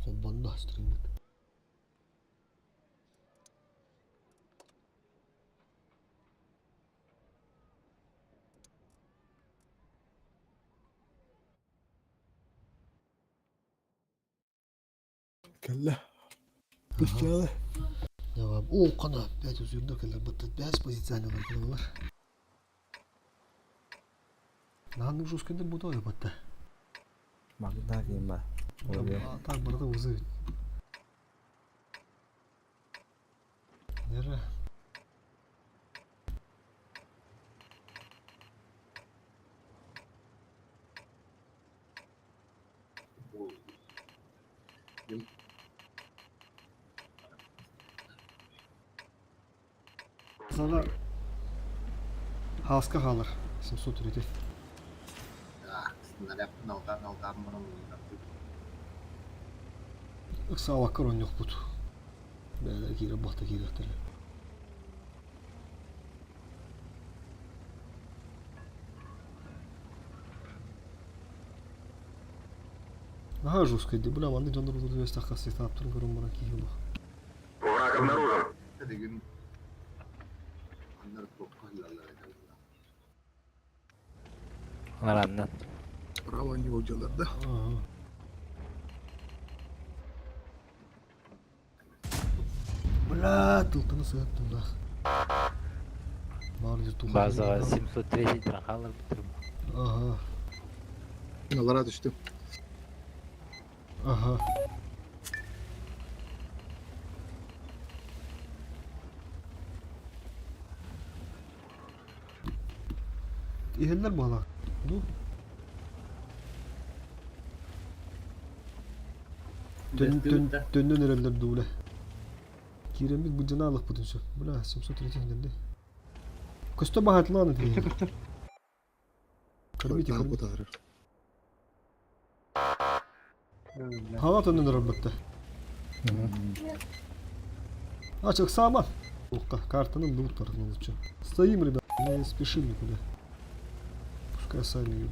Холбонно стриммит. Кэллэ. Пустяла. О, қана, опять үзүрдө кэлэр бытты бэс позиционалар кылалар. Наһан жесткайдыр бу тоҕо батта. Магда ким ба? Так барыта вызовет. Нера. Сана Хааска хаалар 703. Ыксаабакка оронньохпут. Бэйэлэрэ киирэр бахта киириэхтэрэ. Наһаа жесткай дии, бля, маннык дьоннор утуйастахха сетаптарын көрөн баран киһи олох. Враг обнаружен. Араннан. Право не удилар, да? Ага. Бля, тылтаны сыһыттым да. Баар вертуха. Базаға 703 трахалар бітірім. Ага, Алара түстүм. ага. Иһэллэр буолар. Ду. Төннөн эрэллэр дуу, бля. Киирэммит быдьана алыхпытын сөп. Бля, 703 иһиннэрди. Көстө баһатылаан Көстө этиһин. көстөр. Кормите, Таах кормите. бутаарар. Хала төннөн эрэлбэтте. А, сама. Ухка, картаны лут лучше. Стоим, ребят, не спешим никуда. Пускай сами едут.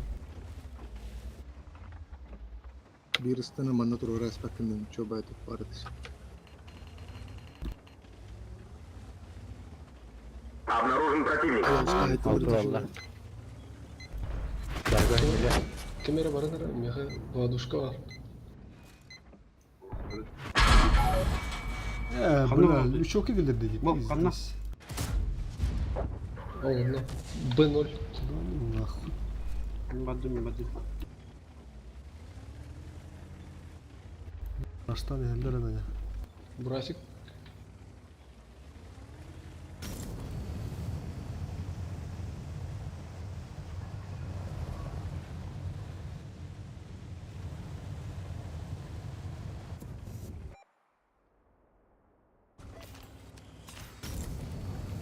Биир ыстана манна туруора аспаккын чобай туппарытыс. Обнаружен противник. Алтылалла. Камера баранара, меха ладушка бар. Бля, Ханна лючок килдерди. Бу, ханна? О, онно. Б0. Да ну нахуй. Бадым бадым. Аштан иһэллэр ана. Брафик.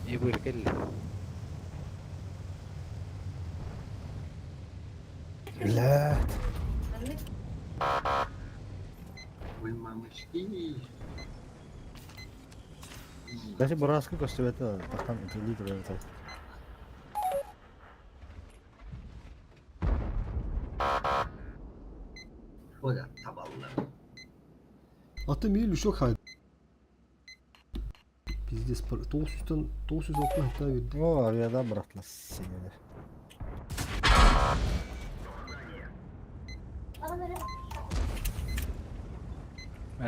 И быркелли. Блядь. Ой, мамочки. Даже бураска көстүбэтэ тахтан итилии турар. Оля, табалла. Аты мии лючок хай. Пиздец, 900-тан 906 хата берди. О, арыяда быратлас сенелер.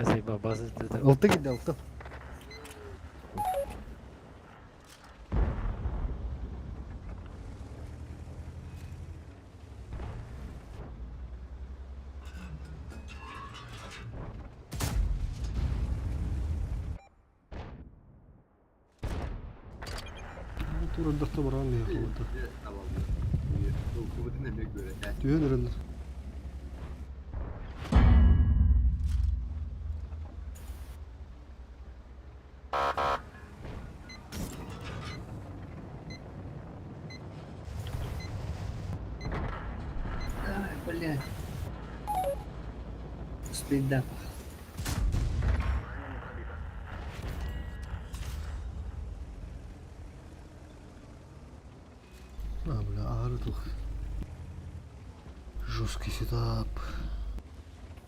Әсей бабасы dedi. Ылты килде, ылты. Турардарта баран мия холота. Табалла. Толкубутун эме көрө. Түһэн эрэллэр. Ай, блядь. Стыда. А, бля, ары тух. Жесткий сетап.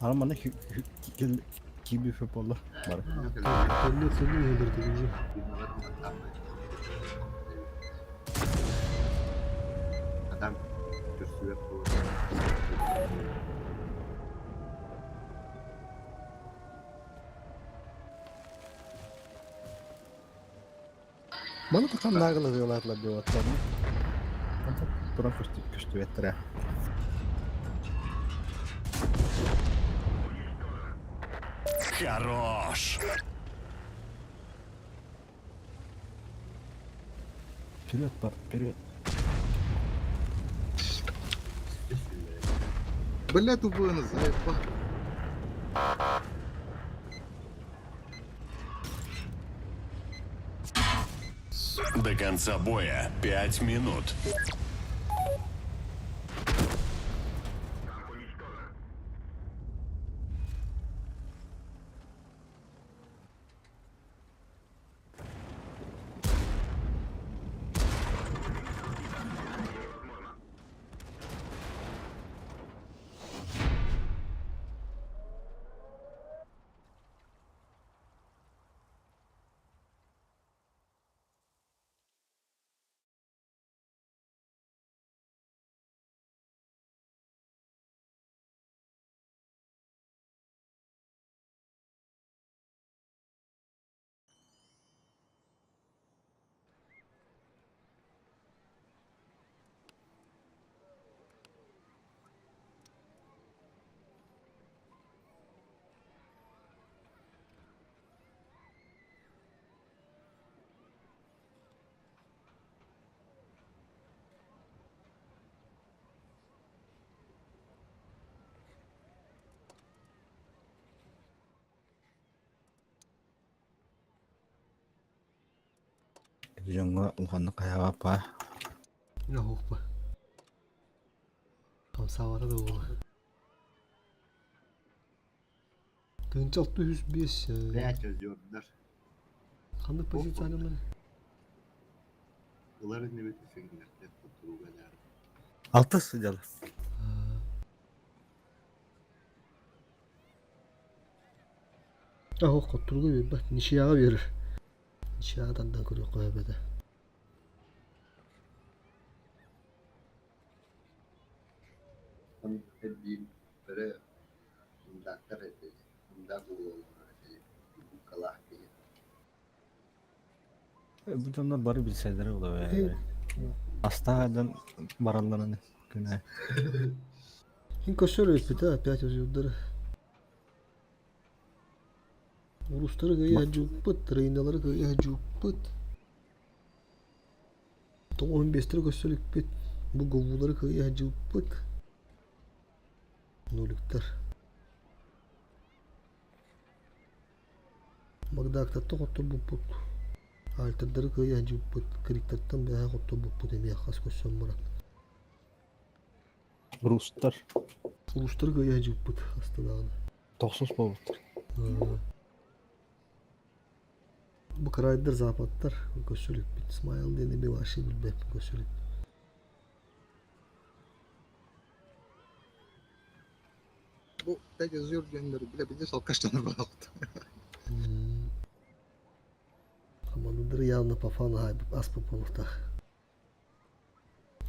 Аны манна киирбит буолла бары. Төннө төннө иһэлэр уже. Адам көрсүбэт буолар. Маны тахан наагылыһыылаатылар диэбаттар. Туран көстүбэттэрэ. Хорош! Вперед, бар, вперед. Бля, тупые заебал. До конца боя 5 минут. Дьоҥҥо улаханнык хайаҕа Оһуохпа. Хамсаабата да буолла. Тыынча 605 Пять озердар. ханнык позициялар? Ылар иннибит үсүгүннэртэн кутуруга даар. Алты сыдьал. Оһох хотторуга биэрбэт, ничьяҕа биэрэр. Ничьяҕа тардан көрүөххэ эбэтэ. Биир бөрө мундактар этэ, мундак уоллар этэ, букалаах киһи. Бу дьоннор бары билсэллэрэ буолар. Астаах баралларын күнэ. Ин көссөр өппүтэ опять озердары. Урустары кыйа жуппут, рейналары кыйа жуппут. 95-тер көссөлүкпүт. Бу говулары кыйа жуппут. Нуликтар. Багдактарта хотторбуппут. Альтердары кыйа жуппут. Криктартан бэһэ хотторбуппут эмиэ хас көссөн баран. Рустар. Улустары кыйа жуппут астынаҕына. Тохсус буолбуттар. Бу крайдар западтар көссөлүкпүт. Смайл диэн эми вообще билбэппин көссөлүк. Бу пять озер диэннэр бля биздес алкаштаныр балакта. Командалары явно по фану аспы буолуохтаах.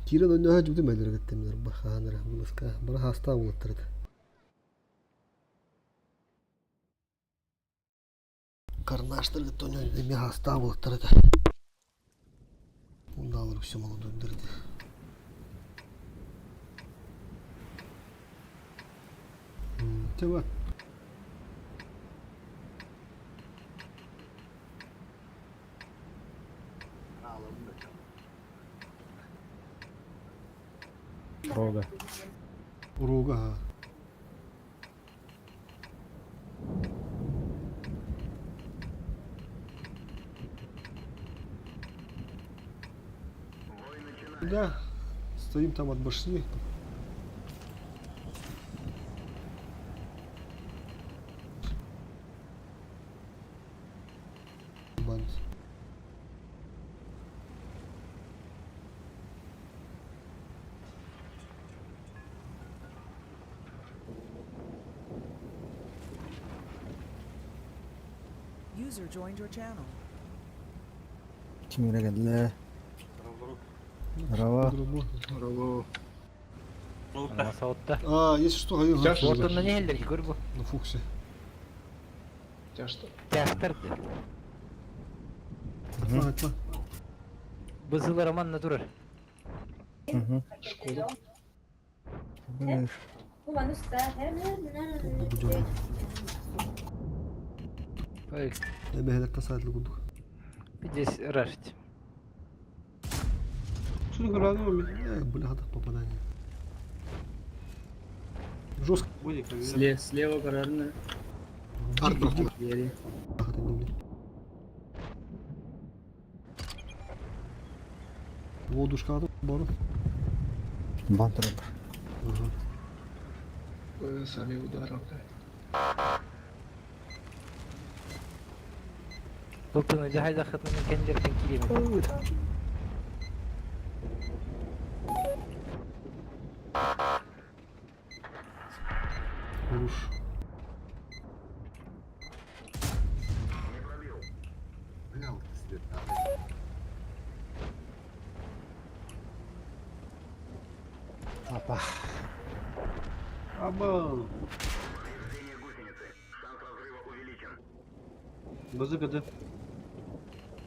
Киирэн онньоһо дьүдүм элэргэттэмнэр бахаанара буласка бара хаастаах буолаттар этэ. Карнаштар кытта онньо эмиэ хаастаах буолаттар этэ. Ундаалар үксэ молодойдар этэ. Чэ Рога. Рога. Ха. Да, стоим там от башни. Банд. User joined your channel. Кимире кэллэ. Здорово. Здорово. Саутта. А, если что, говорил, Тяжко. Вот он на ней эллер, көрбу. на фуксе. Тяжто. Тяхтарды. Атма, атма. Бызыл роман натурар. Шкода. Ой, Эбэһэлэккэ саайтлы курдук. здесь рашить. Шunu көрәдім мен. Эх, бля, так попадание. Жестко. Будет, Слева көрөрүнэ. Арт Бери. Водушка бару. Бан турар. Ага. Сами ударом, блядь. Ылтыны жахайда хатыны кендерден киреме. Хорош. Бля, вот света. Апа. Аба. Базы кады.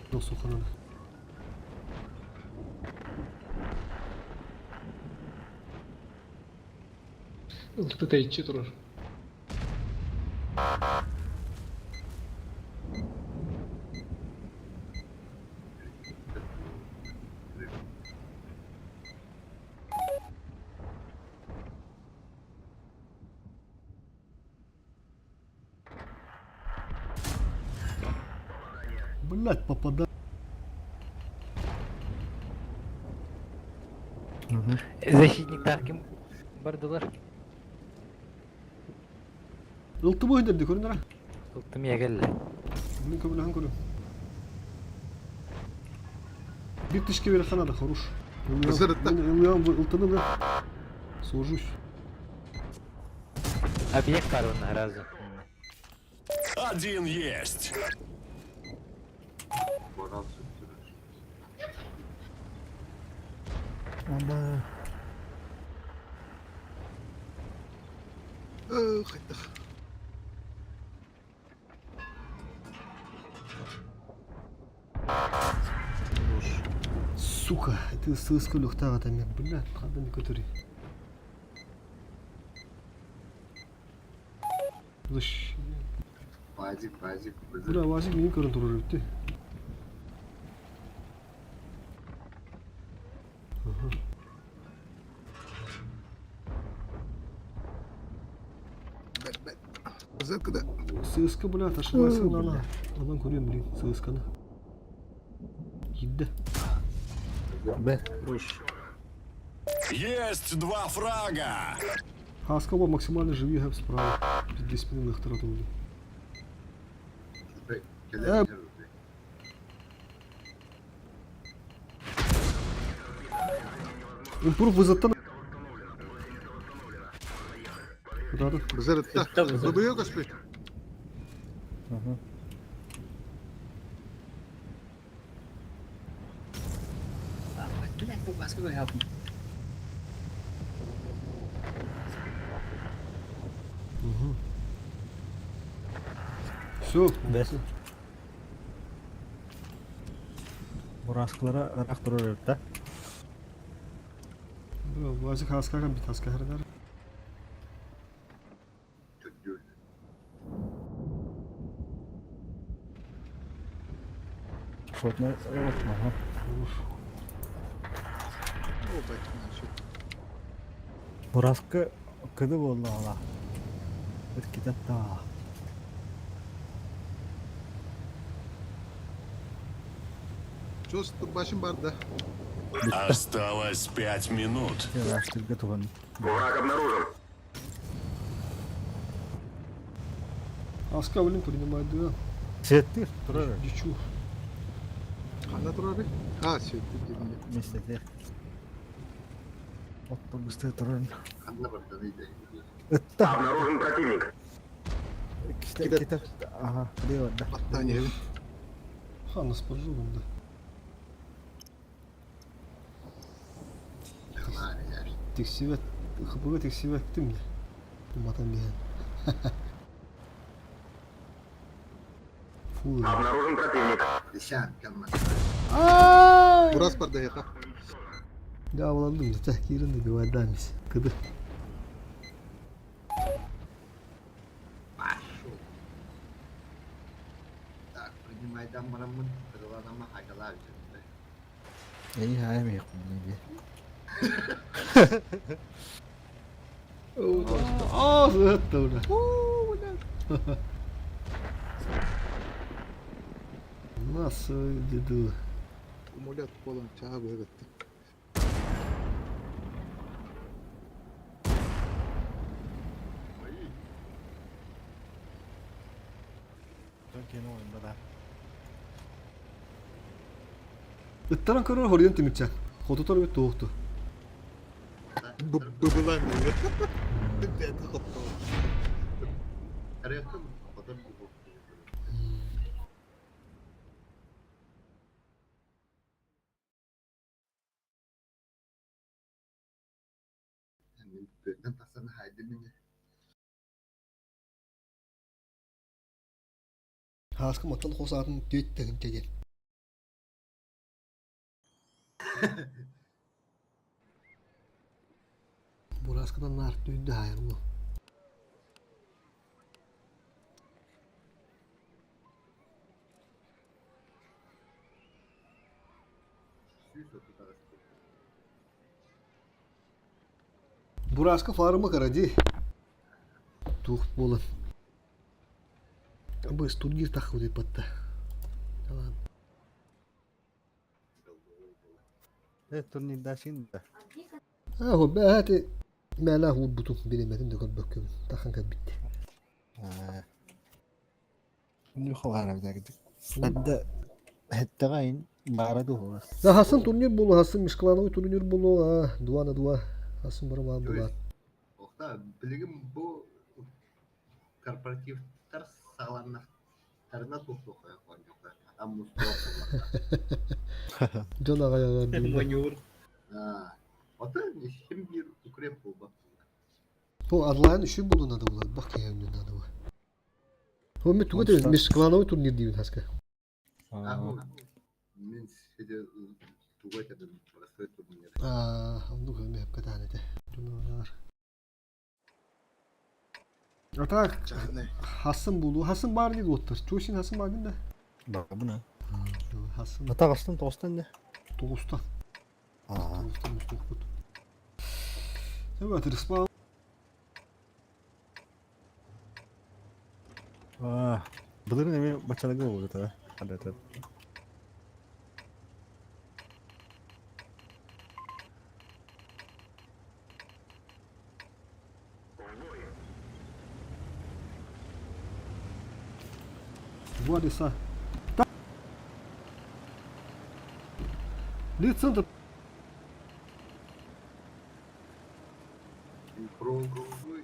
Ну, сука, надо. Ылты тайчы турар. Блять, попадание. Защитник тарким бардылар. Ылты бу хидерди көрүнөр. Ылтым ягелле. Мин көбүлөһөн көрүм. Бир тишке бере ханада, хорош. Бызырытта. Ылыям, ылтыны бля. Сложусь. Объект бар онна разу. Один есть. Борал сүттүрөр. Аба. Хайдах. Сука, это ссылка люхтага там, блядь, правда не который. Защ... Базик, базик, Бля, Вазик мини көрін турар өтті. Базыркада. ССК, бля, ошиблась она. Анан көрем, блин, ССК-ны. Кидді. Б. Есть два фрага. Хаска был максимально живи гэп справа. Пизде спины лыхтара туды. Келер. Импрув вызаттан. Куда-то. Базырытта. Быбыйы көспөт. Блядь, бу баска көрөп. Все. Б. Бураскылара ырак турар да. Бля, Вазик хаска бит хаска хергар. Түрдүр. Шотна. Ага. О, бать, Бураскы кыды болду ала. Бир китепта. Чос башым бар да. Осталось 5 минут. Раштырга туган. Враг обнаружен. Хаска, блин, принимает, да. Сеттир турар. Дичу. Канда турар? А, сөйтті дедім. Местетер. Отто быстрее турар. Ханна бардан иде. Ытта. Обнаружен противник. Иккитэ. Ага, да. Аттан иһэбин. Ханна с поджогом, да. Тиксибэт, ХПГ тиксибэттим де. Туматан биһэн. Фу. Обнаружен противник. Десят кэлмэт. Бурас бар даһыха. Дьаабыланным дьэ, киирэн да бивайдаамис. Кыды. Пошел. Так, принимайдан бараммын, кырыланама хайдалаа бүтүннэ. Эй, хай ми хунни. Аа, это бля. Нас деду. Умулят болан чаға быгытты. Ыттаран көрөр хоруйан тимирчээн. Хотутар эбит туохту. Быбылан диye. Бэти хоттоо. Арыйахтан хотор бу. Мин бөтөн тахсан хайдым ини. Хааска маттан хос аатын түөт тыһынча диэн. Бураскадан наар түүндэ хаайар уол. 138. Бураска фарма кыра дии. Туох буолан. Быс турнир таххыбыт батта. Э, турнирдашин да. Аа, бэһэти мээлээх уурбутум бириэмэтин да көрбөккүбүн тахан кэлбитти. Аа. Нюхалара битагыт. Эдде хеттагайн бара дуһула. Да хасын турнир болу, хасын межклановый турнир болу, а, два на два. Хасын бары баар булаат. Охта, билигин бу корпоративтар саҕаланнахтарына туох оонньуохтар. Атам мустуох буоллахтар. Дьон аҕай аҕай дииллэр. Маневр. Аа, Оттон иһим биир укреп буолбат. Бу онлайн үчүгэй буолуон наада буолар, бах киһи оонньуон наада буолар. Ол мен тугу этэбин, межклановый турнир диибин хаска. Аа, мин сиди тугу этэбин, простой турнир. Аа, оннук эмиэ катаан этэ. Дьон А так, Чахны. хасын булуу, хасын баар дии уоттар. Чуосин хасын баар да? Бабына. Хасын Атаҕастан тоҕустан да. тоҕустан. Аа. Тоҕустан мустуохпут. Эбэтэр респаун Аа. Былырын эми бачалага болбута. Адата. Два леса. Лицентр. Круговой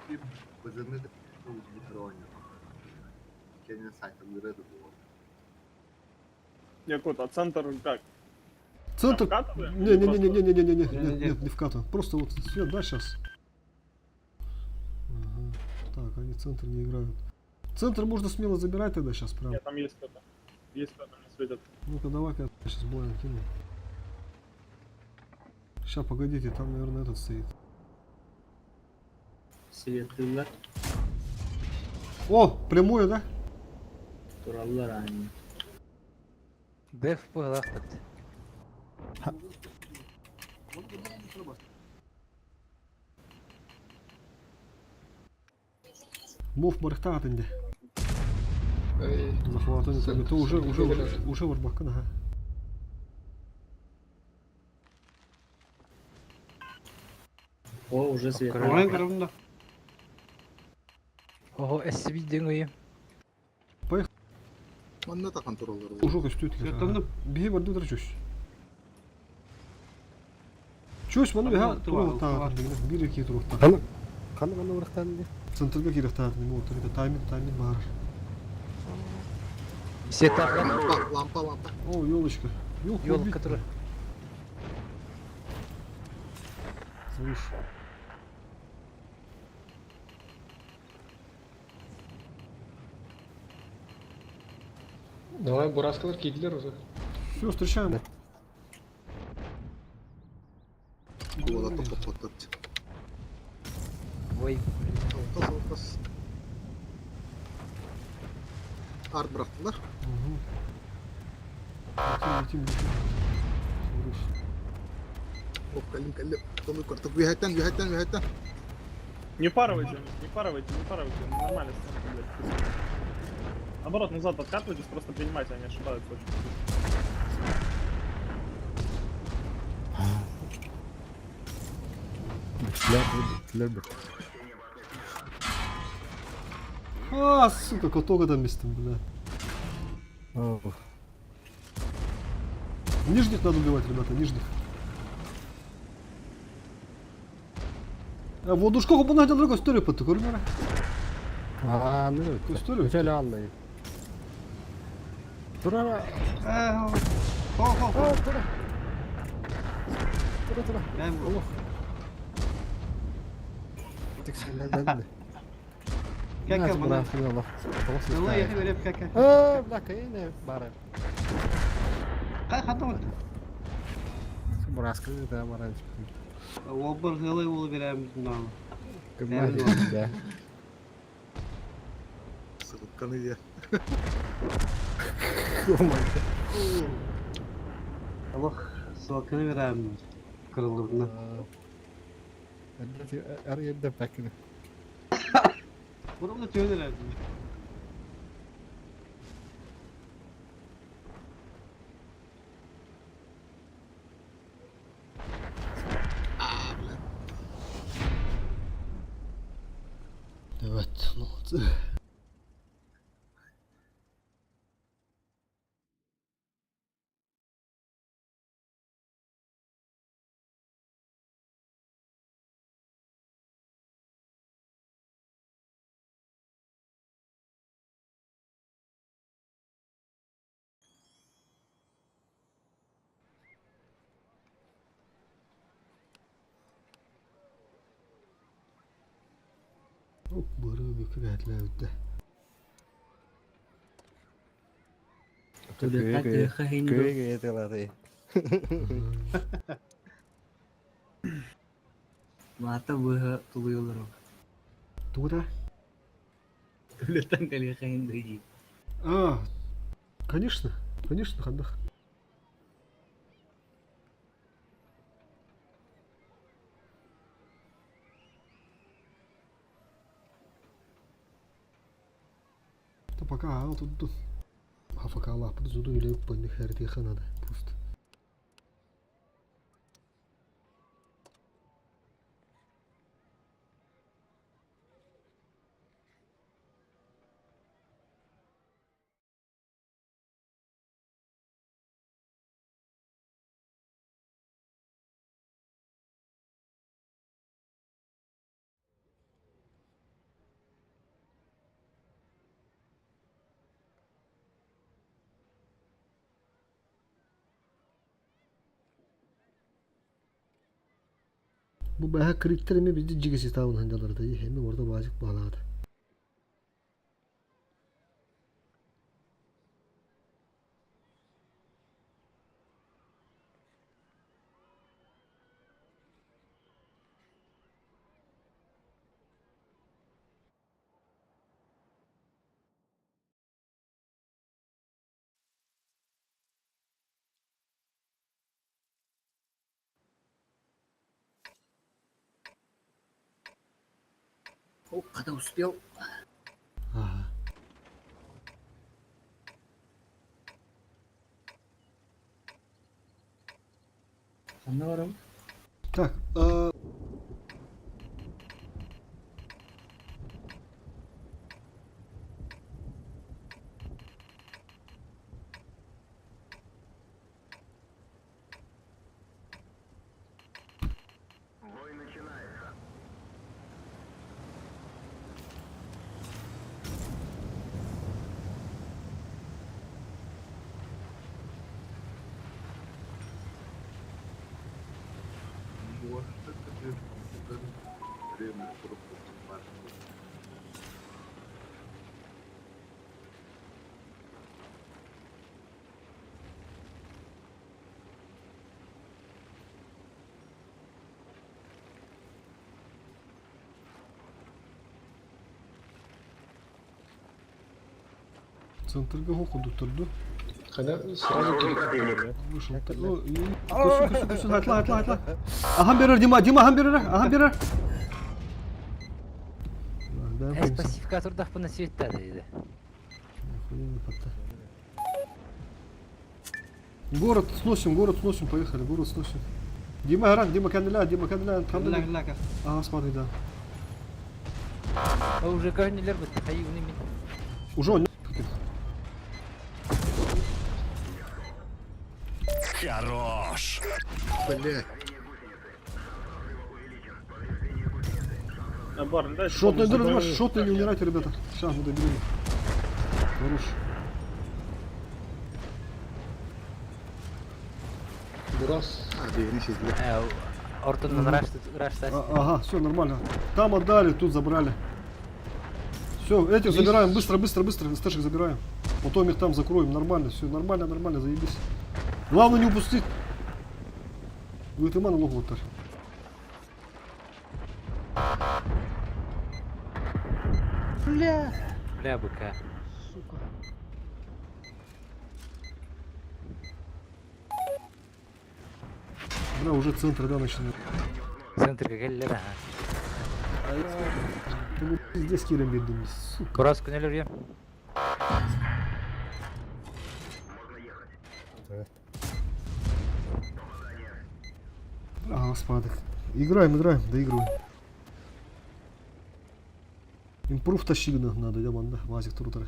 и базаны Кенен сайтын буолар. Якут, а центр как? Центр. Вкатываем? Не, не, не, не, не, не, не, не, не, Не-не-не. нет, не вкатываем. Просто вот сюда, да, сейчас. Ага. Так, они центр не играют. Центр можно смело забирать тогда сейчас прям. Нет, там есть кто-то. Есть кто-то, мне светит. Ну-ка, давай-ка я сейчас блайн кину. Сейчас, погодите, там, наверное, этот стоит. Светлылар, О, прямое, да? тураллар ани. Деф быһалаахпыт. Мов барыхтаат инде. Эй, Захватывание Сен- то уже, уже, сен- уже, уже барбаккын, ага. О, уже светло. Онлайн көрөбүн да. Ого, SCB диэн Манна тахан тураллар. Уже көстүүт. Сыаттанным. Биһи барды чүс. Чүс маны биһа Тура, туруохтаах. Биир ики туруохтаах. Хана. Ханна манна урахтаан дии? Центрга киирэхтээтин вот это тайминг, тайминг баар. Все так, Враг обнаружен. Лампа, лампа. О, елочка. Елку Елка, убить. которая. Слышь. Давай, бураскалар кидлер уже. Все, встречаем. Куола тохтоппоттор. Ой, Алкас, алкас. Арт бырахтылар. Угу. Летим, летим, летим. Хорош. Оп, кэллим, кэллим. Толуй карток. Үөһэттэн, үөһэттэн, үөһэттэн. Не впарывайте, не впарывайте, не впарывайте. Нормально, сценка, блядь. Наоборот, назад откатывайтесь, просто принимайте, они ошибаются очень. Бүттүлэр, бүттүлэр, бүттүлэр. А, сука, котога там местом, бля. Оо. Нижних надо убивать, ребята, нижних. А, вот уж сколько бы надо другую историю под такой, ребята. Аа, ну. Көстөрү. Үчэл ааллай. Турара. Хо хо хо. Аа, тура. Тура, тура. Ben bu. Олох. Тиксэллэр. Кака bana. Олох. Vallahi yakın öyle bir kaka. Аа, бля, кайне бара. Кай хата mı? Бурасканы да бара. Обыр hılı ulu bir emrin al. Кыммар. Да. Сылыкканы дии. Oh my god. Allah sılkını bir emrin. Kırıldı bundan. Эр ерде бәкіні. Bunu da tüyün herhalde. Evet, молодцы. Оп, бары бөкү Көйге етелады. Маата быһа тулуйулар. Тугута? Түлеттен кэлиэхэ дии. А, конечно, конечно, хандах. Да пока ал тут тут. А пока лапы зуду или панихердиха надо просто. Bu bayağı kripter mi bizde cigisi tavun handalarda iyi hem orada bazık bağladı. О, когда успел. Ага. Ханна барам. Так, Бой начинается. Күрүө курук курдук баар. Центрга хо кудуктурду. Когда сразу Обнаружен противник. Вышел. Ну, и... Көсүн, көсүн, көсүн, атла, атла, атла. Ахан берер, Дима, Дима, ахан берер, ахан берер. Да, Эс пассивка турдахпына светтә диде. Охуенно потта. Город сносим, город сносим, поехали, город сносим. Дима, Гаран, Дима, Канеля, Дима, Канеля, Кэллэ кэллэ Ага, смотри, да. А уже көннелер бит, хайыгны мин. Уже он Хорош. Бля, А, Барни, дай Шотный, помощь. да, да, шотный, не умирайте, ребята. Сейчас мы доберем. Хорош. Бурас. а, биһини сизлэ. Э, Ортоннан раш раш А, ага, все нормально. Там отдали, тут забрали. Все, этих забираем, быстро, быстро, быстро, СТшек забираем. Потом их там закроем, нормально, все, нормально, нормально, заебись. Главное не упустить. Вытыман лохватар. Бля! Бля быка. Сука. Бля, уже центр, да, начинает. Центр кэллер ага. Ты ну, пиздец кирем видно, сука. Бурас көннелер я. Ага, спадок. Играем, играем, доигрываем. Импрув тащили надо, идем, да, Вазик трутер.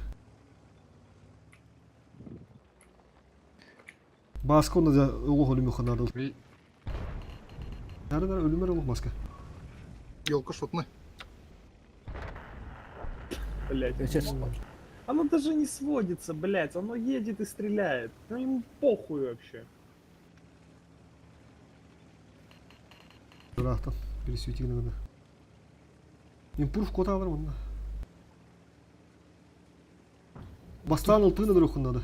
Баско надо, лого люмеха надо. Нары, нары, өлүмөр олох маска. Елка шотная. Блять. Сейчас. Оно даже не сводится, блять. Оно едет и стреляет. Ну ему похуй вообще. Рахтан, пересвети надо. Импрув кота алар онна. Бастан ылтыны дрохун надо.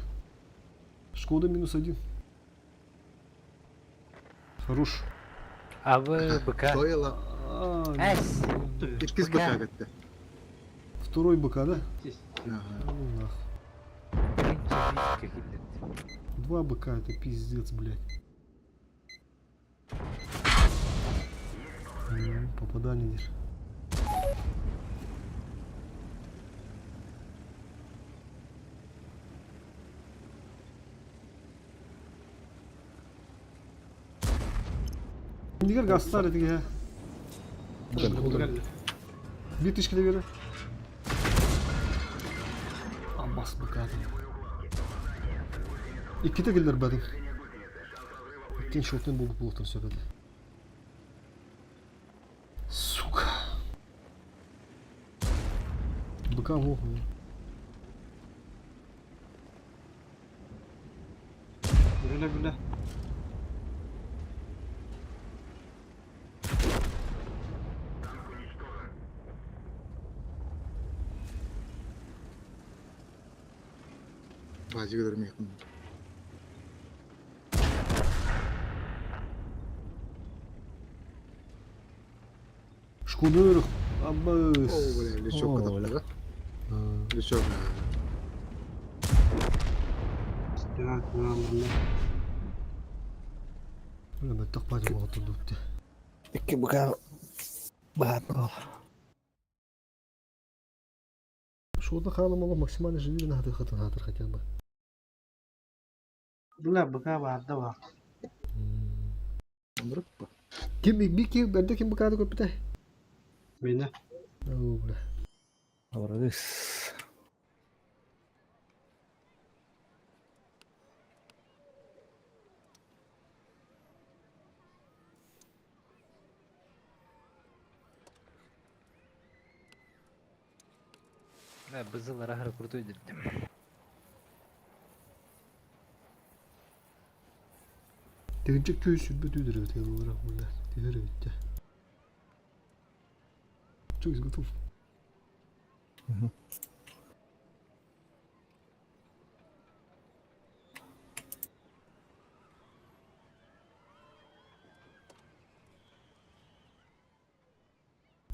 Шкода минус один. Хорош. А вы быка. Стоило. А, Эс. Иккис Быка. быка кэтте. Второй БК, да? Ага. Ну нахуй. Блин, Два БК, это пиздец, блядь. Попадание держи. Нигер гастар этиге. Бир тишкиле бери. Аббас БК. Икките келдер бәдин. Иккен шотын болуп булуктан сөбөдү. Сука. БК моху. Бля, бля. Базик өлөрмөйхүн. Шкода Аббас. О, бля, лечок О, бля. да? Лечок. Стена, стена, бля. Бля, мен тақпайды маған тұрды өтті. Икки быка баат Шода халым ала максимально живи на хатын хатыр хотя бы. Бля, быка баарда бар. Онрып па. Ким би ким бәрде ким бакады көп бите? Мені. О, бля. Молодец. Бля, бызылар ахыр крутой дедим. Тегинче көй сүрбө түйдүрө бит бля. Тегере битте. Готовь, готов.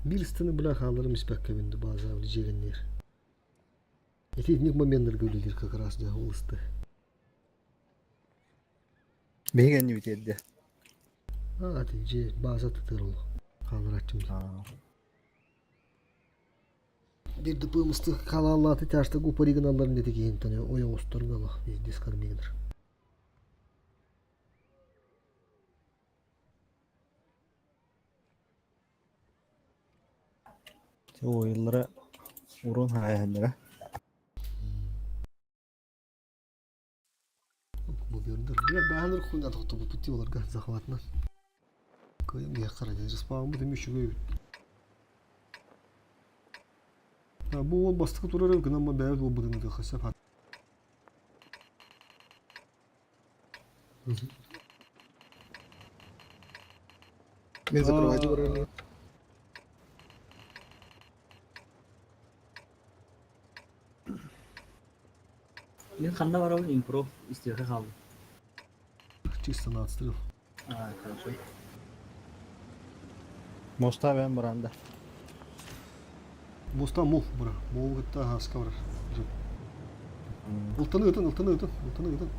Биир стены бля хаалларым испэккэ бинди бааза дьиэгэнниир. Ити итинник моменнарга үлэлиир как раз дьэ улысты. Биһиги эннибит эрдэ. А, ати дьиэ бааза тытыр ол хаалларааччым. Биир да пымысты халааллааты тяжтык упари гыналларын ити киһинтэн ойоҕосторго олох везде скормигнер. Ойыллара урон хаайыһыннара. Бу бердер. Бля, баһаныр хуйна тохтобут пути оларга захватна. Кыйым яққара респаунбут эми үчүгэй эбит. Бу уол бастакы турар гынан бэйэбит буолбутун ытыахха сөп. Мен закрывать барар. Мин ханна барабын импров истиэхэ хааллым. Чисто на отстрел. А, хорошо. Моста бэм баранда. Моста мух бара. Мух кытта хаска барар. Ылтаны ытын, ылтаны ытын, ылтаны ытын.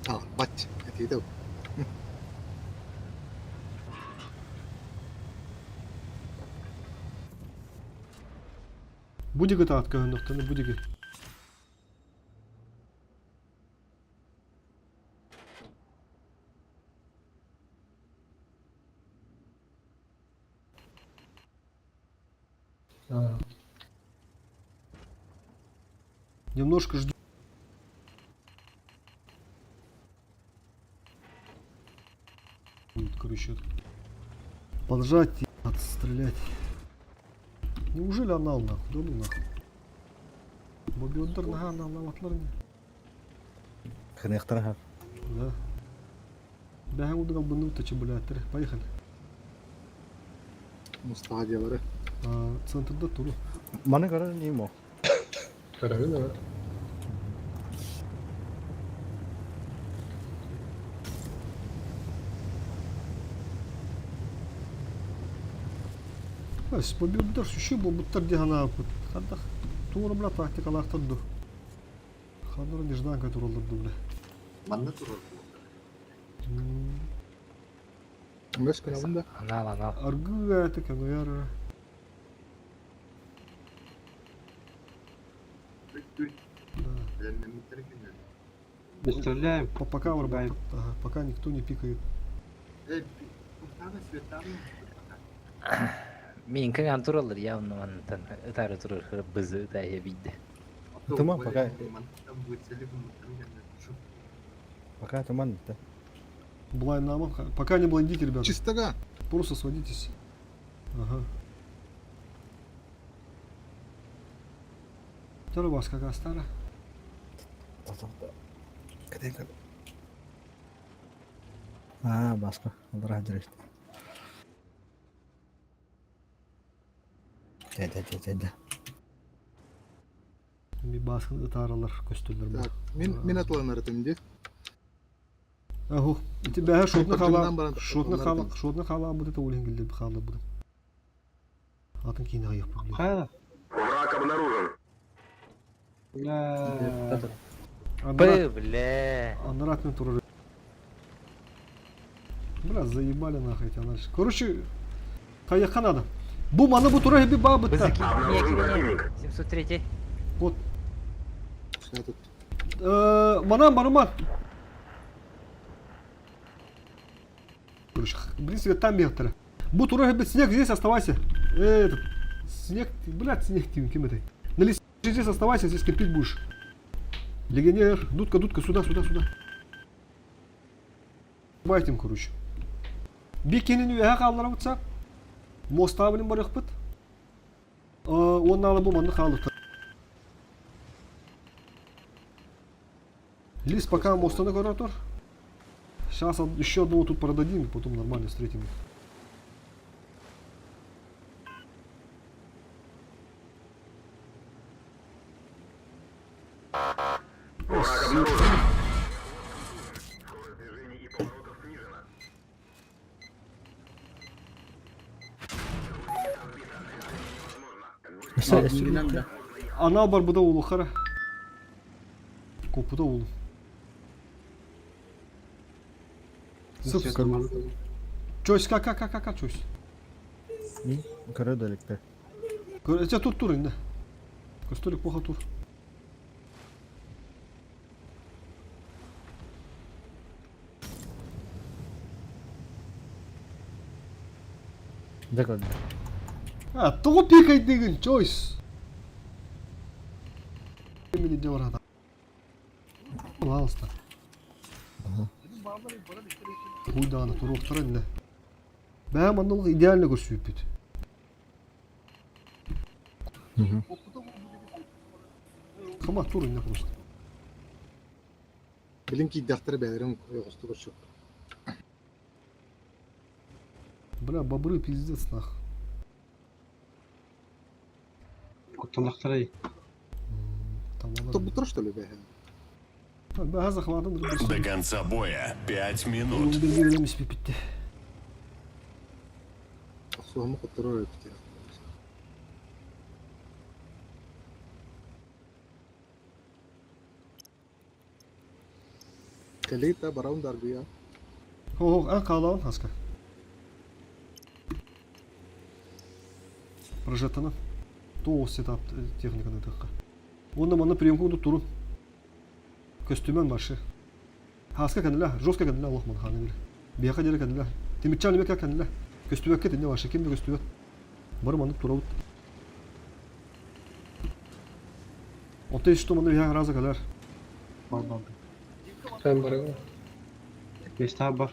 А, бать, это Будига таат көһөннөхтөнө будиги. Немножко жду. Будет, короче, поджать и отстрелять. Неужели анал нахуй? Да ну нахуй. Бобиоддар наха аналлаабатлар не? Хыныахтара Да. Бэһэн удугал бынны тачы блядь. Поехали. Мустаға делары. Центрда туру. Маны көрөр немо. Көрөбүн ага. Ас, бобиоддар сүшү болбуттар дии санаабыт. Хардах туора бля тактикалаахтар ду. Ханнара нежданка тураллар ду бля. Манна турар Мөс күнәбін да. Анал, анал. Аргы это кануяр. Да. Выставляем. Пока врубаем. Ага, пока никто не пикает. Мин кыҥан тураллар явно мантан ытаары турар бызы ытайа бидде. Туман пока. Пока туман да. Блайн нам. Пока не блайндите, ребята. Чистога. Просто сводитесь. Ага. Второй вас какая стара? А, баска. Олар жүрөштү. Дэ дэ дэ дэ. Ми баскын ытаралар көстөлөр. Так, мен мен атланар этим Аху, ити бэһэ шотны хала, шотны хала, шотны хала бу это улин гилде хала бу. Атын кийин аяк бу. Хайа. Враг обнаружен. Бля. Б, бля. Анратный турар. Бля, заебали нахуй эти анализ. Короче, каяка надо. Бу маны бу тура хеби ба бытта. Обнаружен противник. 703. Вот. Тут. Манам барыман. Короче, в принципе, там бегтер. Бу тура хеби снег здесь оставайся. Этот снег, блядь, снег тим кем это. На лист здесь оставайся, здесь копить будешь. Легионер, дудка, дудка, сюда, сюда, сюда. Байтим, короче. Бикенин үйәһә қалдыра бұтса, моста білін бар бұт. Оның алы бұл манны қалдық. Лис пока мостаны көрөр. Сейчас еще одного тут продадим, и потом нормально встретим их. Враг обнаружен. Скорость движений и поворотов снижена. Миигин да. Анал барбыта улухара. Коппута улу. Сып. Чойс ка ка ка ка ка чойс. Көрө да иликтэр. Эче тур тур инде. Көстөлүк буха тур. Дьэ көрдө. А, тоҕо пикайдыгын, Чойс? Мини дьэ Пожалуйста. Хуй даҕаны туруохтара иннэ. Бэйэм маннык идеально көрсүүппүт. Хама тур иннэ просто. Билин киирдэхтэрэ бэйэлэрин ойоҕосто көрсүөх. Бля, бобры пиздец нах. Куттанахтарай. Тобутар что ли бэйэ? Бэһэ захватын До конца боя 5 минут. Битте. Охсуһуму хотторор эбит. Кэлита бараун даргыя. Хо, а хаалаҕын хаска. Прожеттана. Тоҕус сетап техниканы тахха. Уонна манна приемка курдук турун. Көстүмэн маршы. Хаска кэннилэ, жестко кэннилэ олох манхааны били. Биэхэ диэри кэннилэ. Тимирчаан эмиэ кэннилэ. Көстүбэккэ тинне вообще ким да көстүбэт. Бары маннык турабыт. Оттон что манна биһиэхэ раза кэлэр. Бар бар. Эн барыга. Места бар.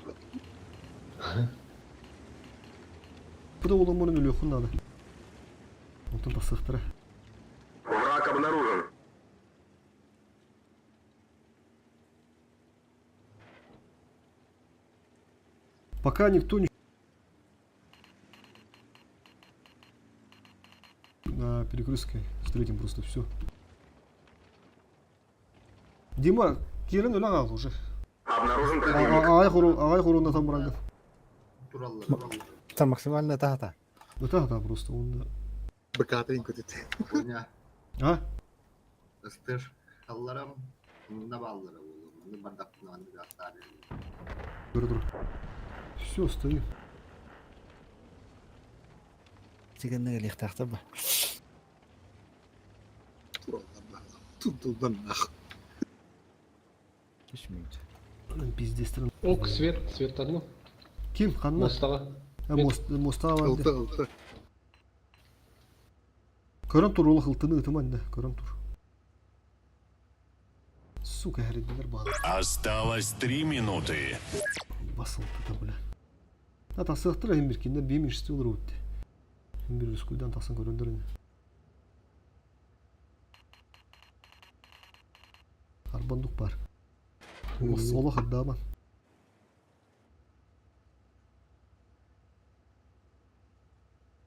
Bu да уоламмарын өлүөххүн наада. Онтон тахсыахтара. Враг обнаружен. Пока никто не... На перекрестке встретим просто все. Дима, киирэн өлөн аҕал уже. Обнаружен противник. Аҕай хоруна там барагын. Тураллар. Там максимально таһата. Да да просто он... Быкаатын көтүт. Коня. А? Ыстыр. Алларам. Мында баллара болу. Мында бардактын анды аттары. Дура, дура. Все, стоим. Сигэннэ кэлиэхтээхтэр ба. Тутулдан ах. Үс минут. Пиздец, страна. Ок, свет, светтадым. Ким, ханна? Мостаға. Мост, моста бар. Ылты ылты. Көрөн тур, олох ылтыны ытыман да, көрөн тур. Сука, хэридилер баҕа. Осталось 3 минуты. Бас ылтыта, бля. Да, тахсыахтара иһин бир кинилэр биир меньшинство олоробут дии. Иһин бир рускуйдан тахсан көрөллөр ини. Арбандук бар. Олох ырдааман.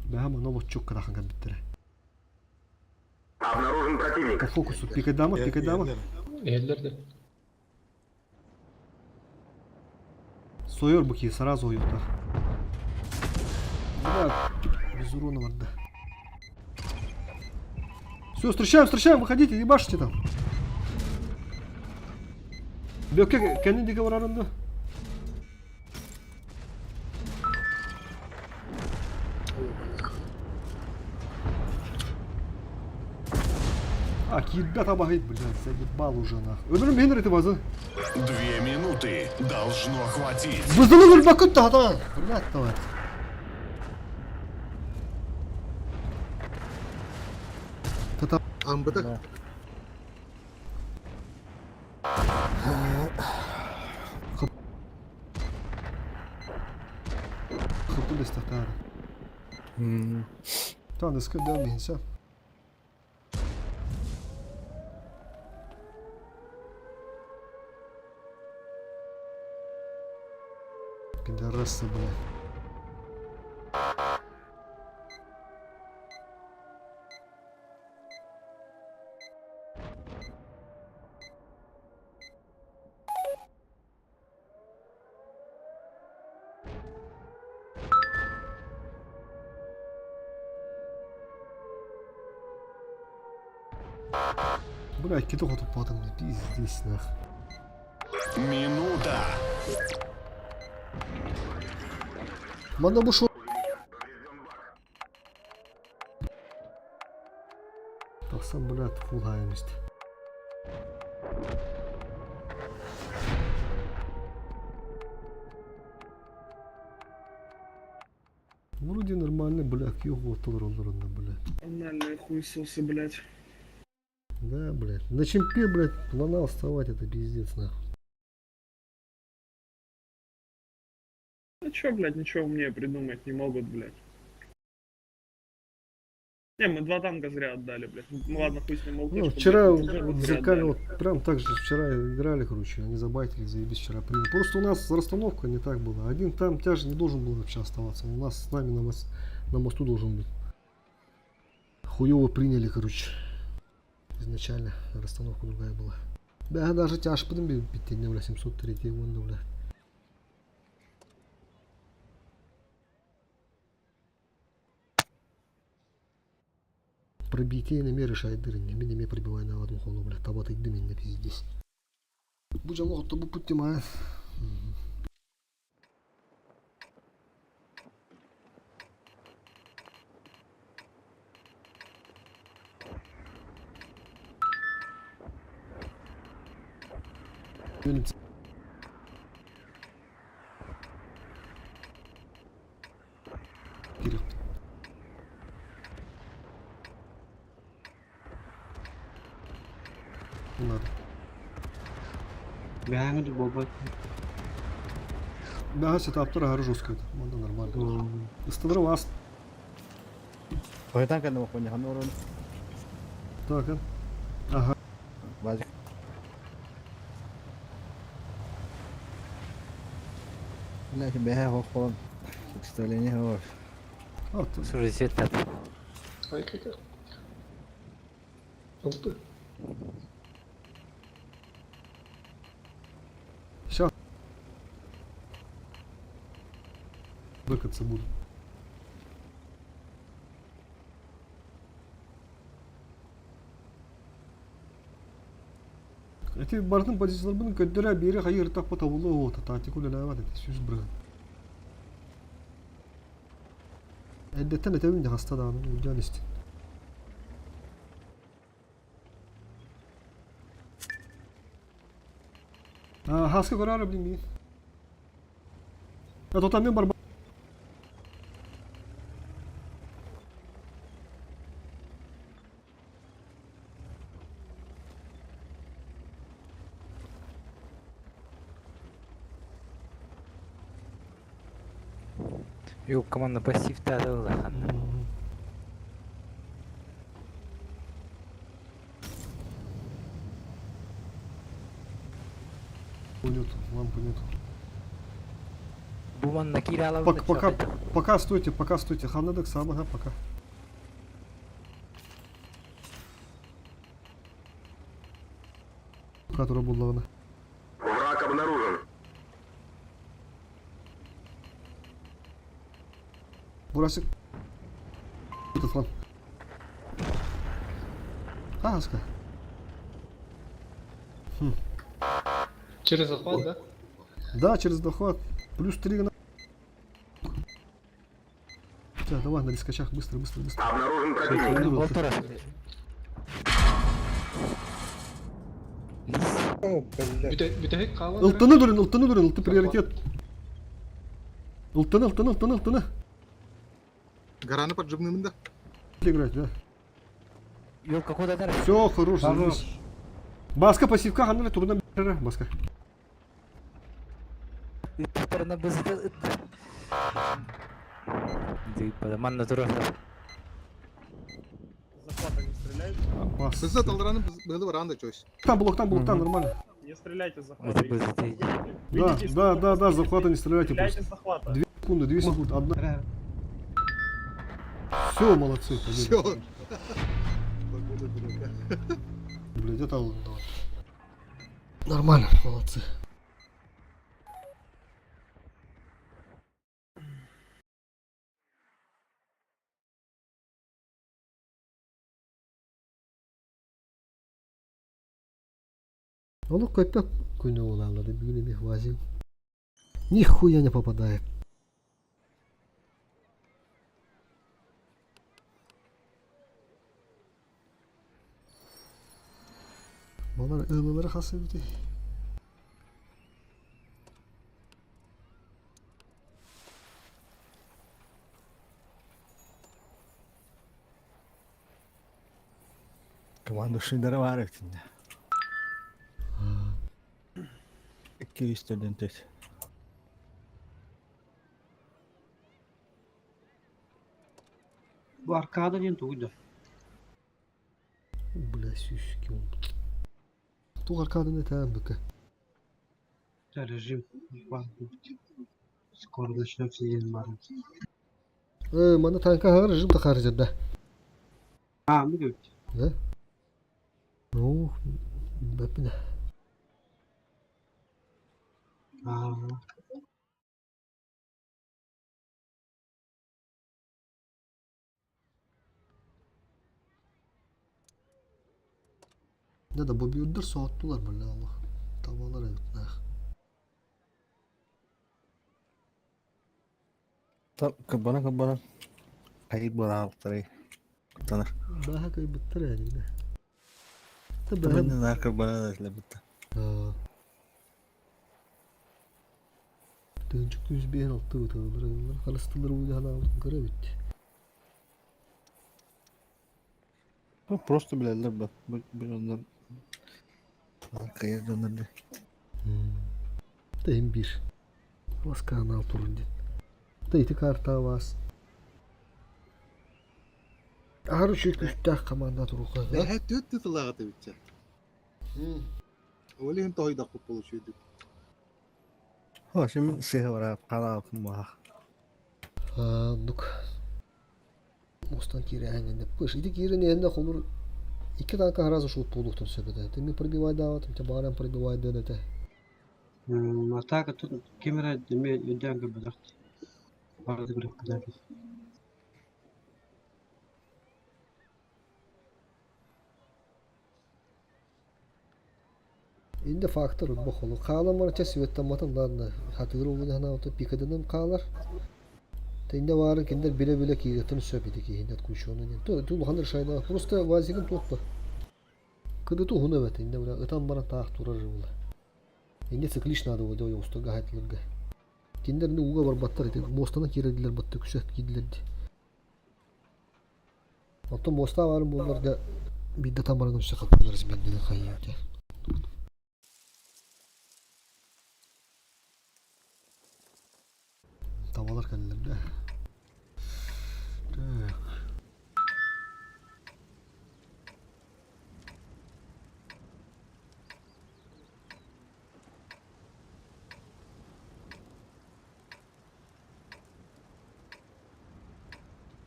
Бэһэм аны олоччук кырахан кэлбиттэрэ. Обнаружен противник. По фокусу пикайдаама, пикайдаама. Иһэллэр да. Сойор бу киһи сразу ойуктар. Бля, без урона барда. Все, встречаем, встречаем, выходите, ебашите там. Бөкке кэннин диэки барарын да. А, киирбэт абаһыт, блядь, заебал уже нахуй. Өлөрүм иһин эрэ базы. 2 минуты. Должно хватить. Быздылы өлбөккүт таһатан. Блядь, давай. Тата Амбыта хыпты бестахтаары. Таныска да миһинсэ. Пидорасы, блядь. Бля, киты хотуппатым, пиздец, нах. Минута. Манна бу шо... Тахсан, блядь, фулгаемость. Вроде нормально, бля, киох олороллор онно, бля. Анальные хуесосы, блядь. Да, блядь. На чемпе, блядь, лана вставать, это пиздец, нахуй. Ну чё, блядь, ничего умнее придумать не могут, блядь. Не, мы два танка зря отдали, блядь. Ну ладно, хуй с ним Ну, ЛТшку, вчера блядь, мы вот зря зеркально, отдали. вот прям так же вчера играли, короче, они забайтили, заебись вчера приняли. Просто у нас расстановка не так была. Один там тяж не должен был вообще оставаться. Он у нас с нами на мосту должен быть. Хуёво приняли, короче. Изначально расстановка другая была. Да, даже тяж потом бля, 703 вон, бля. Пробитие на меры шайдыры, не меня прибивай на одну холу, бля, таба ты дымень на пиздец. Будь аллах, то бы пути моя. Кирилл. Не надо. Бэҕэһээҥҥи буолбат. Да, сетаптер ары жестко это. Манда нормально. Ыстыдыры вас. Хойутаан кэннэ бохуонньа ханна олорон Так, а? Ага. базик. Бля, бэһэ хоххон. Представление хор. А, то- Слушай, свет тат. Ай, как. Алты. Сейчас. Бэкаться буду. Эти бартын позицияларбын көддөрө бири хайыр таппа табылы ота тактика үлелээбат эти сүз бырыгын. Эддеттен этебин де хаста дааны үлдән истин. А, хаска көрөр блин мин. А то там мен бар. Yok команда пассив тадылы ханна. Нету, лампы нету. Бу манна кире Пока, пока, пока стойте, пока стойте. Ханадак сам, ага, пока. Пока тура буллағына. Враг обнаружен. Бурасик. Этот лан. Хаска. Через захват, да? Да, через дохват. Плюс 3 на... Так, давай на рискачах, быстро, быстро, быстро. Обнаружен противник. Полтора. О, блядь. Бүтэһик хаалан. Ылтыны дурин, ылтыны дурин, ылты приоритет. Ылтыны, ылтыны, ылтыны, ылтыны. Гараны поджимным, да? Играть, да. Yok какой-то дар. Все, хорош, Хорош. заебись. Баска пассивка, ханна турна баска. Сторона без Манна тура. Захвата не стреляйте. Бас. Сызат алраны было баранда чось. Там блок, там блок, там нормально. Не стреляйте с захвата. Это бызыты. Да, Выйдите из да, захвата, да, да, захвата не стреляйте Стреляйте просто. с захвата. 2 секунды, 2 секунды, одна. Эрэ. Все, молодцы, победа. Все. Погода, блядь. Блядь, это давай. Нормально, молодцы. Олох көппөк күнү улааллады бүгүн эмиэ Вазик. Нихуя не попадает. Балар ылылары хас эбитий? Командушийдара баар эбитиннэ. Икки үстэрдэн төт. Бу аркада диэн тугуй да? Бля, сүүс он. Туох аркаданы этään бүкэ. Режим. Скоро начнется день бары. Э, маны танка хаҕар режим тахаар да. А, ну говорит. Да? Ну, бэппинэ. А, Да да, бу бүүрдэр соһуттулар бля Аллах. Табалар эбит наах. Кырбана кырбана. Хайыр буолаабыттарай. Куттанар. Бааһа кыйбыттар ээ. Та Бэһэ наар кырбана да бытта. Тыынчык күүс биэһин алты ытыллар ыллар харыстылар ууга ханаабытын көрө эбит. Просто билэллэр ба. Бу дьоннор кыйар дьоннор да. Та им биир. Вас канал турун диэн. Та ити картаа вас. Аһар үчүгэй күүстээх команда туруха. Бэһэ түөрт тытылааҕыт эбитчэ. Ол иһин тоһуйдахпыт получуйдук. О, şimdi сыһа барап ханааппын баах. Оннук. Мустан киирээһин пыш. Ити киирэн иһэннэ холур икки танка сразу шут буолуохтун сөп этэ. Ты пробивай дааватым, те баран пробивай дэн этэ. Атака тут ким эрэ эмиэ өйдөөн көрбөтөх. Бары көрүөхпүтэ. Инде фактор бу холу. Хаалан барача светтамматын ладно. Хатыгыр угун ханаабыта пикаданан хаалар. Тэнде баарын киндер биле-биле кииреттен сөп ити киһин отключенный. То тулахан решайда. Просто вазигин туохпа. Кыды туһун эбет инде бля ытан баран таах турар була. Инде циклично надо было оустуга хайтылырга. Киндер не уга барбаттар ити мостана киирдилер батты күсэ киирдилер ди. Оттон моста баарын буоллар биирдэ там баран өссө хаттылар изменнени хайыыта. Табалар кэллэр да. Так.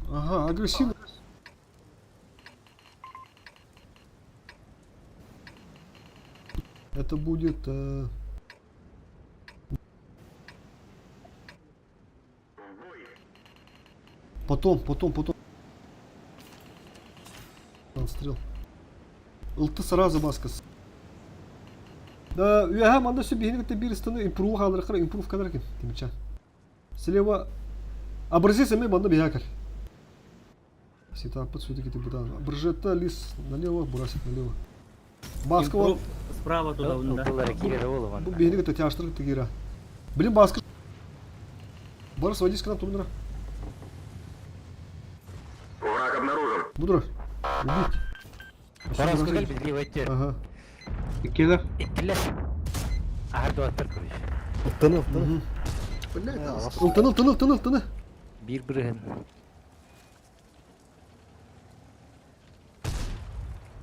Ага, агрессивно. Это будет... Потом, потом, потом. Стрел. Ылты сразу маска. Да, үөһэ манна сөп биһини кытта биир ыстаны импрув хааларыхтара импрув калар ким Тимча. Слева образец эми манна биһакар. Сетаппыт все-таки ты бытан. Бржетта лис налево, бросит налево. Баскова. Справа туда, да. Ылтылары киирэр уолу Бу манна. биһини кытта тяжтыр тыгыра. Блин, баска. Барс, водись к нам, турнира. Враг обнаружен. Будра. Убить. Барас көл бизги өттөр. Ага. Иккилэр. Иккилэр. Аһар дуаттар короче. Ыттаны ыттаны. Блядь, Ылтыны, ылтыны, ылтыны, ылтыны. Биир бырыһын.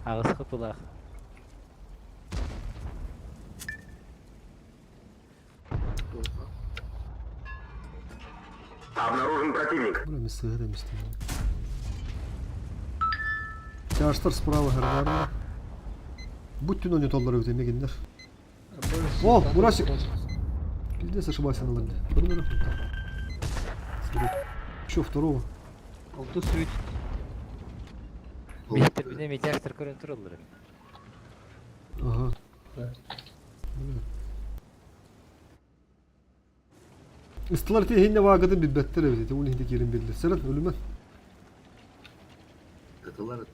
Аҕыс хапылаах. Обнаружен противник. Бля, мен сыһыт эмистим. Тяжтар справа гардарна. Будь түн они толлар өтеме киндер. О, Бурасик! Пиздец, ошибался на ленде. Че, второго? Алты свет. Биһиттер бине метяштар көрөн тураллар. Ага. Да. Ыстылар ити иһинне ваагытын билбэттэр эбит, ити уун иһинде киирин биллэр. Сэрэн, өлүмэн. Кытылар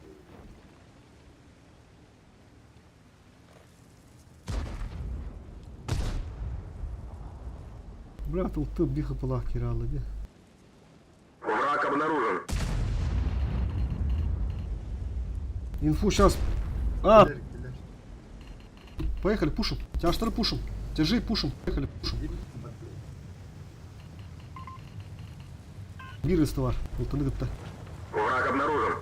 Брат, ылтым бих ыпылаах кираалы де. Враг обнаружен. Инфу сейчас. А! Поехали, пушим. Тяжтары пушим. Тяжи, пушим. Поехали, пушим. Биир ыстыбар. Ылтыны кытта. Враг обнаружен.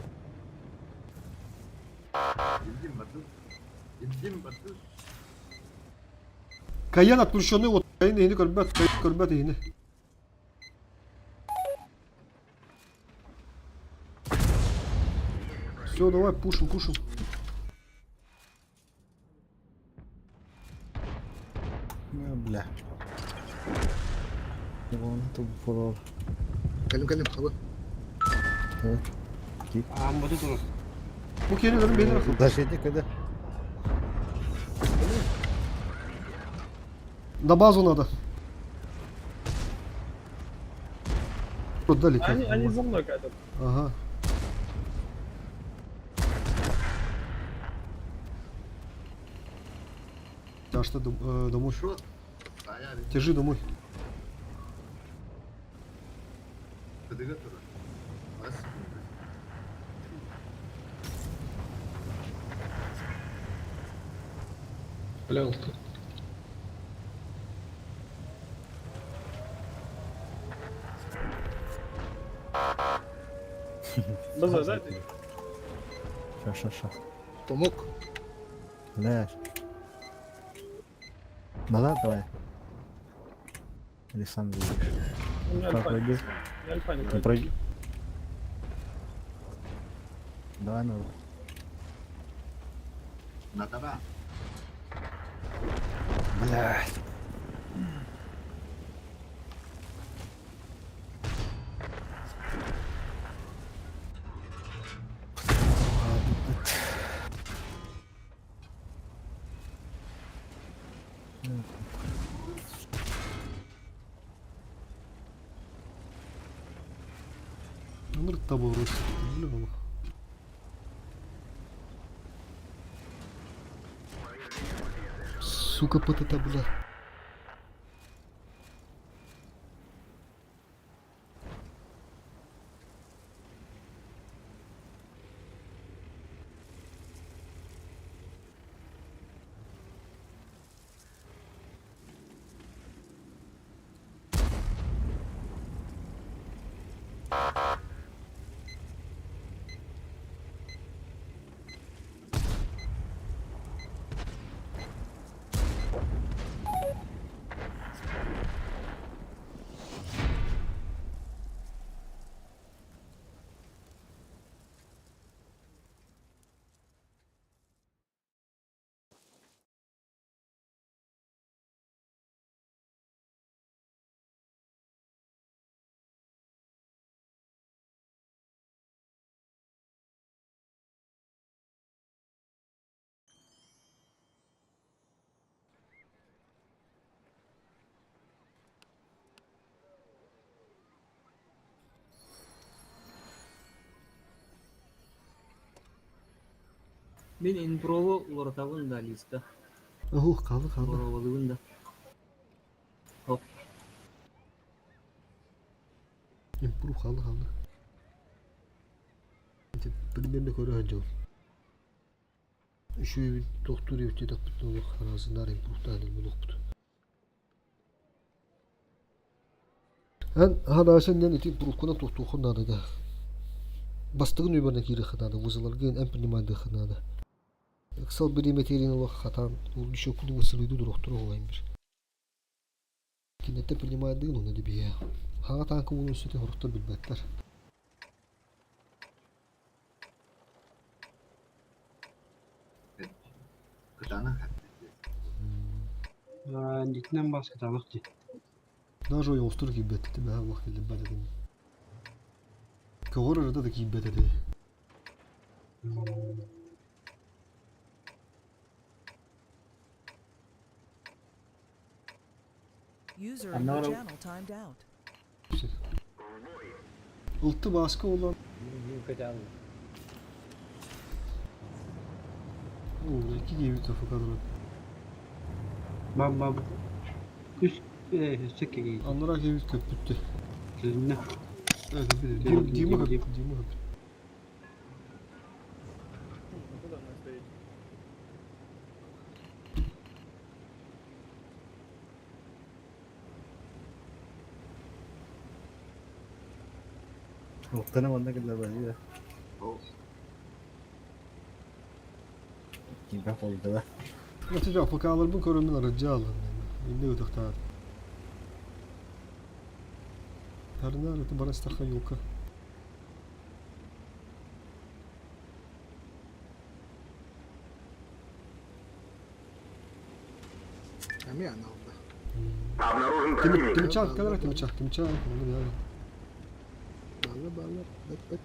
Каян отключенный вот. Каян иһини көрбөт. Каян көрбөт иһини. Все, давай, пушим, пушим. Ну, бля. Вон тут было. Кэлим кэлим хабы. Аам бу турар. Бу киэни көрүн бэйдэр ахыл. Даже когда. На базу надо. Вот дали Они, они за мной катят. Ага. А что домой? Тяжи домой. Бля, алты. БЗ, дайте. Ша, ша, ша. Помог. Бля. Назад давай. Или сам видишь. У меня альфа. Пройди. У меня альфа не Ну, пройдет. пройди. Давай ну. Натара. Блядь. Ынырык табы Бля, Сука, ПТТ, бля. Мин импрову уларытабын да листа. Ух, қалды, қалды. Боровалыыбын да. Хоп. Импрув қалды, қалды. Ити примерно көрө сылдьабын. Үчүгэй тохтуур эбит олох араазынаар импровтаан булуохпут. Эн ханаасан диэн ити импровкунан тохтуоххун наада да. Бастыгын үбэрнэ киириэххэ наада, вызыларгын эн принимайдыахха наада. Ыксал бириэмэтиэрин олох хатаан ол еще кулу высылыйды дурохтур оҕолайын бир. Киниттэн принимайдыгын уонна дибиэ. Хаҥа таанка уунун сүтэ сорохтор билбэттэр. Кытаанах Итинэн бас кытаанах дии. Даже ойоҕостор киирбэт этим, ээ олох киллэрбэт этим. Көҕөр ырыта да киирбэт этэ. User in your channel timed out. Ылты баска olan. Көтө Оо, 2 GB kafa Бам бам. Үс сөкке Аннара кебит көппүттü. Килинне. Evet, bir de Dima Дим, Дим. köpüttü, Dima köpüttü. Ну, куда она стоит? Оттана манна кэллэ баһыйа. О, Кимбэ холдала. Нәтиҗә АПК-лар бу көрүмүн арыджа алын. Инде өтөктә. Тарнар это барастаха юлка. Эми аналда. Обнаружен противник. Тимчан, кадра тимчан, тимчан, оны бия. Балла балла. Бэт бэт.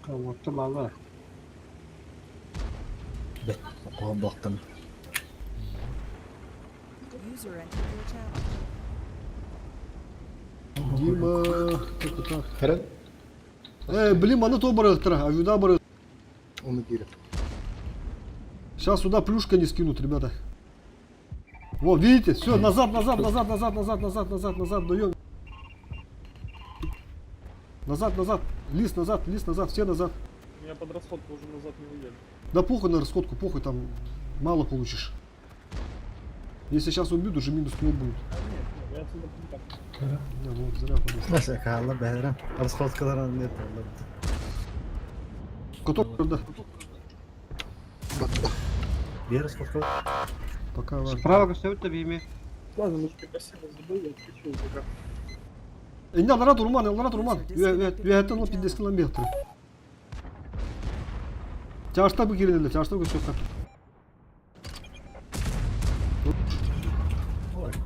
Отты бала. Бэт. Оҕон бохтан. User entered your channel. Дима, как так? Харан. Э, блин, аны то барыктыра, авюда бары. Оны кирип. Сейчас сюда плюшка не скинут, ребята. Во, видите? Все, назад, назад, назад, назад, назад, назад, назад, назад, даем. Назад, назад, лист назад, лист назад, все назад. У меня под расходку уже назад не уедет. Да похуй на расходку, похуй, там мало получишь. Если сейчас убьют, уже минус 100 будет. А нет, нет, я отсюда никак. Не, ну вот зря подумал. Наша хаалла бэһэрэн. Арсхоткалар нет олла. Коток, да, Батта. Биэр расходка. пока ладно. Справа көстөбүт да биме. Ладно, мужики, спасибо, забыл, я отключил пока. Инде алара турман, алара турман. Үәттен лап 50 километр. Чашта бу киренеле, чашта бу чөккә.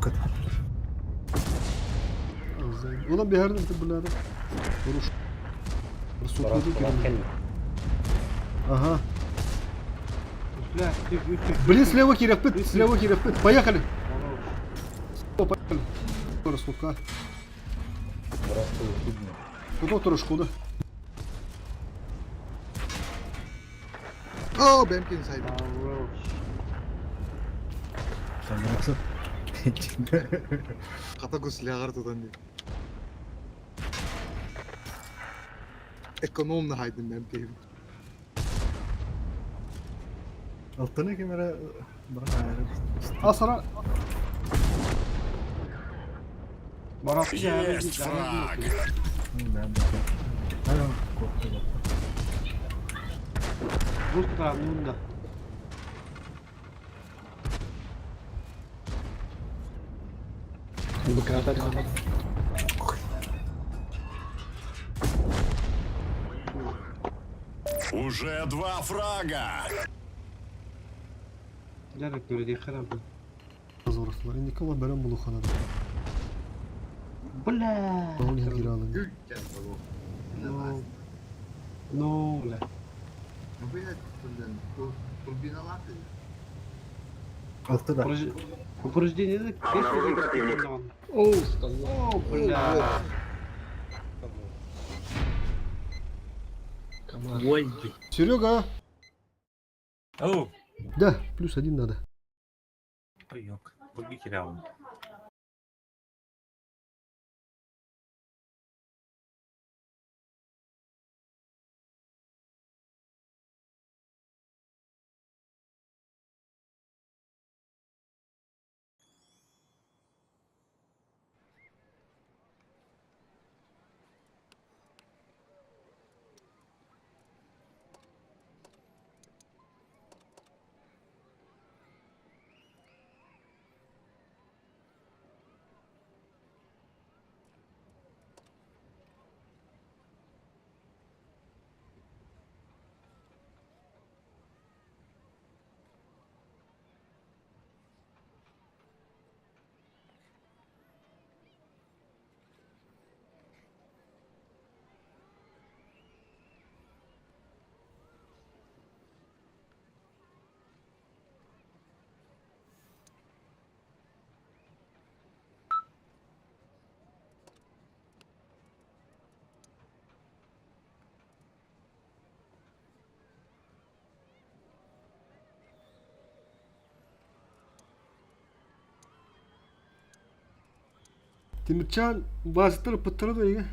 Көт. Ула бихәрдә бит булады. Руш. Расуклады киренеле. Ага. Үслә, үс үс. Блин, слева кирәкпит, слева кирәкпит. Поехали. О, поехали. Расудка. Куда турышку, да? О, бэмкин сайды. Санасы. Ката гуслягар тутан ди. Экономно хайдым бэмкин. Алтыны кемере бара Асара. Есть фраг. Бустра нунда. БК Уже два фрага. Жарык көрдü харап. Разворотла. Инде кала бәрәм булу ханада. Бля. Ул киралын. Гүлчен болу. Ну. Ну, бля. Ну, блядь, блин, турбина лапы. Алты да. Упреждение да. Обнаружен противник. Оу, стала. О, бля. Комар. Ольги. Серега. Оу. Да, плюс один надо. Ой, Буги киряун. Тимирчан баазыктар ыппыттара да эйигэ?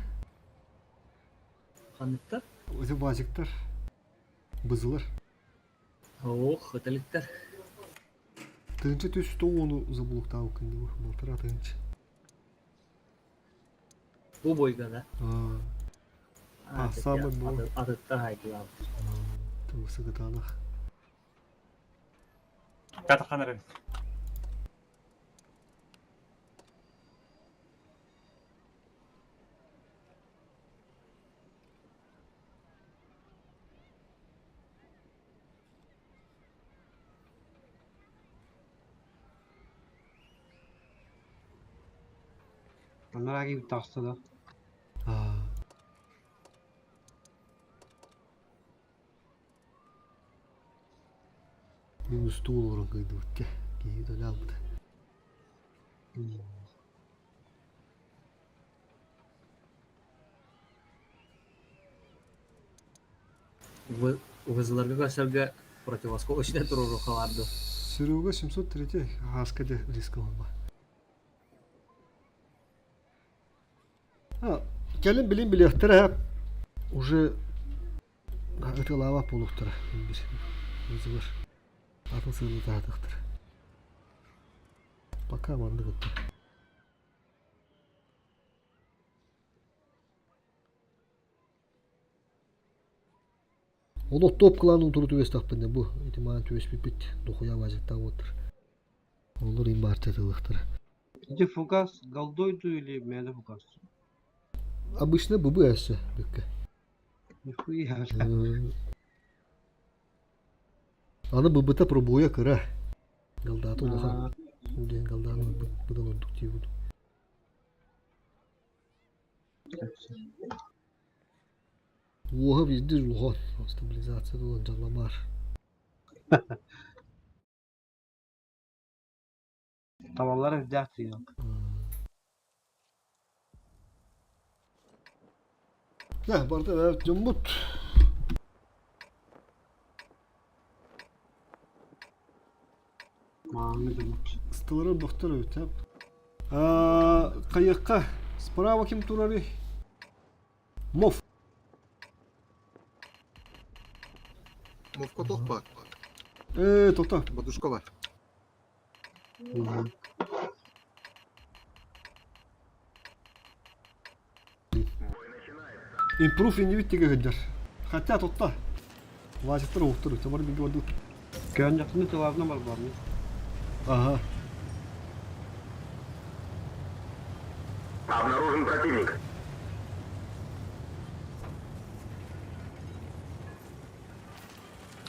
Ханныктар? Ити баазыктар. Бызылар. Ох, ыталиктар. Тыһыынча түс тоҕуону заблоктаабыккын дии балтараа тыһыынча. Бу бойга да. А, самый бу. Атыттар хайдылаабыт. Тылсыгытаанах. Пятахан эрэ. Анараа киһи таҕыста да. Мин устуул олорон кыйдыбыт дьэ. Киһи төлө албыта. Вызыларга көрсөргө противосколочнай туруоруохха баар дуо? Серега 703 ааска дьэ риск ылынма. Кэлин билин билиэхтэрэ уже ытылаабат буолуохтара вызывар атын сыалы таһатыахтара. Пока маннык ыттар. Олох топ кылаанын туру түбэстэхпинэ бу ити маан түбэспиппит дохуя вазиктаабыттар. Олор им баар тылыахтара. Ити фугас голдой дуу или мээнэ фугас? Обычно ББ өссө бүккэ. Нихуя. Аны ББ-та пробуя кыра. Голдата улахан. Диэн голдааны быдан ордук диибит. Уоһа везде улахан. Стабилизация долан дьалламар. Табаллар үрдээх тыйык. Да, барда дьоммут. Мааны дьоммут. Ыстылары бохтор эбит, Хайыахха, справа ким турарый? Мов. Мовко тохпа. Тоқта. Бадушка бар. Импрув иннибит тигэ сылдьар. Хотя тутта. Вазиктар уһуктар, чабар биги бардыт. Көөнньөхтүнү тылаабына барбарны. Ага. Обнаружен противник.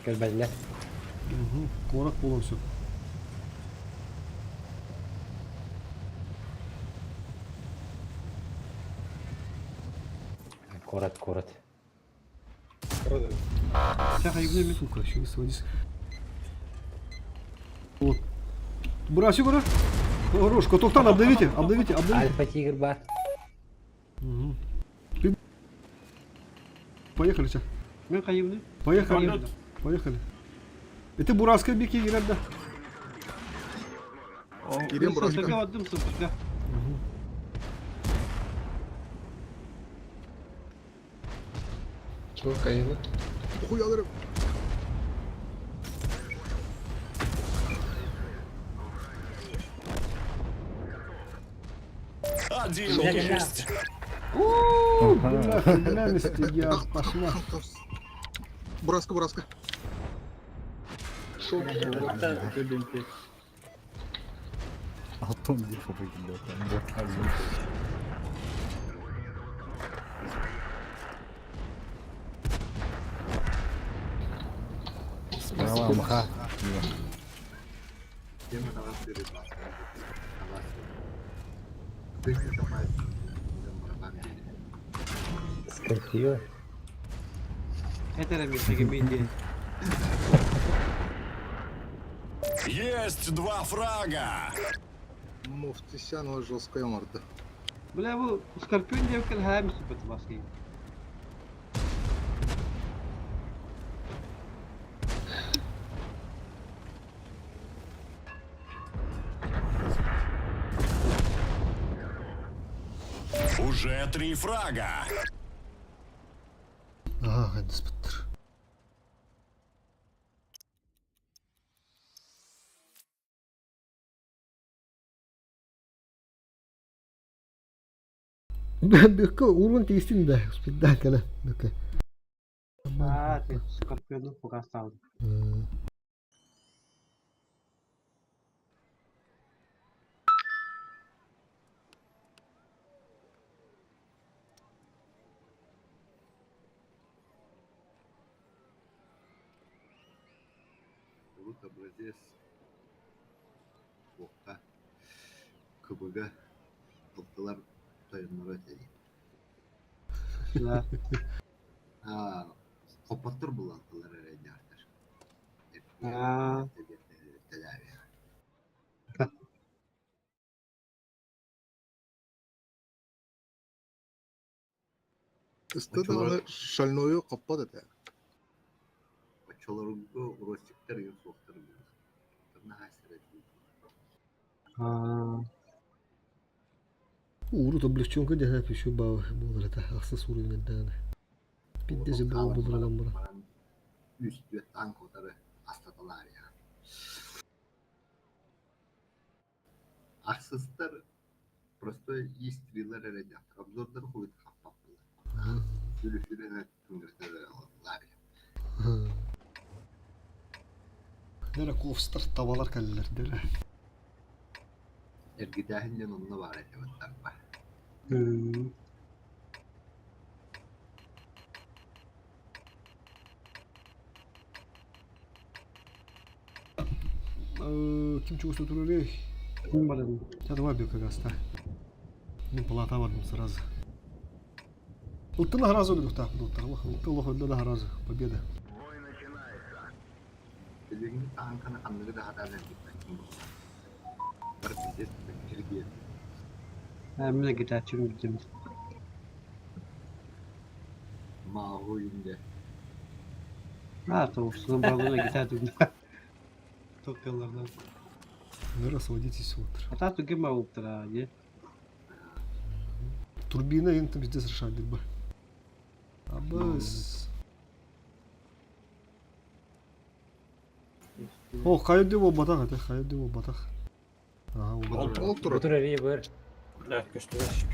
Көрбөллөр. Куорат буолуон сөп. Куорат, куорат. Сука, еще не сводись. Вот. Брась, Егора. Хорош, Котохтан, обновите, обновите, обновите. Альфа Тигр бар. Угу. Поехали, сейчас. Мен хайыбыны? Поехали. Поехали. Это Бураска бики играть, да? Кирем Бураска. Сыртыга бардым, сыртыга. Чего, Каина? Хуй алырым. Один есть. Бляха, бля, я пошла. Бураска, Бураска. Шок. Алтон диye попадет. Справа мха. Тема давас берет. Давас. Ты Скорпио. Это миэтэгэ миэти. Есть два фрага. Муфтисян жесткая морда. Бля, бу Скорпион диэбиккин хаайм суппат баскый. Уже три фрага. Ага, хайдаспыттар. Бүккэ уурун тиистин да, успейдаан кэлэн бүккэ. Аа, ты скорпиону показал. Урут образец туохха КБ-га алтылар тойонноро этэ дии. Да. Аа, хоппоттор булалтылар эрэйдээхтэр. Аа. Тэлээбиэ. Ыста даҕаны шальнойу хоппот этэ. Оччолорго ростиктар ыйын суохтар буолла. Наһаа сэрэтии. Аа. Урут облегченка диэн еще буолар этэ ахсыс уровень даҕаны. Пиздец буол булуралан бара. Баран үс түөрт танк утары астаталаар я. Ахсыстар простой истрилер эрэ дьахтар обзордары хуйт хаппаппылар. Сүрү-сүрүнэ түҥгэртэлэр Дэрэ ковстар табалар кэллилэр дэрэ. Эргитээһин диэн онно баар этэ баттарба. Ким чугас турарый? Ким барабын? Я давай бөкө гаста. Мин палата бардым сразу. Ылтына сразу өлүөхтээх буолуохтар. Ылты олох өллө да сразу. Победа. Бой начинается. Билиҥҥи тааҥканы ханныгы да сатаан эргиппэккин буолла. Бар пиздец киргиэн. Аа, мин гитарчым билдим. Мааҕы инде. Аа, тоғусунан барабына гитар дүгүн. Токкалардан. Наверное, сводитесь утро. Ата түгэн баҕылтара, не? Турбина им там пиздец решает бы. Абыс. О, хайды ол батах это, хайды ол батах. Ага, ол батах. Ол турар. Бу турар бар. Да, көстүбэт.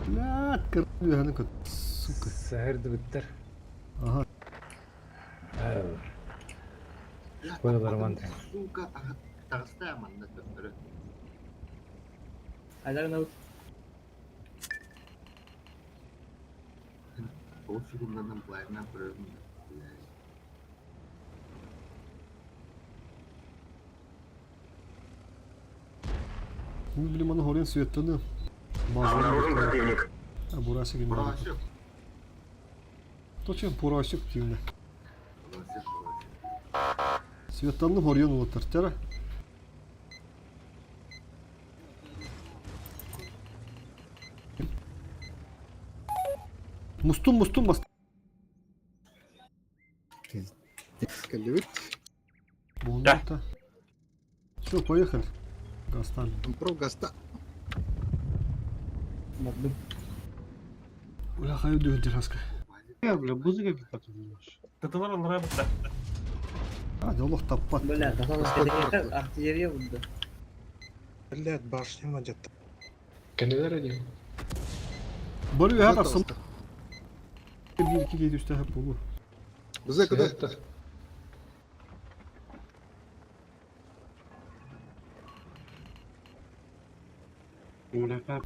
Блядь, короче, сука. Саһырдыбыттар. Ага. Коля бараман. Сука, таҕыста манна төттөрү. Айдар Ол секунданан былайынан көрөрүм. Ну, блин, маны хорен светтаны. Обнаружен противник. А, бурасик им. Бурасик. То чем бурасик тивне. Бурасик, бурасик. Светтаны хорен улаттар, тера. Мустум, мустум бас. Кэллибит. Да. Все, поехали. Гастан. Про гаста. Бля, хаю дүйін терраска. Я, бля, музыка какая-то. Тытылар ыллара бытта. А, олох таппат. Бля, артиллерия булду. Блядь, башня мадет. Кэннилэр эдиң. Бары үйә тапсам. Bir iki gece üstə hep olur. Bize kadar. Сыһыттар.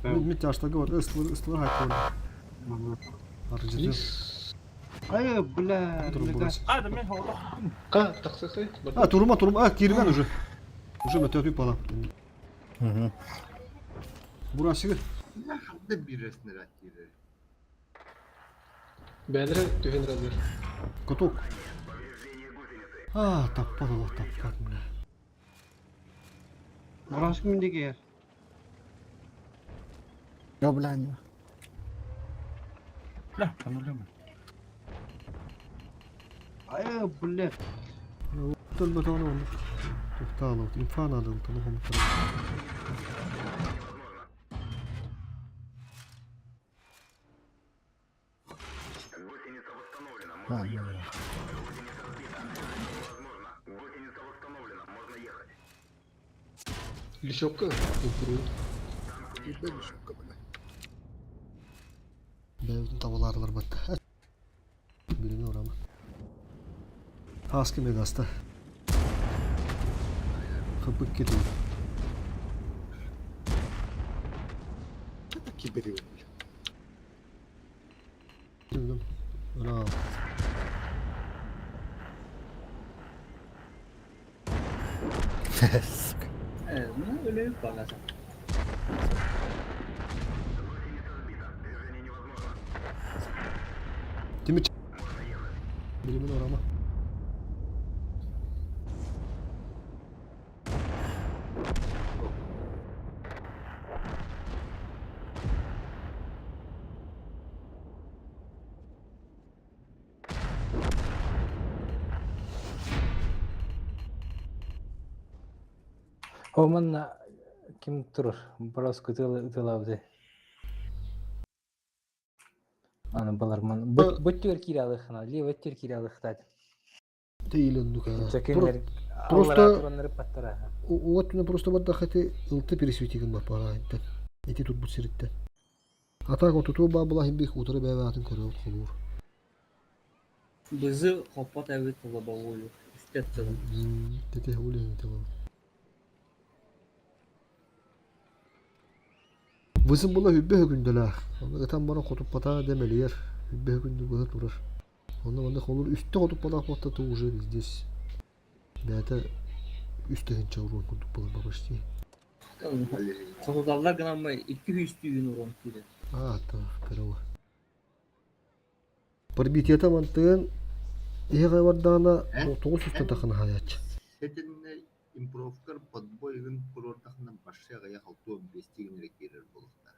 Ну, Митяш, так говорит, ыстылар, ыстылар хайт Аржыды. Ай, бля, Туруп бурасик. А, да мен хоҕото. Ка, тахсыкай. А, турума, турума, а, кирмен уже. Уже мөтө пала. Бурасик. Я ханна бииресинер аттиирер. Бәлere түһэн разыр. Каток. А, таппат олох, таппат, бля. Бурасик миндеге. Yo, бля, не. Да, анулема. Ай, бля. Төлбөт аны оны. Тоқталы, инфан ады, Лисевка импрув. Киирбэ лишёвка, бля. Бэйэбитин табалаарлар батта. Билими урама. Хаски мегаста. Хапык кету. Это киберил, бля. Браво. Сука. Ну, өлө багаса. Тимир Билими урама. О манна ким турар? Барас ытылабыты. Аны баларман. Бөттүгөр кире алыхына, ле бөттүгөр кире алыхтат. Тейлен нука. Чакыннар Просто тураннары паттара. Вот мен просто барда хати ылты пересветигин бар пара Эти тут бут сириттен. Атак отуту бабла химбих утары бәбәтин көрөт холур. Бызы хоппот әбит лобовую. Истеттен. Тете улин те бол. Высым була хүббе хүндөлөх. Оны ытан бара хотуп пата демелиер. Хүббе хүндө быһы турар. Оны манда холур үстө хотуп пата хотта то уже здесь. Бәте үстө хинча урун курдук болар почти. Хотуталлар гынаммай 200 түйін урон кире. А, так, перова. Пробитие мантыгын иһэ бардаана тоҕус үстэ тахын хаяччы. Сетинне импровкар подбойгын курортахна башша гая халтуом бестигин рекирер болуктар.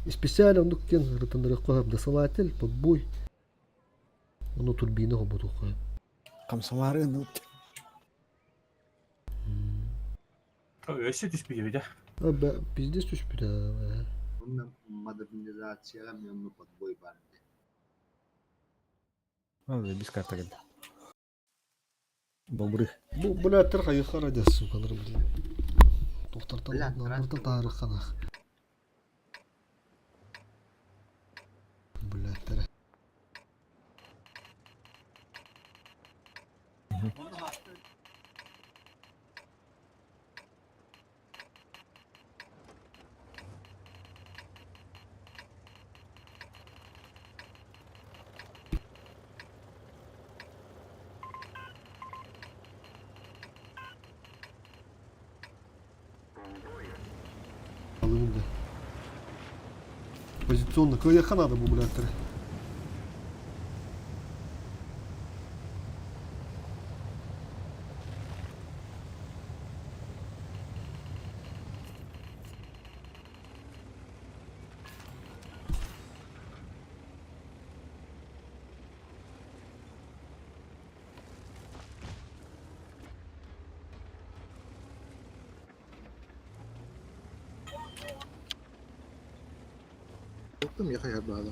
Специально ондук кен рытындыры досылатель, подбой. Ону турбина хоботуха. Комсомары, ну, Өссө түспүйбүтэ. А, пиздец түспүтэ. Онна модернизацияга мен подбой бар. Ну, без карты келді. Бобры. Бу блядь, хайыхара дес, сукалар, блин. Тохтартан, Бля, нартан тарыханах. Блядь, тара. Алыгын да. Позиционно. Кыяха надо бу, блядь, тара. Оттым я хайар баада.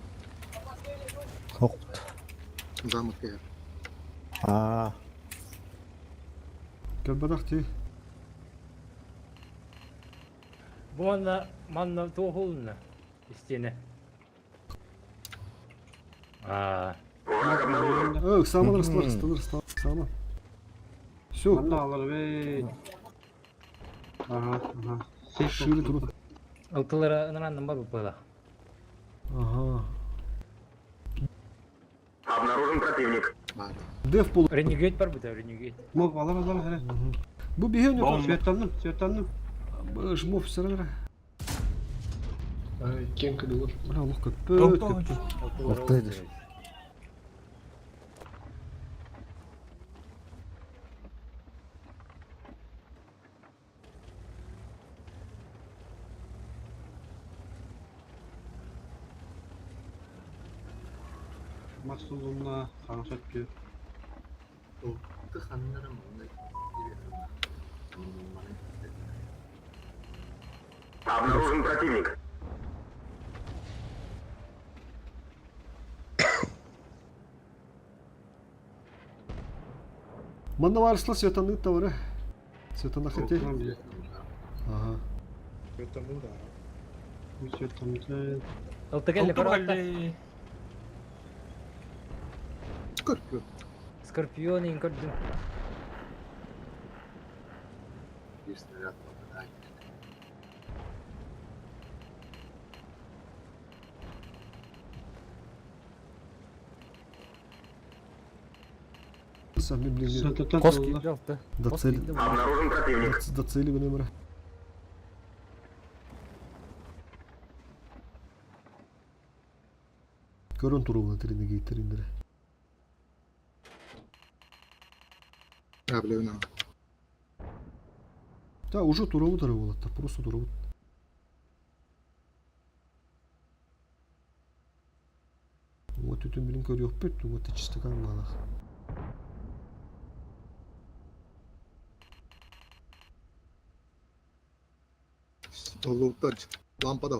Хоқт. Замок кайар. А, Кэлбэтэх ти. Бу манна манна туохулна. Истине. А, Э, саман растар, растар, растар, сама. Все, Манна алар бей. Ага, ага. Сейф шире труд. ылтылара ынраннан бар бу Ага. Обнаружен противник. Баада. Деф пол. Ренегейт бар бу ренегейт. Мог алар алар хәре. Бу биһен yok. Светтанным, светтанным. Жмов сырыр. Ай, кең кыдылыр. Бля, лох көппөт, көппөт. Ылтыйдыр. Максулунна хаңсат тü. Ты ханнара манна Обнаружен противник. Манна варсла светаны тавары. Светана хати. Ага. Светамды. Алтыгелли Алтыгелли. Скорпион. Скорпион ин көрдүм. Биир снаряд попадает. Сами, блин. Коски да. До цели. Обнаружен противник. До цели вынемра. Көрөн туругуна тренеге тренере. А, бля, на. Да, уже туругу туругу, просто туругу. Вот үтүн билин көрүөхпүт, вот чистакан маалах. Олуктар. Лампа да.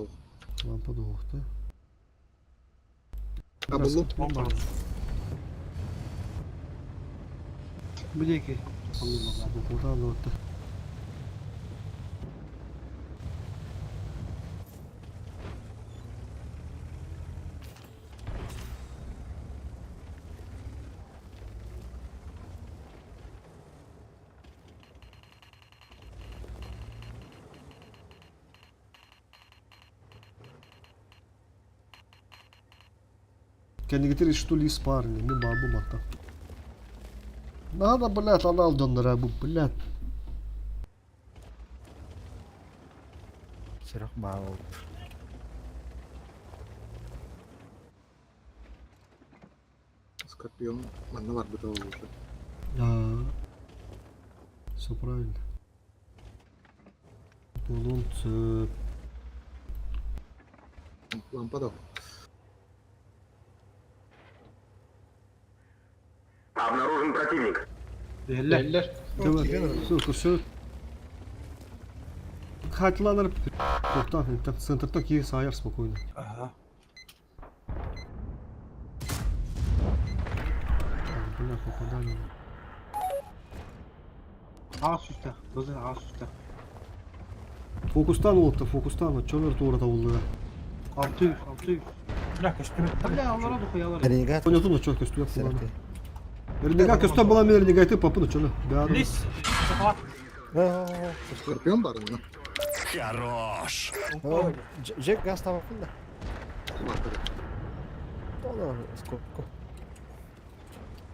Лампа да да. А буллум. Билеки. Куда алып Кэннигитер что ли парни, мен бабу матта. Надо, блядь, анал донора, бу, блядь. Сирок баал. Скорпион. Манна бар быта уже. Все правильно. Болон цеп. Лампа да. Обнаружен противник. Эллер. Давай, все, все. Хатланар тоқтан, центрта кие саяр спокойно. Ага. Так, бля, попадание. Ағас үсті. Бызы ағас үсті. Фокустан oldu, фокустан. Чонор тура табылды. 600, 600. Бля, көстүбэт. Бля, алара да хуялар. Ренегат. Понятно, что көстү буланы. Ренегат көстү була мен ренегаты папы чоно. Бәрі. Лис, захват. Скорпион бар ну. Хорош. Жек газ табаппын да. Тола сколько.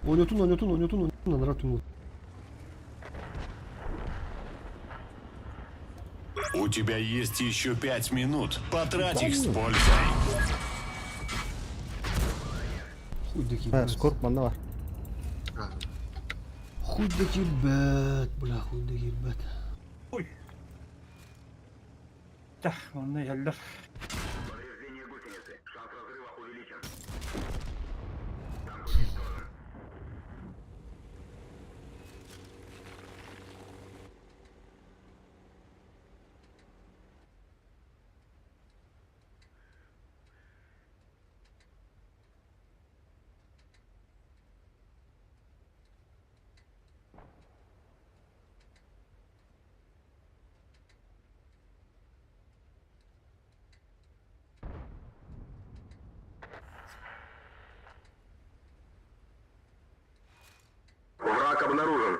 Ойнотун, ойнотун, ойнотун, ойнотун, анара түн. У тебя есть еще 5 минут. Потрать их с пользой. Хуй дикий. Скорп манна бар. Хуй дикий бэт, бля, хуй дикий бэт. Ой. Тах, онны эллер. Повреждение гусеницы. Шанс разрыва увеличен. Враг обнаружен.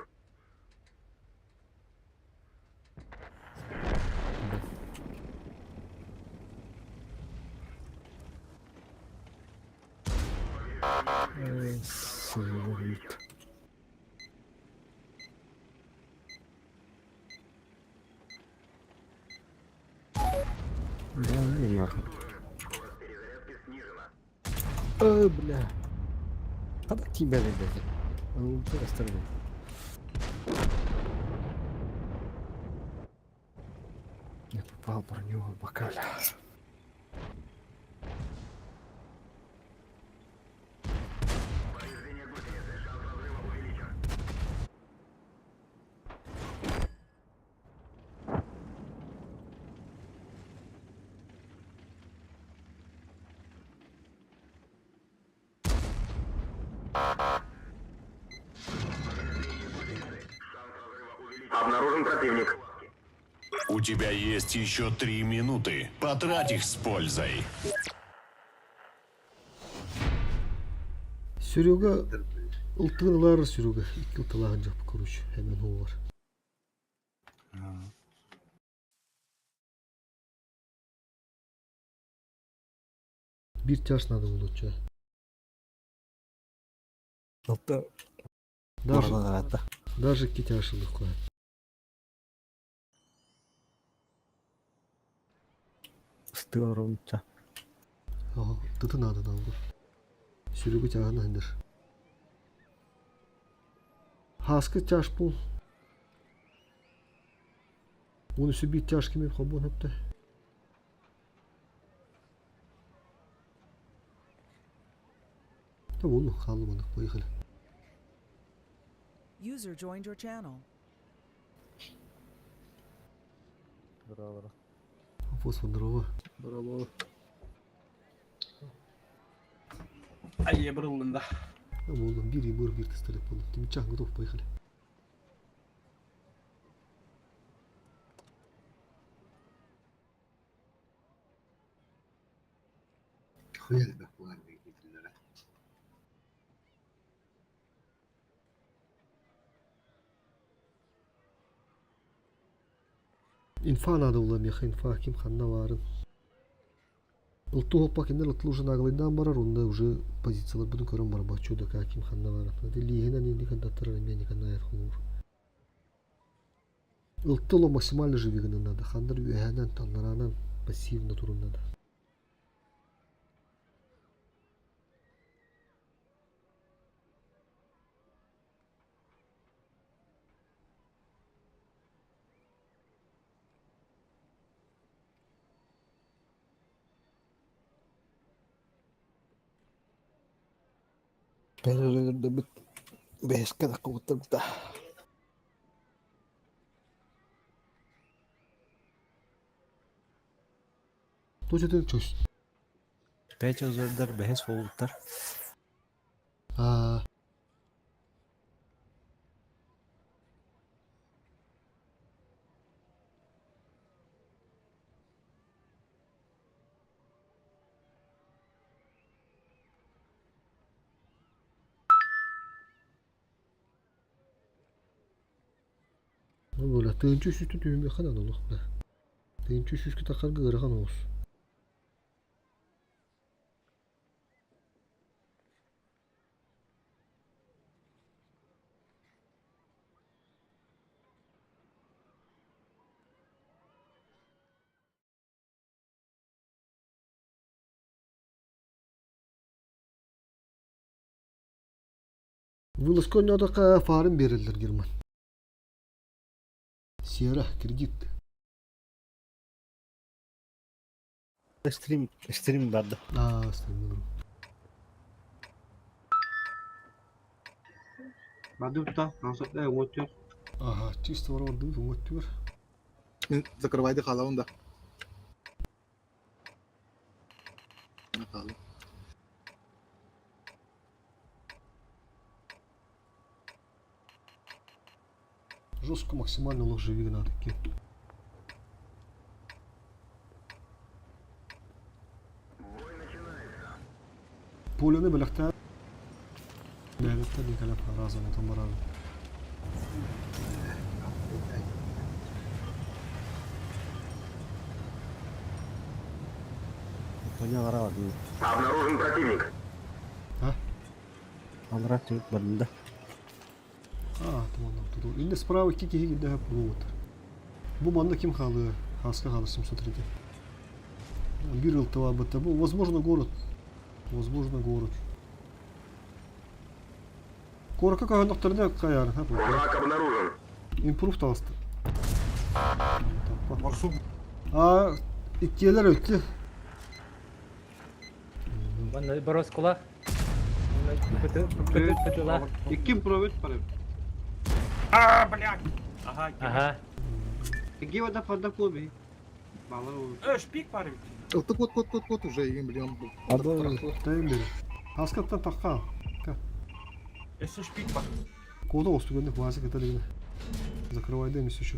Сыворит. Да, и нахуй. Ой, бля. Когда тебя не блядь? Ну, ты остальные. Я попал броню в бока, бля. Повреждение гусеницы. Шанс разрыва увеличен. Обнаружен противник. У тебя есть еще 3 минуты. Потрать их с пользой. Серега ылтыгын ылаар Серега. Икки ылтылааһын дьаппы короче. Hemen бар. Бир чаш надо булоча. Алта Даже, баралаата. даже китяшылык кое. Ыстыган ровнуча. Ага, тыты надо нам. Серега тягана хындыр. Хаскы тяж пул. Оны сүбі тяж кеме хобон хөпті. Да вон, халы вон, поехали. User joined your channel. Браво. Вопрос здорово. Браво. Ай, брылын да. Да вон, бир и бир бир пистолет был. Тимчак готов, поехали. Хуя элбэх буолар дииллэрэ. Инфа надо было, меха инфа, ким ханна барын. Ылту хоппа киндер ылтыл уже наглыйдан барар, онда уже позициялар бұны көрін бар, бачу да ким ханна барын. Лиһинен инди кандаттар мен никанна холур. Ылтыло максимально живиганы надо. Хандар үһәнән, таннаранан пассивно турун надо. Pero бэска да куттар. Точно чөс. Пять озордар бэс болуттар. А, Ну, бля, тыынчы үсүстү түһүмү ханан олох бля. Тыынчы үсүскө тахарга ыарахан оҕус. Вылазка ойноодоххо фаарын биэрэллэр Герман. Сера, кредит. Стрим, стрим барды. А, стрим. Барды та, өтөр. Ага, чисто варвар дым, вот түр. Мин закрывайды халавын да. Хаалы. Жестко максимально лох живи надо таки. Поле бэлэхтэ. Бэлэхтэ Николя разом там барар. Коня карабады. Обнаружен противник. А? Алра түк барды. А, там он тут. Или справа кики хиги да плот. Бу манна ким халы? Хаска халы 703. Бир ылтыва бт. Бу, возможно, город. Возможно, город. Корка каганактарда каяр, ха, бу. Враг обнаружен. Импрув таласты. Барсук. А, иккиэлэр өттү. Манна бороскула. Пытыла. Икким провет барып. А, блядь. Ага, Ага. Икки вода фарда клуби. Бала Шпик бар ведь. Ылтык кот кот кот кот уже игин билем. Абы Тайым бери. Хаскаттан таққа. Эссе шпик бар. Кода остугенде вазик это дегене. Закрывай дем еще.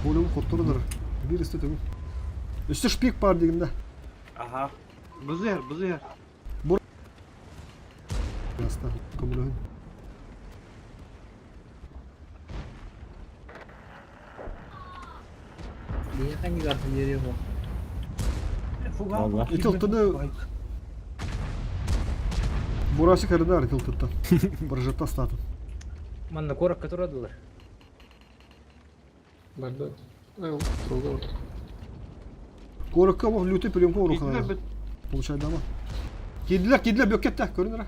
Болюм хотторулар. Бир исте төгүл. Өссө шпик бар дигин да. Ага. Бызыр, бызыр. Яста көмөлөһүн. Niye hangi kartın yeri yok? Фугал. Итилтыны Бурасы коридор итилтыттан. Прожекта статын. Манна коракка турадылар. Барда. Ай, трога бар. Коракка бу лютый приемка Киттилер урухана. бит. Получай дама. Кидлер, кидлер бөккетте, көрүнөр.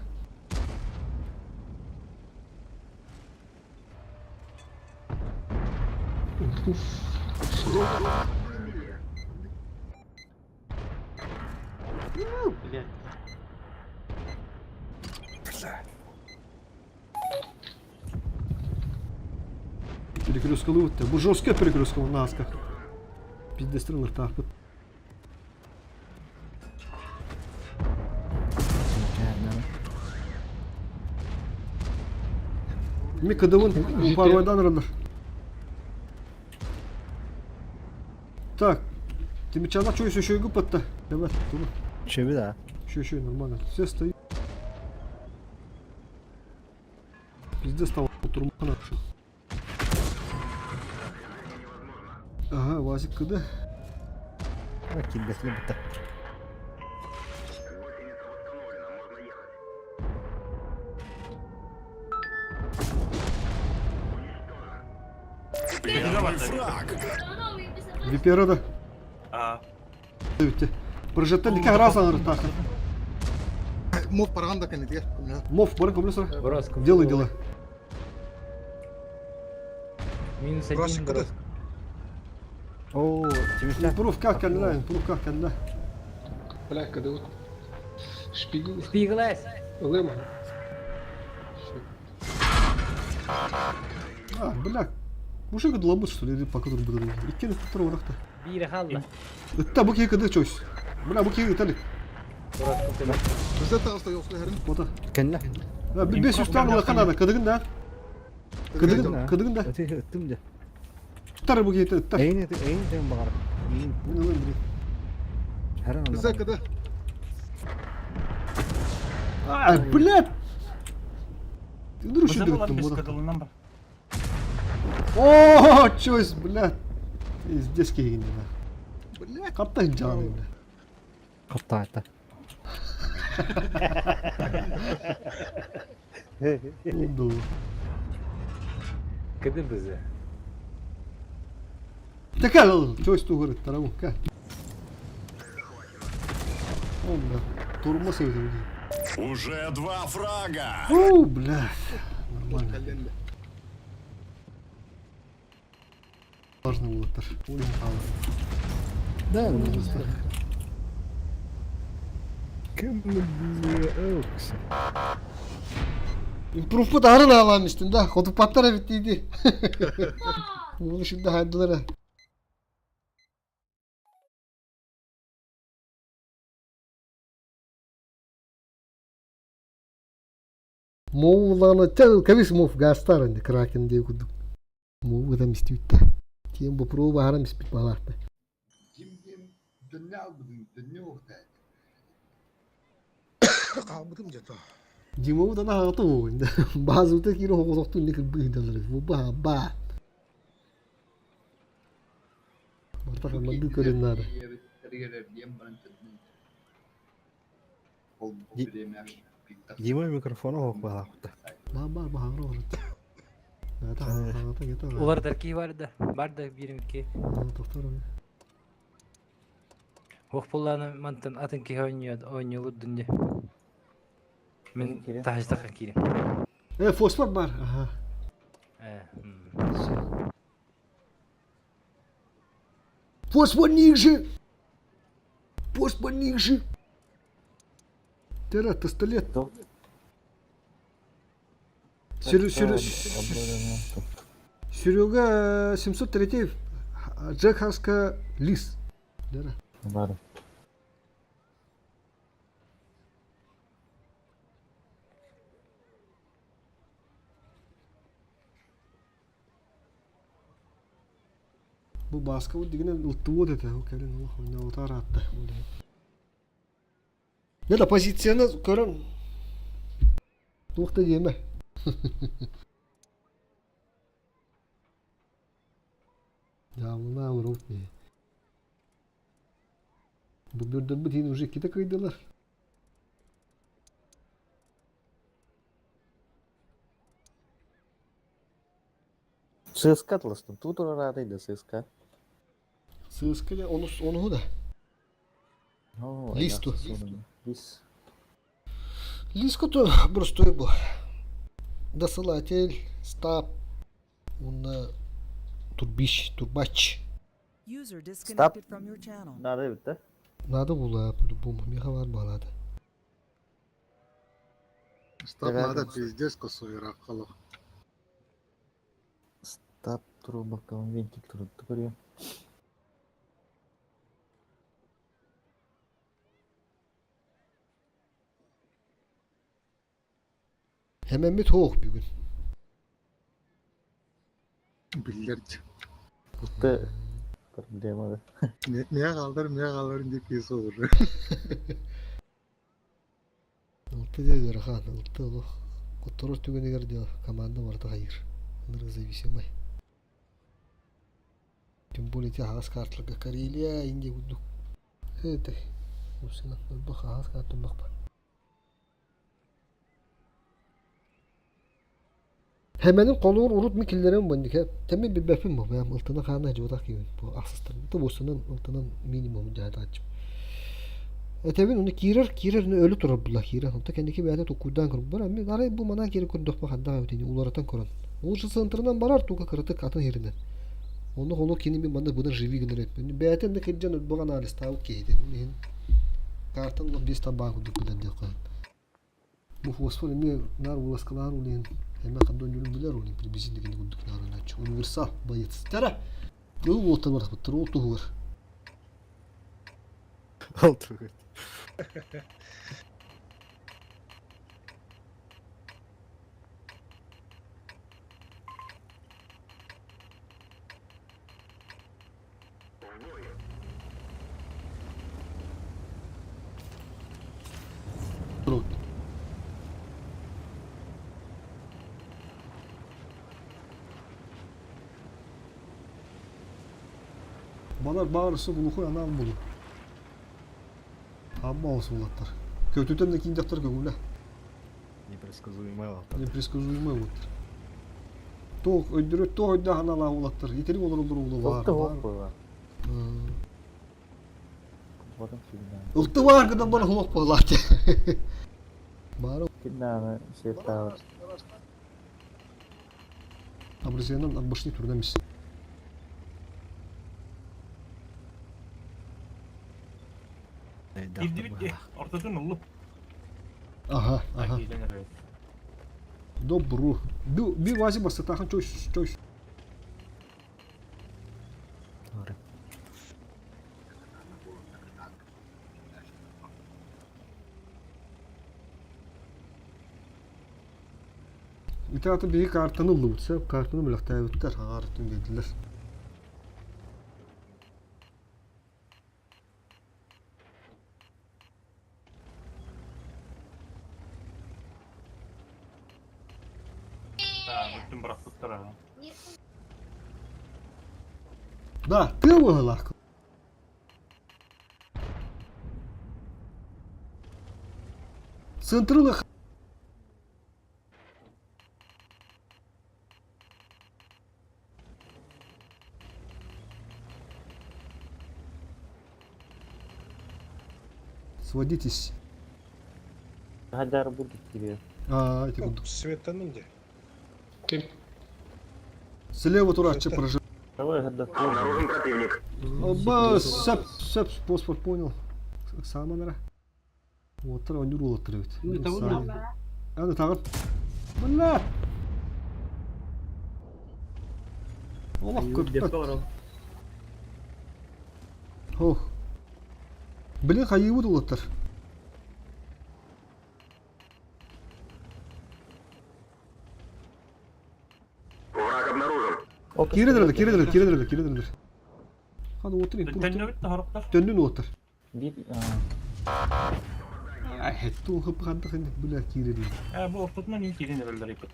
Блядь. Перекресткалы өтті. Бу жестко перекресткалы наска. Пиздестрелер тақпыт. Ми кыдымын парвайдан ырылыр. Так. Тимичана чой еще гупатта. Давай, туру. Чеби да. Еще, еще нормально. Все стоит. Пиздец стал турмана. Ага, Васик куда? А килбетле битте. Гусеница восстановлена, можно ехать. Первый фраг. Випера да. А. Прожектор как раз он ртаха. Мов параган да кенетигер. Мов, бары көмлесір. Броско. Делай дела. Минус один Бросик броск. О, Тимишля. Импрув как калла, импрув как калла. Бля, когда вот шпигл. Шпиглес. Лема. А, бля. Мужик долбут, что ли, по которому буду. Иккен второго рахта. Бири халла. Это буки кыды чойс. Бля, буки италик. Броско тебе. Bizde tağısta yoksa herin. Бота. Кенле. 500 тан лахана да, кыдыгын да. Кыдыгын, кыдыгын да. Өте өттүм де. Тар буки тар. Эйин эйин тем багар. Мен алайын, блин. Хәрән Bizde кыды. А, блядь! Ты друг Бызы булар что без бота. кыдылынан бар. О, чойс, блядь. Здесь кейгин да. Блядь. Каптай жаны, бля. Капта это. Oldu. Кыды бызы. Такая, чойс ту говорит, тараму, ка. О, бля, турма себети. Уже два фрага. О, бля. Нормально. Калленде. Важно было тар. Улин хала. Да, ну. Кем өкс. Импрув дарын аламыштым да. Хоту паттара биттiydi. Bunu şimdi haydılara. Моуланы тел кавис мов гастар инде кракен диye кудuk. Мов да мистүтте. Тем бу проба харам испит балахта. Ким ким дөнне албыдың, дөнне оқты. Kalbıdım jeta. Димову да нагаты инде. Базы кире хогозокту инде кырбы Бу ба ба. Барта хаманды көрөн нары. Ол бу время Дима микрофону хок балакта. Ба ба ба хаңра орут. Да хаңра кете. Улар дарки бар да. Бар да биримки. Токтор. Ох булланы мантан атын ки ойнойод ойнолур дүнде. Мен тахыстака кирим. Э, фосфор бар. Ага. Э. м. Фосфор ниже. Фосфор ниже. Тера, пистолет. Серега 703 Джек Хаска Лис. Дера. Бар. Бу Бааскабыт дигинэн ылтыбыт этэ, ол кэлин олох ойнообута ыраатта. Не да позицияны көрөн туох да диэмэ. Дьаабылана олоробут биһи. Бу бүрдэрбит иһин уже иккитэ кыйдылар. ЦСКА атыластым. Туу турар аатый да ЦСКА. ЦСКА дьэ онус онуһу да. Оо, Листу. Лис. Лиску то простой был. Досылатель, стаб, уонна турбич, турбач. User Стаб disconnected from your channel. надо эбит да? Надо было по-любому. Меха бар балады. Стаб надо пиздец косой ракало. Стаб турбакка вентиль турутtu көрüyorum. Hemen bir soğuk bir gün. Биллэрдь. Бутта проблема да. Миэ хааллар, миэ хааллар дип киһи olur. Ылты дьэ ыарахан, ылты олох. Хотторор түгэнигэр дьэ команда барыта хайыыр. Энергозависимай. Тем более ити аһаҕас карталарга Карелия, Индия курдук. Это усынан ылбах аһаҕас карта ылбахпа. Хэмэнин холуур урут мин киллэрэн бандика тэммин билбэппин бу бэйэм ылтына хаана дьуотах киһибин бу ахсыстарбыт да буостанан ылтынан минимум дьаһатааччым. Этэбин ону киирэр киирэр өлө турар була киирэн онто кэнники бэйэтэ туккуйдаан көрбөр амми арай бу манан киирэн көрдөхпө хайдах эбитини уларытан көрөн лучше центрынан барар туга кыратык атын иһиринэн онно холу кини мин манна быдан живи гынар эппин бэйэтин да кырдьан өлбөх анализтаабыт киһитин иһин картан олох биэс табаан курдук билэн диэххэ Бу фосфор эмиэ наар уоласкалаан ол иһин эмэ ханна ойнуурун билэр ол иһин приблизительно кини курдук наар ойнооччу. Универсал боец. Тара! Ыл уолтан барахпыттар ол туһугар. Ол туһугар. Балар баарысы глухой анаан булу. Амма олус уолаттар. Көтүтэн да киин дьахтар көҥүлэ. Непредсказуемый уолаттар. Непредсказуемый уолаттар. Туох өйдөрө туох өйдөөх аналаах уолаттар итирик олороллор уолу баар. Ылты суох буолла. Потом всегда. Ылты баар гынан баран суох буоллаах Баара Кимнааны сеттаабыт. Абрызыянан арбашны турдан мис. Киирдибит дии. Ортотун ыллым. Ага, ага. Добру. Би, би вази бастатахан чой, чой. Ити аты биһи картаны ыллыбыт, сөп картаны бэлэхтээбиттэр, аҕаар өттүн биэрдилэр. Да, бүттүм бырахпыттар аҕа. Да, тыа быһыылаах. Центры Сводитесь. Хадар будет тебе. А, эти курдук. Светанным де. Ким? Слева турааччы прожи. Давай Обнаружен противник. Оба, сөп, сөп, паспорт понял. Саманара. Уоттар оонньуур уолаттар эбит. Аны таҕын. Бля! Олох көппөт. Ох. Блин, хайыыбыт уолаттар. Враг обнаружен. Киирэн эрэллэр, киирэн эрэллэр, киирэн эрэллэр, киирэн эрэллэр. Ханы уоттар импульс. Төннөбүт да сорохтор. Төннүн уоттар. Биир Туу хыппахандах инник бля киирер. Э бу ортотунан ин киирин эбэллэр иппит.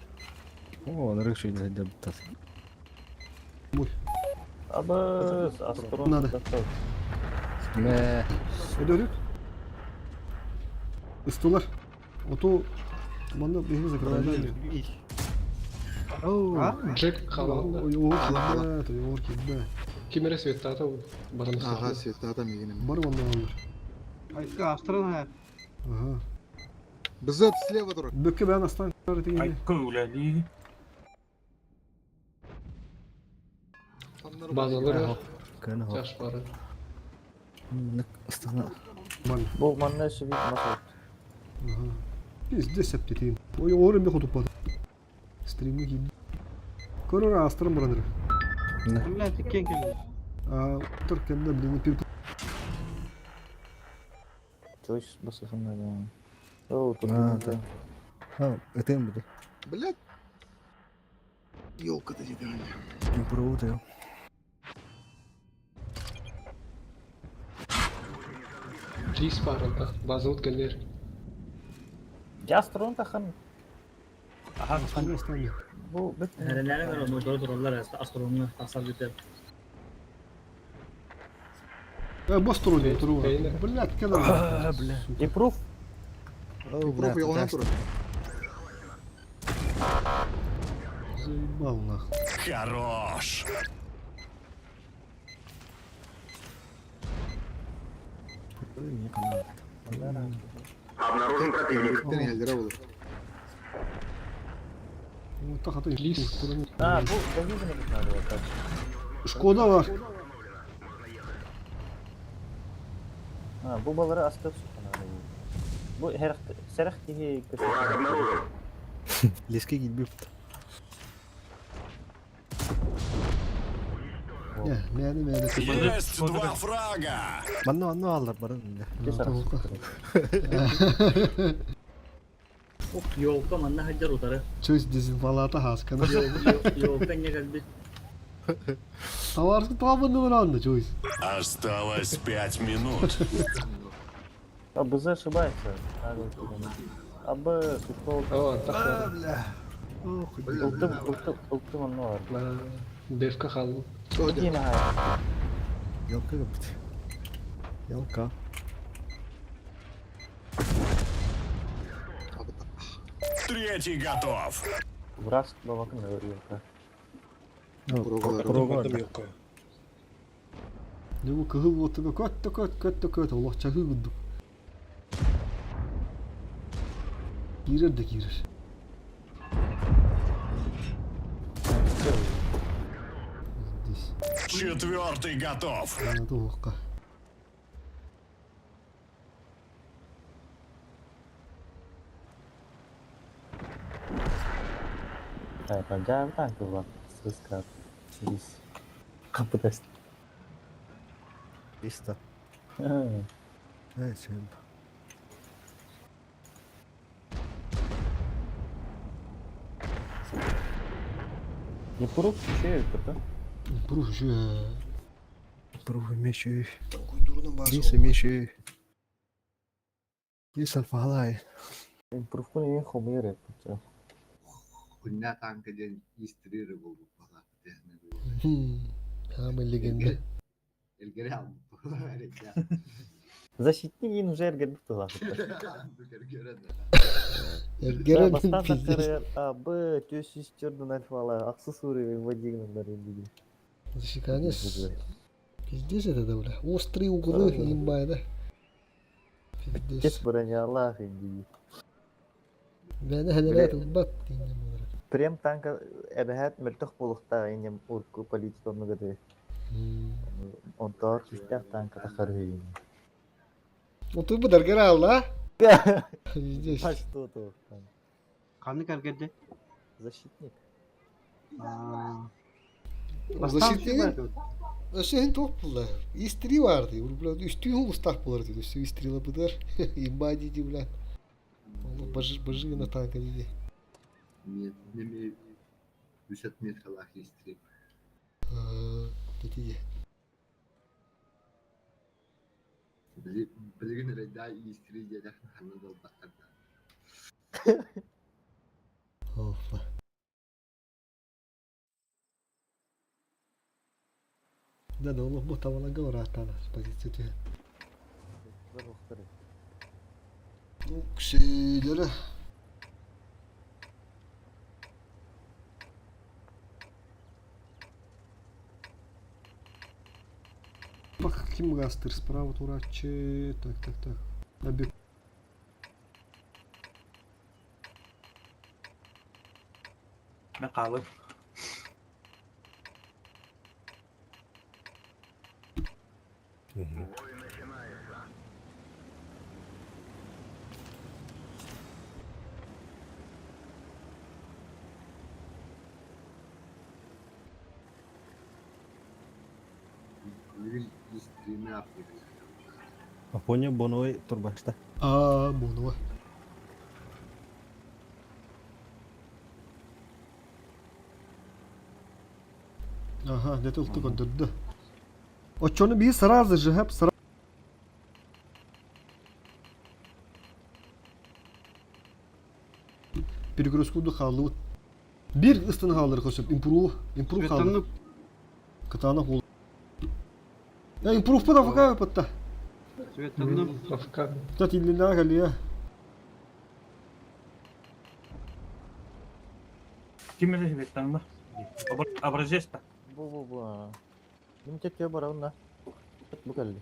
О, нарык шөйдө сылдьар буттас. Абыс, астрон. Надо. Мэ. Өдөрүт. Ыстылар. Ото манна биһиги закрываем. Джек халалда. Ой, оор килбэ, оор килбэ. Ким эрэ светтаата баран Ага, светтаата миигин. Бар манна алар. Айка астрон Ага. Бзет слева тур. Бөккө бээн астан тигини. Айка үлэлии. Базалар Көнө хоп. тяж бары. Ыстана. Нормально. Бу манна өссө биир мас от. Ага. Пиздец септетейин. Ой, оор эме хотуппат. Стримы кийди. Көрөр астырым бараныр. Бля, тиккен келди. А, тур кенде блин пир Чойс басыхын О, тут. А, да. А, это буде. Блять. Елка ты дедания. Импровута. Лис барында. База өткенлер. Астрон тахан. Аха, астан астан. Бу бит. Нэрэлэрэ бэр онно дор тураллар астронга тахсар бүтэр. Э, бос туру туру. Бейне. Блядь, кенде. Бля. Импрув. Проф ялган тур. Заебал нахуй. Хорош. Обнаружен противник. Тен елдере olur. Вот так, а то Лис. А, бу дагизин бит надо вот так. Шкода бар. А, бу балары астык сукана. Бу херх сәрәх тиһи Враг обнаружен. Леске килбип. Не, мәне мәне. Есть два фрага. Манна манна аллар барын. Йолка манна хаджар утары. Чөс дезинфалата хаскана. Йолка не калби. Товарский табынды бар чөс. Осталось пять минут. А БЗ ошибается. А Б сукол. О, так Бля. Ох, Ылтым, ылтым, ылтым онно бар. Девка халын. Иди на. Ялка капыт. Ялка. Третий готов. Враг бабакын йолка. Прога. Бу кыһыл оттуга көттө көт көттө көт олох чаһы гудук. Киирер да киирер. Здесь. Четвертый готов. Надо оққа. Так, а так было. Сыска. Лис. Капытас. Листа. Э, чем? Не пурук, че это? Пруф еще. Пруф меши. Куйдурунан басы. Лиса меши. Лиса алфалай. Импрув не хомере. Хуйня танка день истриры был бала. Самый легенда. Элгере Защитник ин уже эргер тула. Эргерен Бастан пиздец. А, Б, төсүз черден альфала, аксыз уровень водигнан диги. Конечно. Пиздец это да, бля. Острые углы, имба, да. Кес Пиздец. броня Аллах индиги. Бәне хәләрәт бат дейін. Прем танка эбэхәт мөлтөх булукта инем урку политика мөгөдө. Онтор күстәк танка тахар хөйүн. Отуй бу дәргер алла. Пиздец. А что то там? Канны кергенде. Защитник. Защитник. Өсөһүн тоқ булла. Истри бар ди. Бля, үстүү улустах болар ди. Өстүү истрила бұдар. Имба диди, бля. Ол бажы бажы гына танка диди. Нет, неме үсәт мехалах истри. Диди. Билигин эрэйдээх иистири диэтэх ханна да ылбаттар да. Оффа. Да, да, ол бу табаларга барааттаана позиция түһэн. Уксилері. Бах, ким гастыр справа турачы. Так, так, так. Набек. Мен хаалым. Бой начинается. Билигин иистириини аптыыр. Апоня боновой турбашта. А, Бонова. Ага, где-то ылты көндөрдө. Оччону биир сразу же хэп сразу перегрузкуду хааллыбыт. Бир ыстын хааллар көсөп, импрув, импрув хааллар. Кытаанах уол. Я импрув пыт АФК пытта. Светанным. АФК. Та тиллинаа кэлиэ. Ким эрэ Вьетнамна? Образец-то. Бу бу бу. Ким тетке барабын да. Бу кэлли.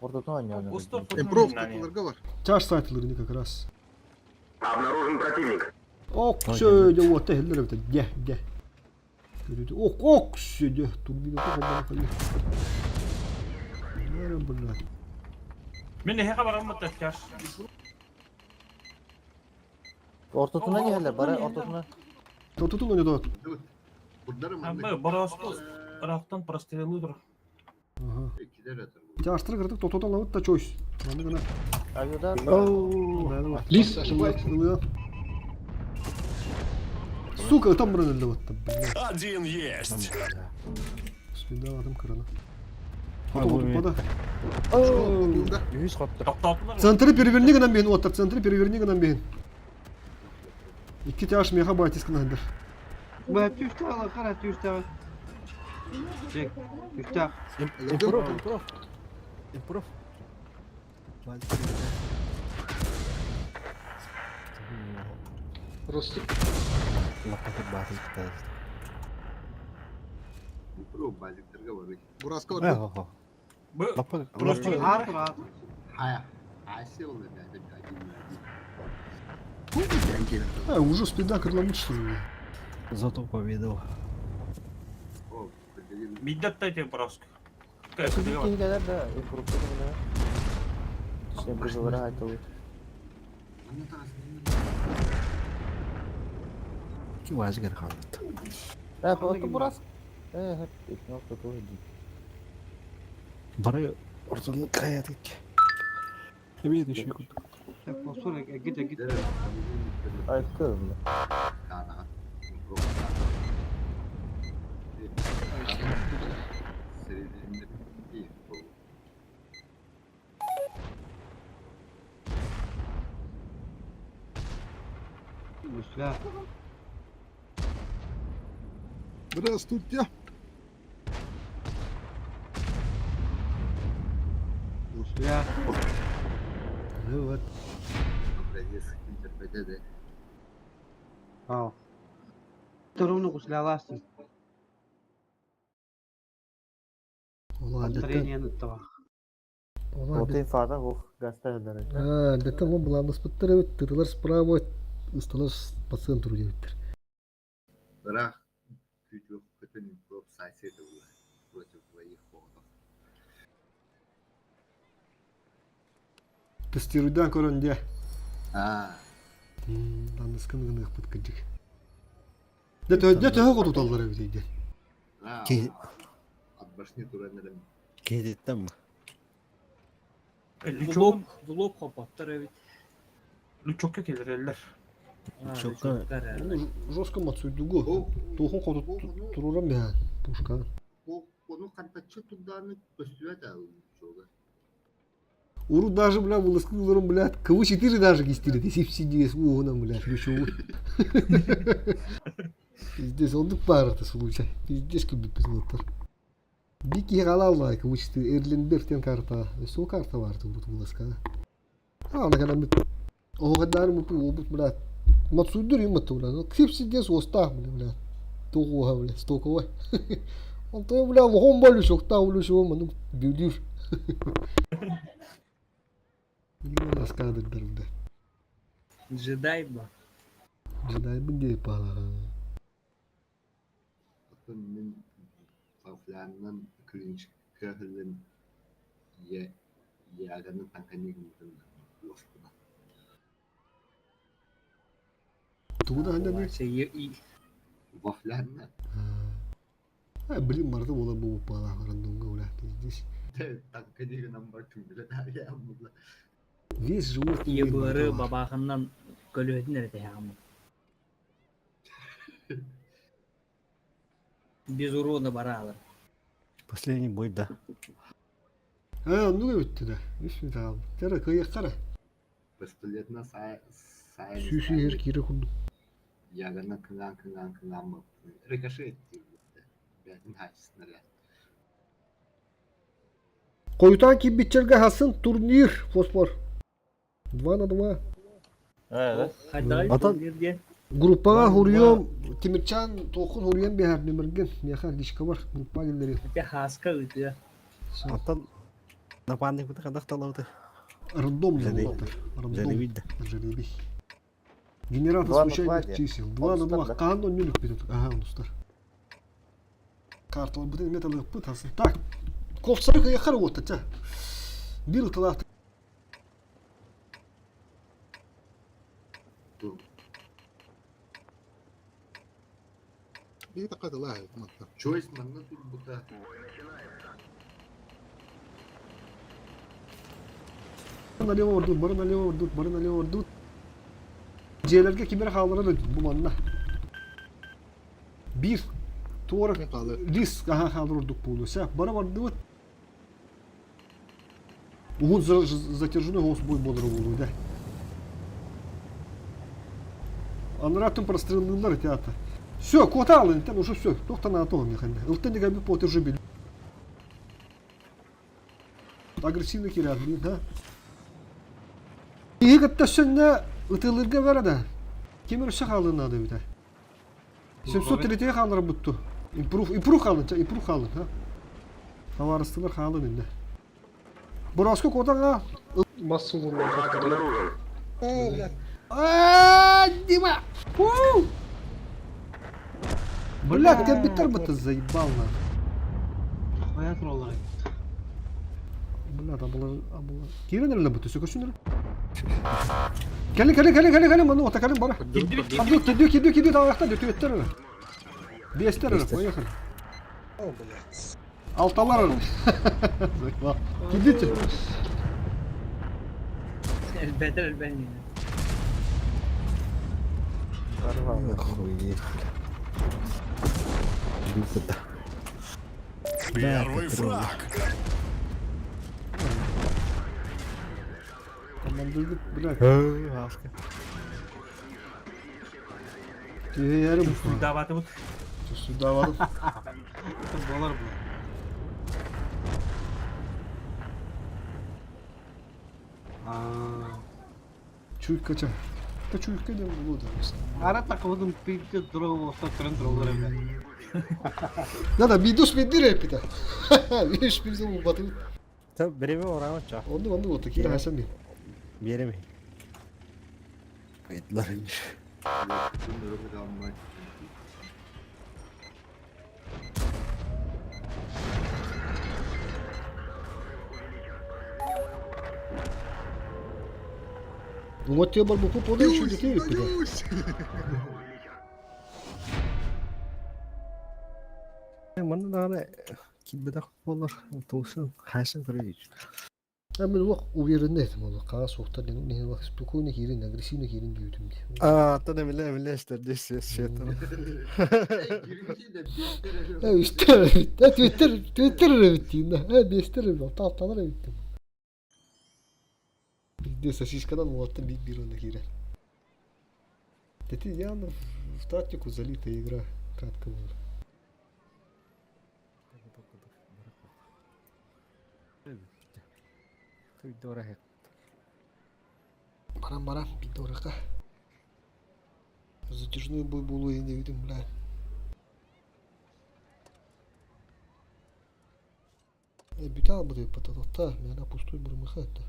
Ортотун анньааны. Импров тутуларга бар. Чаш сайтылырыны как раз. Обнаружен противник. Ок, сөйде уотта хиллер эбит. Де, де. Ок, ок, сөйде. Турбина тоқ обана хайы. Бля. Мен эһэ бараммыт чаш. Ортотуна нехеллер, бары ортотуна. Тотутун ойнодот. Бурдары Бу боросту ыраахтан прострелы тур. Ага. Иккилер атыр. Чаштыр кырдык тототон лабыт та чойс. Маны гына. Авиодар. Лис ошибается. Сука, там брали вот там, блядь. Один есть. Спида адам кырана. Потом вот Үс хоттор. Токтоотулар. Центры переверни гынан бейін, оттар, центры переверни гынан бейін. Икки тяж меха батис гынан Бля, түстәҕэ, хара түстәҕэ. Чек, түстәҕ. Импров, импров. Импров. Ростик. Лапаты батын кытайыз. Импров базиктерге бар. Бураска бар. Бу Лапа, Просто- лапа. Ат, ат. Хая. Айсы ол это один на один. А, уже спида кырламыт что ли? Зато победил. О, билигин Биддат та эти бороску. Киһилер да, импрувтар да. Точнее, бузалара айтылы. Манна таас Ки вазгар халат. Э, ото бурас. Э, хеп, итне ортоту ди. Бары ортону каятык. Имеет еще куда. Так, повтор, гит, гит. Айтты, бля. Каанаҕа. Импров. Серединде Гусля. Здравствуйте. Гусля. Ну вот. Образец интерпретеде. Ау. Торуну гусляласың. Ола, Настроение того. Ола, Отын фата, ох, гаста дары. А, деттен он буламыз быттыр эбит, тырылар справа, ысталар по центру дебиттер. Бірақ күтіп күтін импров сайсы була против двоих ходов. Тестируйдан көрөн де. А, Аныскын гынык быткыджык. Де төһө котуталлар эбит дейди. а, Ки- от башни туранырым. Кедеттен Лучок, Блок хопаттар эбит. лучокка келереллер. Лучокка. Ну, жестко мацуйдугу. Тухун коту турурам бя. Пушка. Оны қантатчы турданы көстүбөт ал чога. Урут даже, бля, выласкыларым, блядь, КВ-4 даже кистили, ты сип-сидиес уоһунан, блядь, ключевой. Пиздец, оннук баар это случай. Пиздец күлбүппүт уолаттар. Биир киһи хаалааллаа КВ-4 Эрленберг диэн карта, өссө ол карта баар урут вылазкаҕа. Аана кэлэммит Оһуохайдаары мутуу уолбут, блядь, Мацуйдур юмматта, блядь, кип-сидиэс уостаах, бля, блядь, туох уоһа, бля, стоковай. Онтон, бля, оһон болю шоктаах улю маннык бүлүүр. Аскаадырдар, бля. Джедай ба. Джедайбын диэп баалаха. Оттон мин Фафлянынан клиническэ ыһыллан Яганы таҥханыы гыммытын уоскуна. Тугу да ханна Вафлянна. А, блин, барыта буола буолбут рандомҥа бля, пиздец. Таҥханыы гынан бар түмүлэ Весь живот Ебары бабаахынан көлөһөтүн эрэ тэһэҕим. Без урона бараалар. Последний бой, да. Э, оннук эбит да. Үс мүнүүтэ хаалбыт. Кэрэ, кыайыахха эрэ. Пистолетна саа Сүүс иһэр киирэ курдук. Ягана кыҥаан кыҥаан кыҥаан рикошет бэйэтин хаачыстынара. Хойутаан киирбитчэргэ хасын турнир фосфор. 2 на 2. Атын Группаҕа хуруйуом Тимирчан туоххун хуруйан биһэр нөмөргүн миэхэ личка бар группа киллэриэм. Ити хааска ытыа. Оттон напарникпыт хадах талабыты. Рандом Жеребий. Рандом. Жеребий да. Жеребий. Генератор 2 на 2 случайных диэн. чисел. 2 на 2. Онустар да. Хаһан онньулукпүт Аха, онустар. Карталарбытын эмиэ талыахпыт хасын. Так, ковцары кыйаххар уотта ча. Биир ытылаах Биһи такка тыла манна. Чойс манна турбута. Налево ордут, бары налево ордут, бары налево ордут. Дьиэлэргэ ким эрэ хаалларан бу манна. Биир туора лис аха хаалар ордук буолуо. Сэ, бары бардыбыт. Уһун затяжной оҕус бой буолара буолуо да. Анараттан простреллыыллар ити аата. Все, куота алын, там уже все, туохтан аата оһон Ылтан дигәби поты уже бил. Агрессивный кирэр, блин, да? Киһи кытта сөннө ытылырга бара да. Ким өссө хаалын наада эбитэ. 703 хааллара бутту. Импрув, импрув хаалын, импрув хаалын, ha. Табаарыстылар хаалын инде. Бороску куотаҥа Массу лунна. А, Дима! Фу! Блядь, кэлбиттэр быты заебал на. Хуя троллар. Блядь, абыла, абыла. Киирэн эрэлэ быты, сөкөсүн эрэ. Кэлин, кэлин, кэлин, кэлин, кэлин, ману, ота кэлин, бара. Абдул, кидүү, кидүү, кидүү, таҕахта, түөттэр эрэ. Биэстэр эрэ, поехали. О, блядь. Алталар эрэ. Заебал. Кидите. Элбэтэр элбэн Охуеть. Люто. Первый фраг. Командирдик, блядь. Аска. Түһээрим. Даватыбыт. Сюда барып. Болар бу. Аа. Чуйка ча. Та чуйка диэн буолуо да. Ара такыбытын пиздец дурого болса түрін троллар эбит. Да да, бидус бидир эпита. Видишь, бирзе убатыбыт. Та береме орама ча. Онду онду вот такие хасан би. Береме. Кайтлар инш. Вот тебе барбуку подай еще детей эпита. Манна даҕаны киирбэтэх буоллар тугусын хаайсан көрө А мен олох уверенный этим олох хаҕа суохтар диэн мин олох спокойно киирин агрессивно киирин диэбитим дии. Аа, оттон эмиле эмиле эстэрдэ свет Э үстэр эбит. Э Твиттер Твиттер эбит диин да. Э биэстэр эбит. Алта алталар эбит. Биирдэ сосисканан уолаттан биир-биир онно киирэр. Ити явно в тактику залитая игра катка была. Баран баран пидорака. Затяжной бой буолуо иһин эбитим бля. Бүтэ албыт эбиппит мээнэ пустой бурмыха это.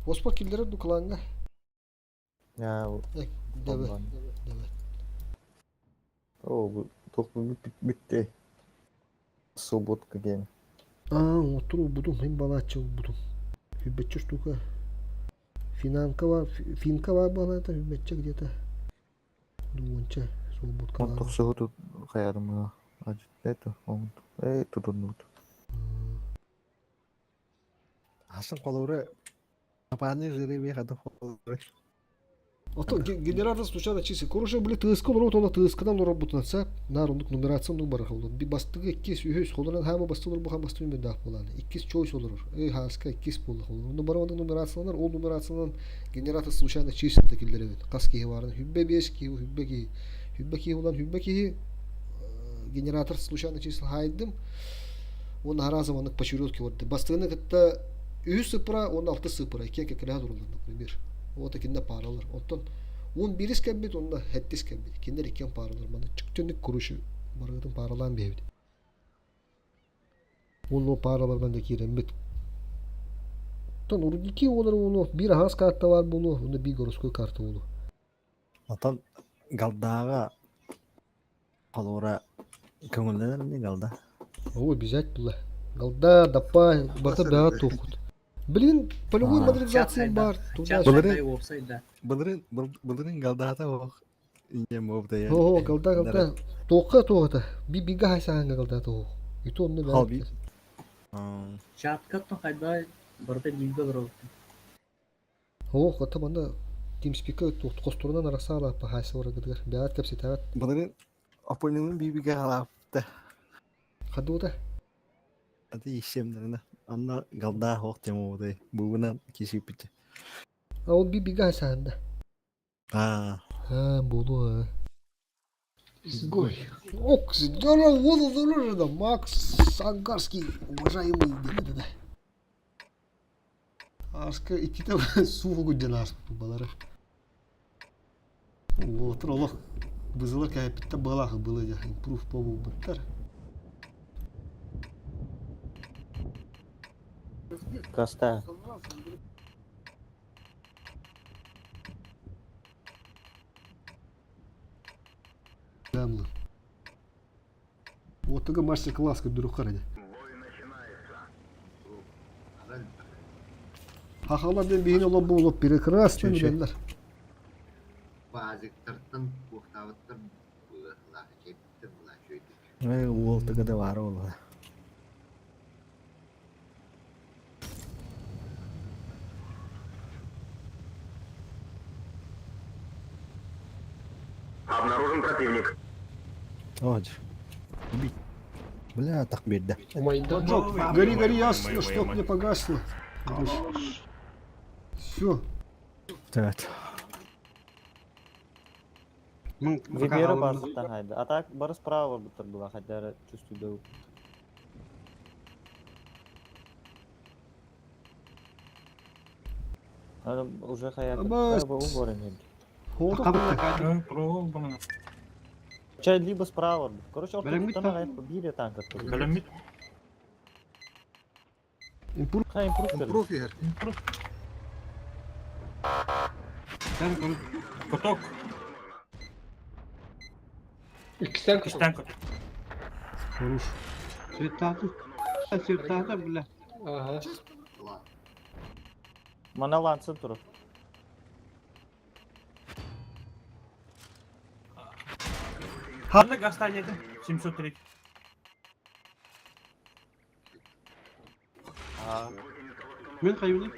Оспа киллэрэр ду кылааҥҥа? Дэбэ. Дэбэ. О, бу туох бүттэ. Субботка диэн. Аа, оттур ылбытым, мин балааччы ылбытым. Хүббэччэ штука. Финанка бар, финка бар буолаата, хүббэччэ где-то. Дуонча суолбутка Он тохсуһу хайарымы это он э тутуннут. Асын холобура Апааны жыры хата холобура. Ото генератор случайно чисел. Короче, били тыаска олорбут уонна тыасканан олорбутунан сап наар оннук нумерация оннук барар холлор. Бастыгы иккис, үһүс, холорон хаама бастыгы олорбуха бастыгы мөрдөөх буолааны. Иккис чойс олорор. Ый хааска иккис буолла холлор. Онно бары оннук нумерацияланар, ол нумерациянан генератор случайно чисел да киллэрэбит. Хас киһи баарын хүббэ биэс киһи, хүббэ киһи. Хүббэ киһи булан хүббэ киһи генератор случайно чисел хаайдым. Уонна араас маннык почерётки барда. Бастыгыны кытта үһүс сыпыра уонна алтыс сыпыра иккиэн кэккэлэһэ тураллар, например. Вот кинилэр пааралар. Оттон уон биирис кэлбит уонна сэттис кэлбит. Кинилэр иккиэн пааралар. Манна чүктүнүк короче барыгытын пааралаан биэбит. Уонна паараларынан да киирэммит. Оттон урудики уолар уолу биир аһаас карта баар буолуо, уонна биир городской карта буолуо. Оттон Галдааҕа холобура көҥүллэнэр ини Галда. Оо, обязательно. Галда, Даппа, барыта бэҕэ туоххут. Билигин полевой модернизация баар. Былырын былырын былырын Галдаата ох иньем обдая. Оо, Галда, Галда. Туохха туохата? Би бига хайсаһанга Галда туох. Ити онно бэҕэ. Чатка хайда барыта бииргэ олоробуттар. Оо, хата манна TeamSpeak-ка хосторунан арахсаалааппа хаайсыбаргытыгар бэҕэт кэпсэтэҕит. Былырын оппоненын биибигэ халаапта. Хадуута? Аты ищемнэринэ анна галдаах ох темоудай буугунан кисиппит. А ол биибигэ хайсаһанда. Аа. Аа, буолуо. Изгой. Ок, здорово, Макс Ангарский, уважаемый, да-да-да. Ааска иккитэ суугу диэн ааспыт балары. Уолаттар олох бызылар кээппиттэр быалаах было дьэ импрув буолбуттар. Коста. Уоттуга мастер-класс көрдөрүөххэ эрэ. Хахалар диэн биһини олох буолуох прекрасно билэллэр. Баазиктартан куохтаабыттар быылаах чэйбиттэр былаах үөйдүк. Э, уолтуга да баара буолла. Обнаружен противник. О, убить. Бля, так биэрдэ. Поджог. Гори, гори, ясно, чтоб не погасло. Все. Так. Вибера базыттан хайда. А так бары справа буттар была, хотя чувствую да. Уже хая уборен. Чай либо справа. Короче, ортотуттан биир танк. Бэлэммит. Импрув. Импрув иһэр. Куток. Иккистээн Иккистээн куток. Хорош. Цветаты. Цветаты, бля. Ага. Мана лансын турар. Ханна гастание 703. Мен хайваны.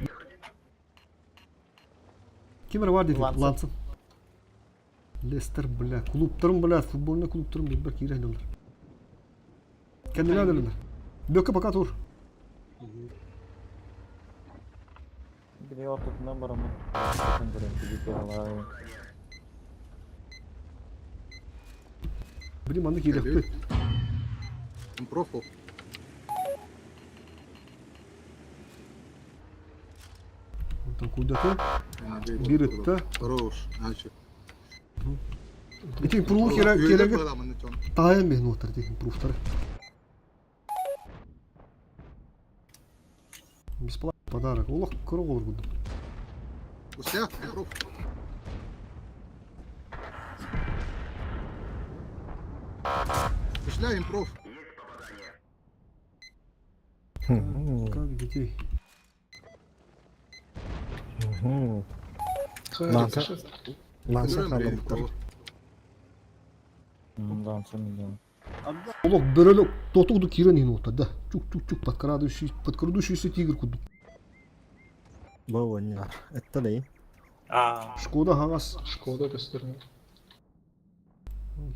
Ким эрэ бар диэтим, Лансын. Лестер, бля, клубтарым, бля, футбольный клубтарым билбэр киирэн ылар. Кэннилэр ылар. Бөкө пока тур. Били ортотунан бараммын. Ортотун көрөн киһи Блин, манна киириэхпит. Импроф. Там куда-то. Биир ытта. Хорош. Начал. Ити импрув кереге таайан биһин уоттар ити импрувтары. Бесплатный подарок. Олох кыра олор курдук. Уся, импров. Ушля, импров. Как детей. Ланса. Ланса хаалбыттар. Ланса миллион. Олох бөрөлөк тотугду киирэн иһин уоттар да. Чук-чук-чук подкрадывающий, подкрадущийся тигр курдук. Бу оонньуулар. Эттэ Шкода хаҥас. Шкода көстөр.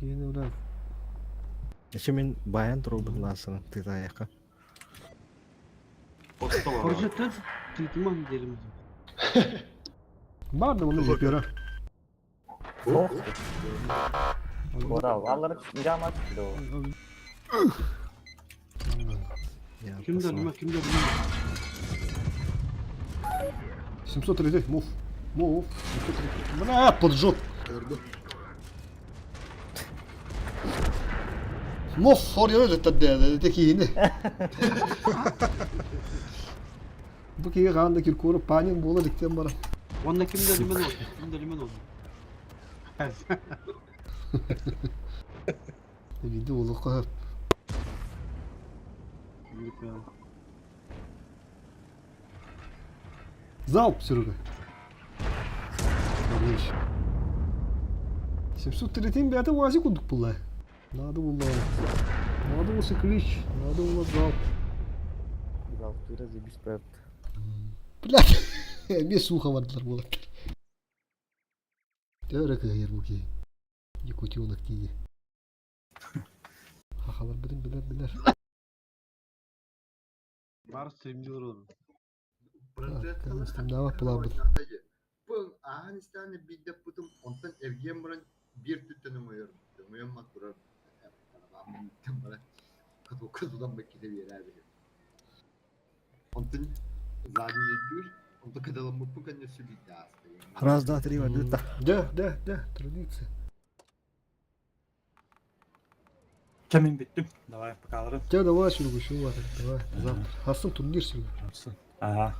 Киһини бля. Еще мин баян турбут лансаны тытаяка. Forza тыытыман дерим. Бар да оны жепера. Аллары жамат. Кимдер nima кимдер nima. 730, мув. Мув. 730. Бля, поджог. Көрдүм. Мув, хорьяны да киһини. Бу киһи хаан да Киркоров Панин буола иликтэн баран. Онно кимдер nima oldu? Кимдер nima oldu? Види олоххо Залп, Серега. Хорош. 703 бәті уази кудук була. Надо было. Надо было клич, надо было залп. Залп заебись проект. Блядь, эмиэ сухо бардылар буолаттар. Төөрө кыайар бу киһи. Якутенок тиийэ. Хахалар билин билер билер. Бар стримдер oldu. Стримдава пылабыт. Бұл ахан истәне бидде путум онтан эрген буран бир түттен умуйор. Умуйом мат турар. Кытудан бакките берер бир. Онтан задний дүр, онта кадалам бу кәнне сүбит асты. Раз, два, три, валюта. Да, да, да, традиция. Кемин биттим. Давай, пока. Тебя давай, Серега, еще ладно, давай, завтра. Хасан турнир, Серега. Ага.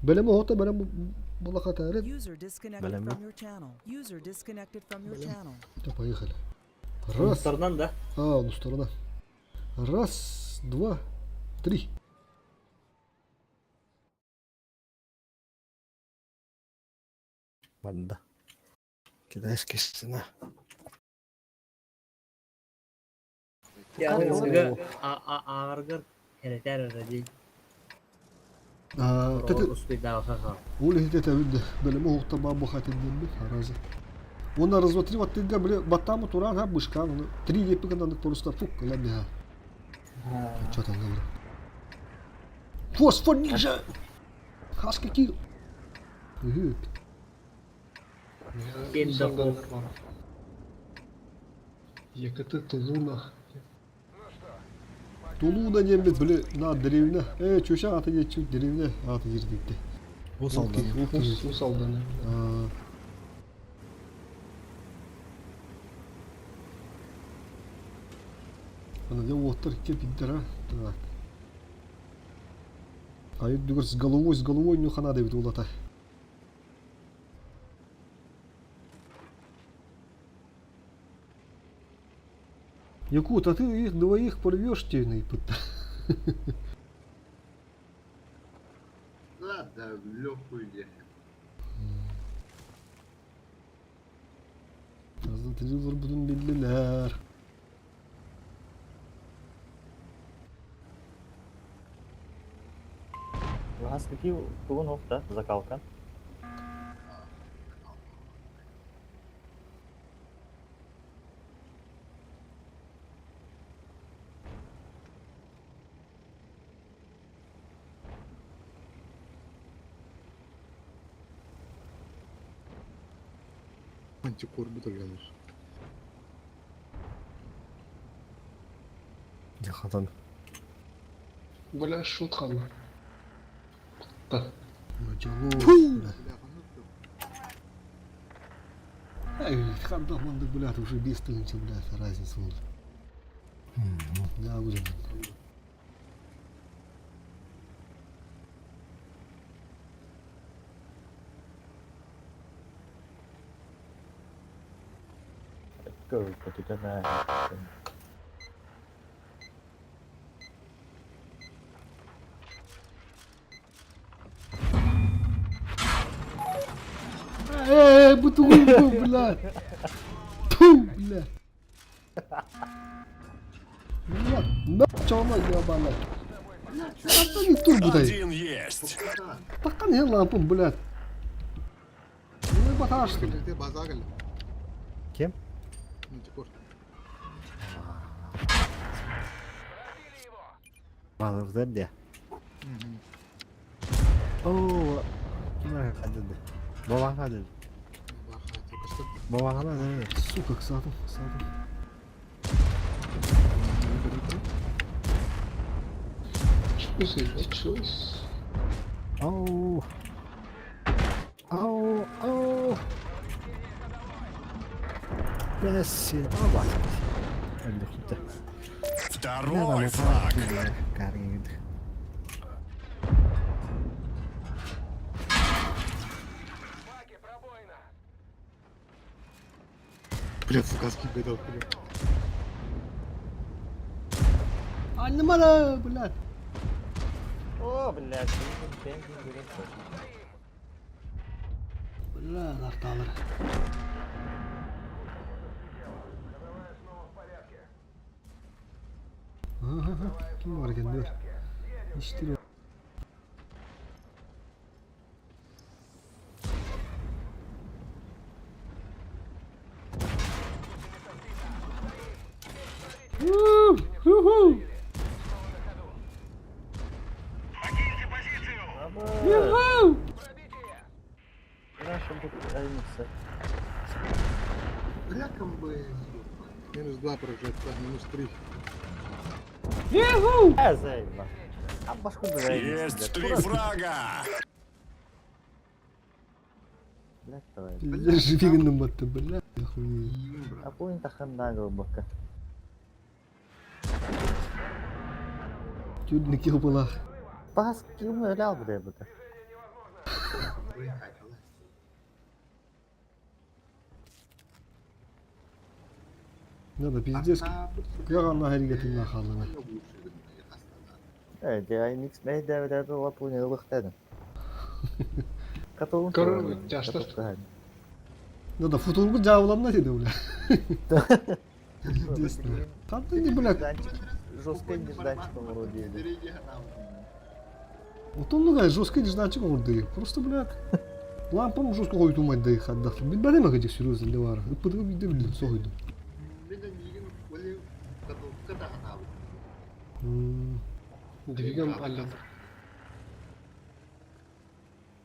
Бэлэм оһота, бэлэм булахата, User disconnected Бэлэм. from your channel. User disconnected from your channel. Да, поехали. Раз. Сторынан да? А, ну сторона. Раз, два, три. Банда. Китайская стена. Ааргар херетер ради. А, тete Успейда Ол это видно. Бэлэм оһота ба бухатын демби, аразы. Оны раз, два, три, вот ты бля, батаму туран, ха, бышка, ну, три епига надо просто, фук, ладно, Что там говорю? Фосфор ниже! Хаски килл. Угу. ЕКТ Тулуна. Тулуна немец, бля, на деревня. Чуша, аты не чуть деревня, аты жердикте. Ус алданы. Ус алданы. Ана я оттар кепиддер, а? Так. А я с головой не хана давид улата. Якут, а ты их двоих порвешь тебе Ладно, в легкую ехать. Телевизор будун биллилер. Лас какие тугун да, закалка. Мантикор бутылланыр. Дьахатан. Бля, шутхана. Да. Началось, бля. Эй, хандах мандык, блядь, уже без тысячи, блядь, разница вот. Да, будем. Көрбөтүтэн Эй, бутылку, блядь. Ту, блядь. Блядь, на чоно ебаный. Антони тур будай. Один есть. Такан я лампом, блядь. Ну баташ ты. Кэллэрдэ база кэллэ. Ким? Мантикор. Балырдан де. Оо, ким хадыды? Бабаң хадыды. Бабаң хадыды. Сука, ксатым, ксатым. Что за дичь? Оу. Оу, оу. Бәсі, аба. Әлі құтты. Второй фраг. Каргид. Бля, фугаски бедал, бля. Аннымара, блядь. О, блядь, Бля, арталар. Ага, ким бар экен дör. Иштир. Уху! Юху! Бля, комбез, ёпта. Минус 2 прожекта, минус 3. Юху! Есть три фрага. Пиздец, живигнем батты, бля, охуеть. Апуин таханна глубоко. Тюрники была. Пас ким лял бля бута. Надо пиздец. Кыган хәргәтен нахалына. Э, DIMX мейдәвләрдә лапуны ылыктадым. Католон. Короче, тяжко. Надо футургу жабыламна деди, бля. Пиздец. Кандай не, бля. Жесткий нежданчик вроде. Отоннуга жесткий нежданчик орды. Просто, блядь. Лампам жестко койдумайт да хаддах. Билбедем акыжык серьезно не бар. Ыппыдыгы бидде билдим сохойдум. Двигаем аллен.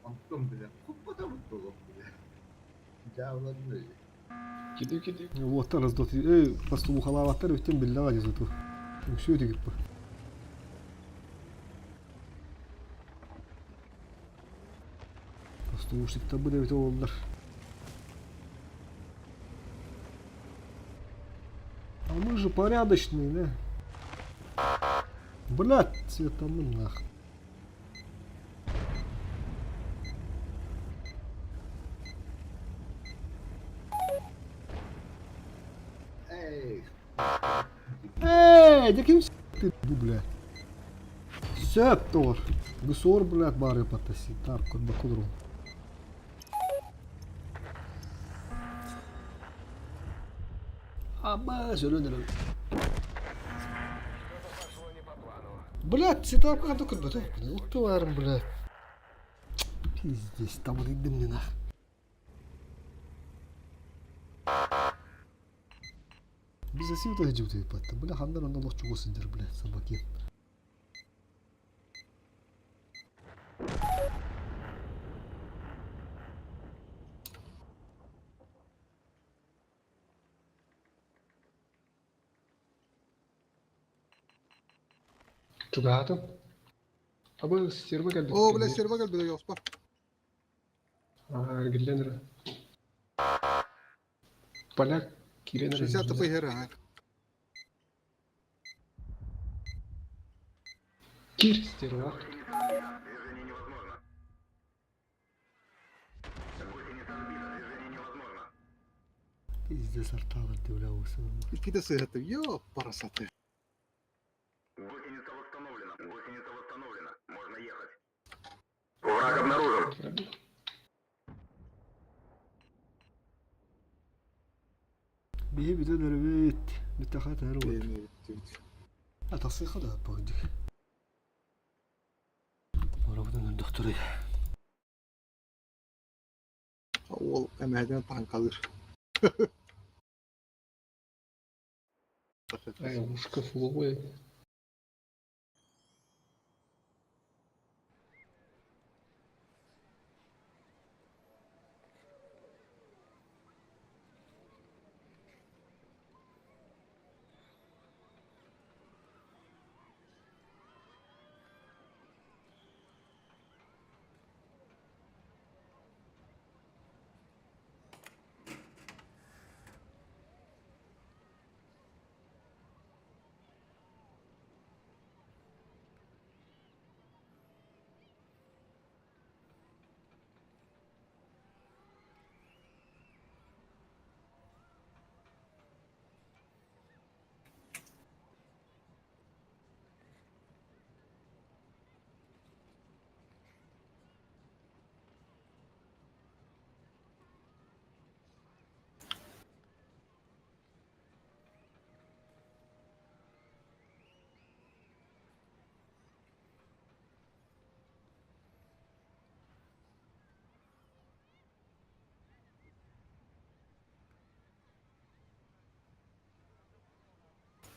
Антон, бля, куппата бутылок, бля. Жабыланды. Киди, киди. Вот раздот. Эй, просто ухалаваттар өттен билдага жазыту. Все это гиппа. Просто ушик табы деп олдар. А мы же порядочные, да? Блядь, цветаным нах. Эй, Эй, да ким ты, бля? Сөп тор. Гусор, блядь, бары потаси. Так, кот бакудру. Аба, зеленый. Блядь, цветапка ханта күрбөтө. Уттуарым, блядь. Пиздец, там вот идем не нах. Биз асив да жибдей батта. Бля, хандар онда лох чугусындыр, блядь, собаки. Чугаһаатым. Абы стерва кэлбит. О, бля, стерва кэлбит, Йоспа. Аа, эргиллэн эрэ. Поляк киирэн эрэ. 60 тп иһэр, ага. Киир стерва. Движение невозможно. Гусеница сбита. Движение невозможно. Пиздец, арталар ты, бля, Иккитэ сыһыты, ё, парасаты. Гусеница восстановлена. Гусеница восстановлена. Можно ехать. Враг обнаружен. Биһи бүтэн эрэбит. Бүттэхэ тээр вот. А тахсыха да погоди. Барабытын өлдөхтөрүй. Ол эмээден танкалыр. Ай, ушка фуловая.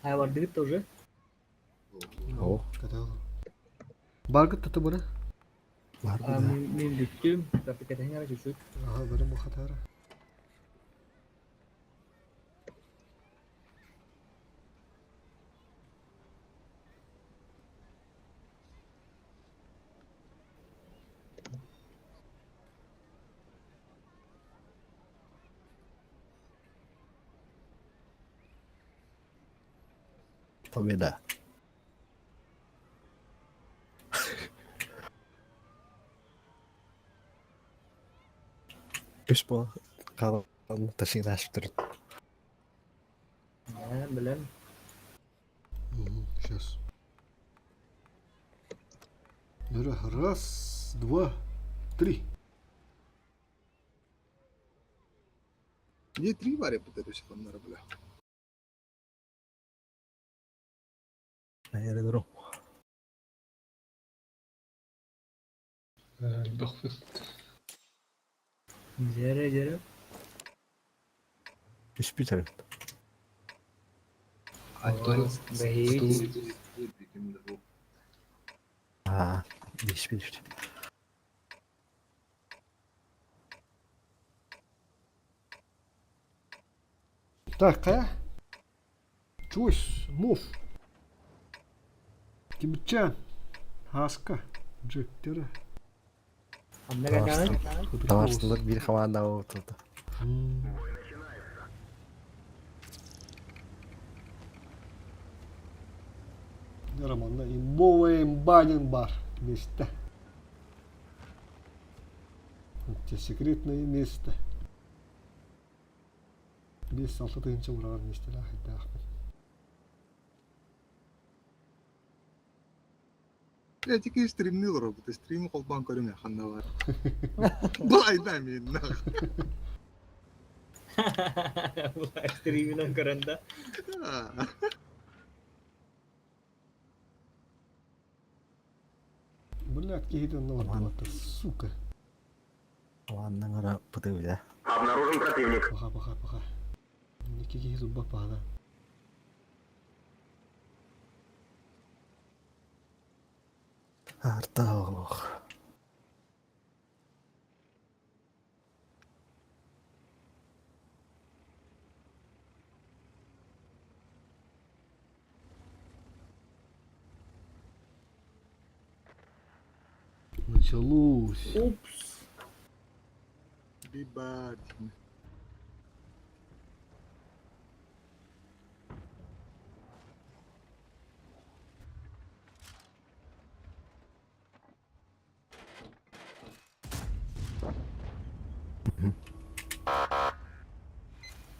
А бардыгыт тоже. О. Баргыт тата бара. Бар Мин бүттүм. Капитан чуть-чуть. Ага, бары мухатара. Победа. Үс бу қалан ташыйнашып тұр. Ә, беләм. Сейчас. Раз, два, три. Мне три варя пытаюсь там на бля. Аэродром. Элбэх Жере, жере. Үс бүтір. Бәйт. А, беш бүтір. Так, қая? Choice, move. Кимчан. Хаска. Джектері. Анда кәкәне? Таварсылар бир команда отырды. Романда имбовый имбанин бар. Место. Вот те секретное место. Бес алты тыгынча ураган месте ахмет. Я тики стримни роботы, стрим холбан көрүмө ханда бар. Былай да мен. Булай стриминен көрәндә. Блядь, кихитен налар сука. Ладно, ара пыты бля. Обнаружен противник. Паха, паха, паха. Никаких зуба пахана. Арта ох. Началось. Упс. Бибар.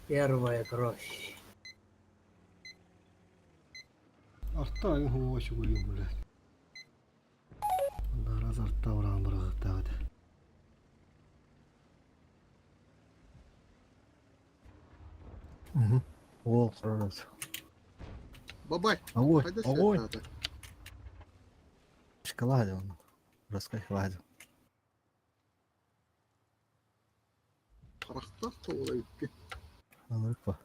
Первая кровь. Арта айын хуйым, блядь. Раз арта уран бырағыттағыды. О, хорошо. Бабай. Огонь, Хайда огонь. свет Шоколаде он. Раскайфовал. Харахтах тола икки. Анрыкпа.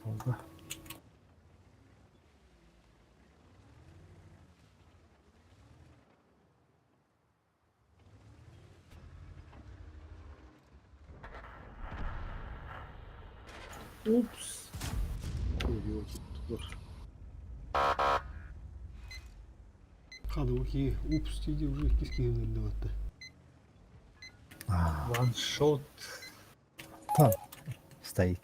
Ого. Упс. Ой, туттулар. Хады окей. Упс, тиди уже киски даватты. Ваншот. Там стоит.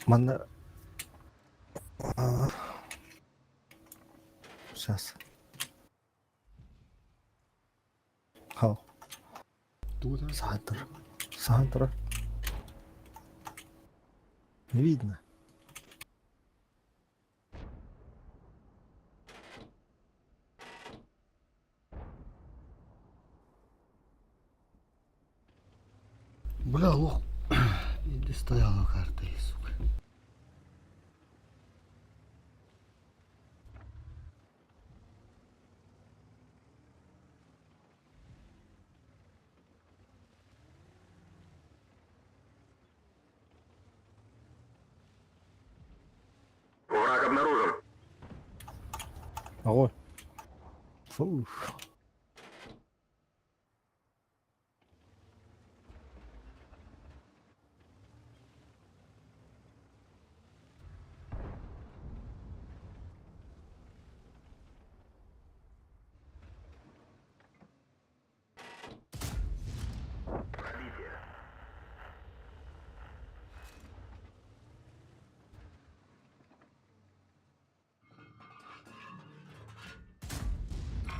Манна... Сейчас. Хау. Тут, а? Сантра. Сантра. Не видно. Бля, лох. Иди стояла карта, сука. Враг обнаружен. Огонь. Фу. Пробитие.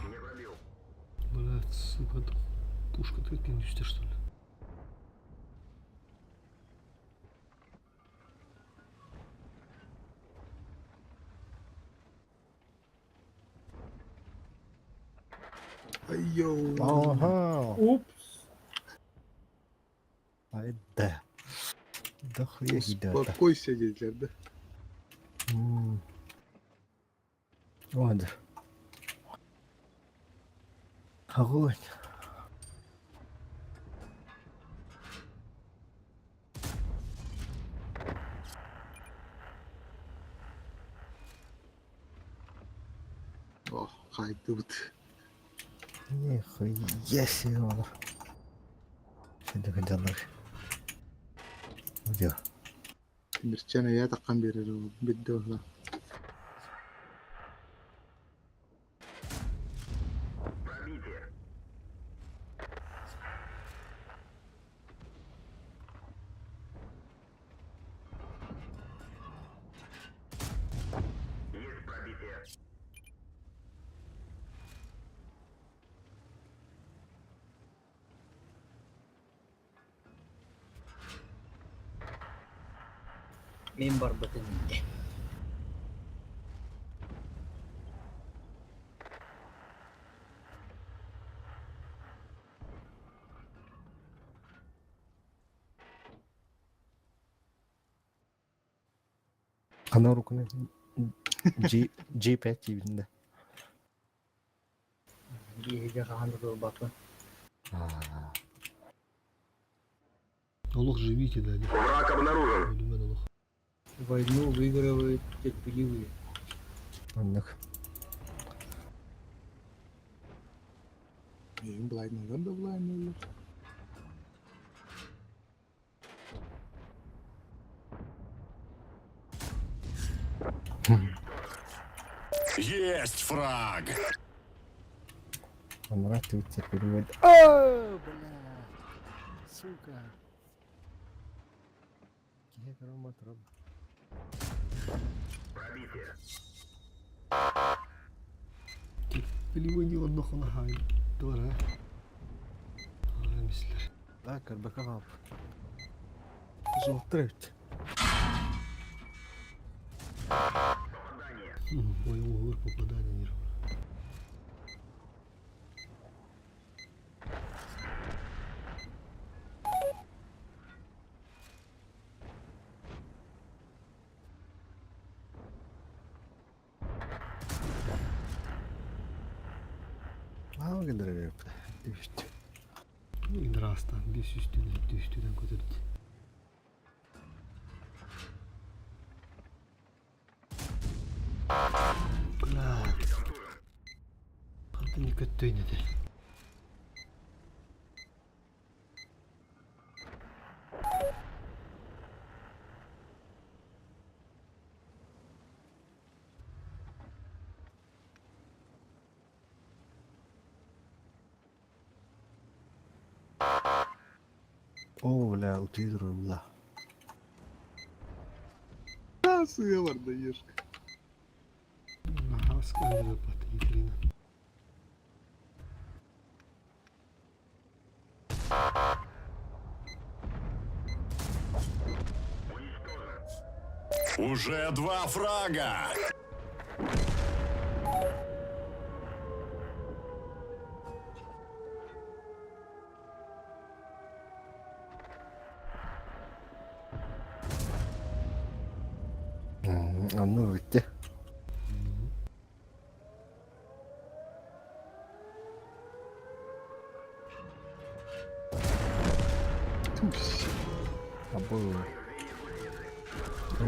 Не пробил. Блядь, сука, это пушка ты кинешься, что ли? Айоу. Ага. Упс. Ай да. Да хуя ребята. Успокойся dediler de. М. Ладно. Огонь. Oh kaydı. Нихуя себе он. Что это Где? Тимирчан я таккан берер ол. Бидде ола. Пробитие. Есть пробитие. Мин барбытын. Хана руканы G G5 диибин да. Биһиги хаһан да туолбаппын. Аа. Олох живите, да. Враг обнаружен. Өлүмэн олох. Войну выигрывают терпеливые. Оннук. Миигин былайныылар да былайныылар. Есть фраг! Оннуга Твиттер перевод. О, бля. Сука. Киһи көрөн турар. Пробитие. Терпеливый однохуна хай. Дора. Мислер. Да, көрбөкө хаалбыт. Золотыр эбит. Попадание. Ой, угор попадание не равно. Аа гэнэр эбит. Түстү. Индрастан, бес үстүнен, түстүнен көтөрдү. Бля. Хантан көттөйн эте. О, бля, утуйдур бля. А, сыа барда ешка. Наха скандер бат Екатерина. Уже два фрага! Оннук бүтте. Тусь. Абы.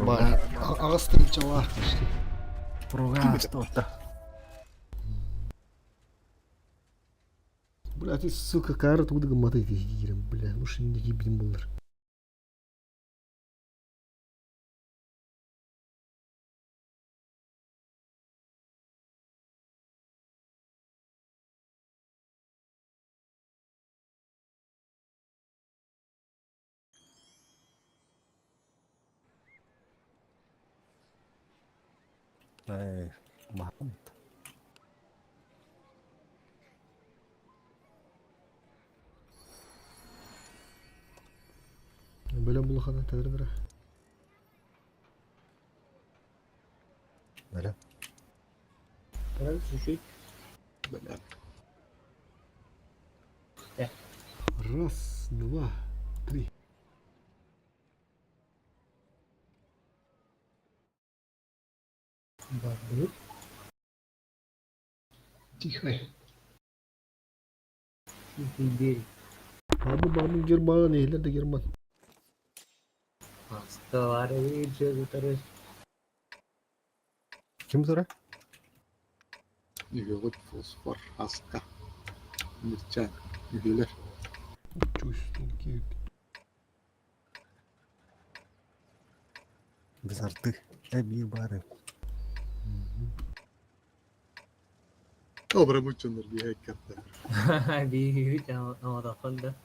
Бар. Ағастырып чалақ почти. Пруга что-то. Бля, ты, сука, кара туда гаматы кирем, бля. Ну что не ебим булар. Эй, махант. Бөлем булахана тәдірдір. Бля. Правильно, чуть-чуть. Бля. Раз, два, три. Бардыр. Тихо. Тихий берег. Бабы бабы Герман, ейлер де Герман. Асталары второй. Ким тура? Үйге фосфор аска. Мирчан. Үйгелер. Чувствую, кип. Біз арты. Эби бары. Добре мучонор биһэ кэртэ. Биһиги аматахан да.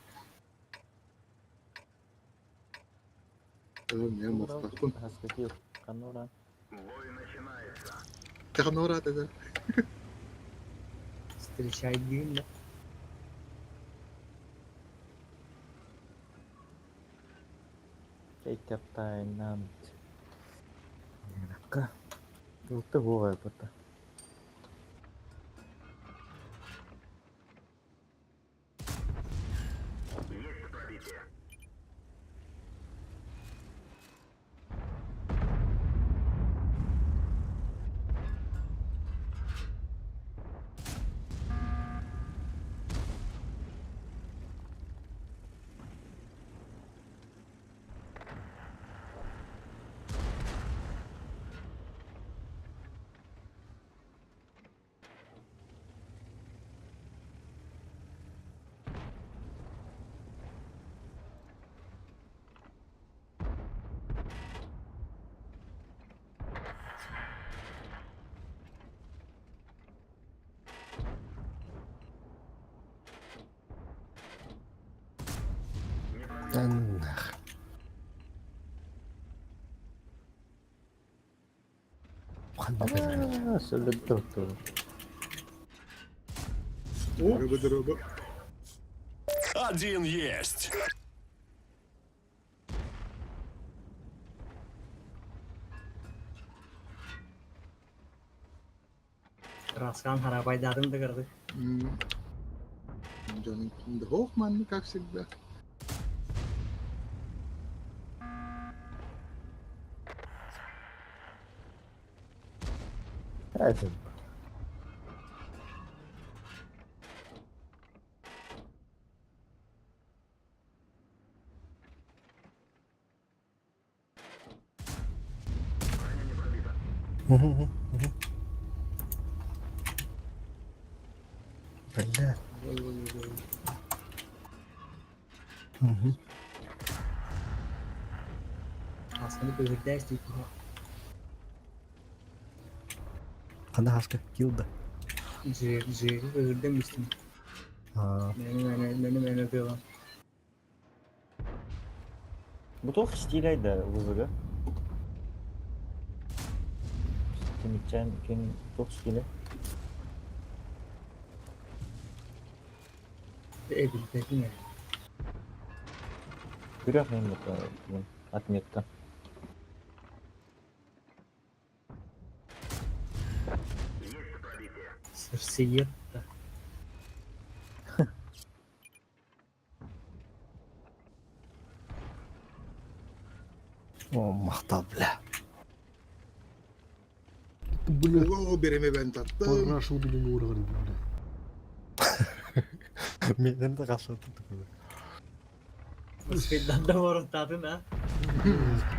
Мен мастакпын. Хаскатил. Канура. Бой начинается. Технора да. Встречай день да. Эйтептайнам. Неракка. Улты буга бута. Есть пробитие. Да нах. Ханна Сөллөттө. Дороба, дороба. Один есть. Раскан харабайдарын да көрдүк. Джон Хохман, как всегда. Это. Бля. Угу. Асканы көһүрдээс дии. Ханна хаска килда. Жир жир көһүрдем үстүн. А, Мени мени мени мени тыла. Бу туох стиляйда вызыга? Кимичен ким туох стиле? Эбилбетин. Күрэх мен это отметка. Серсиетта. О, махта, бля. Бля, О, береме ben tattım. параша удобно уровень, бля. Менен де қашып тұрды. Успейдан да воротатын, а?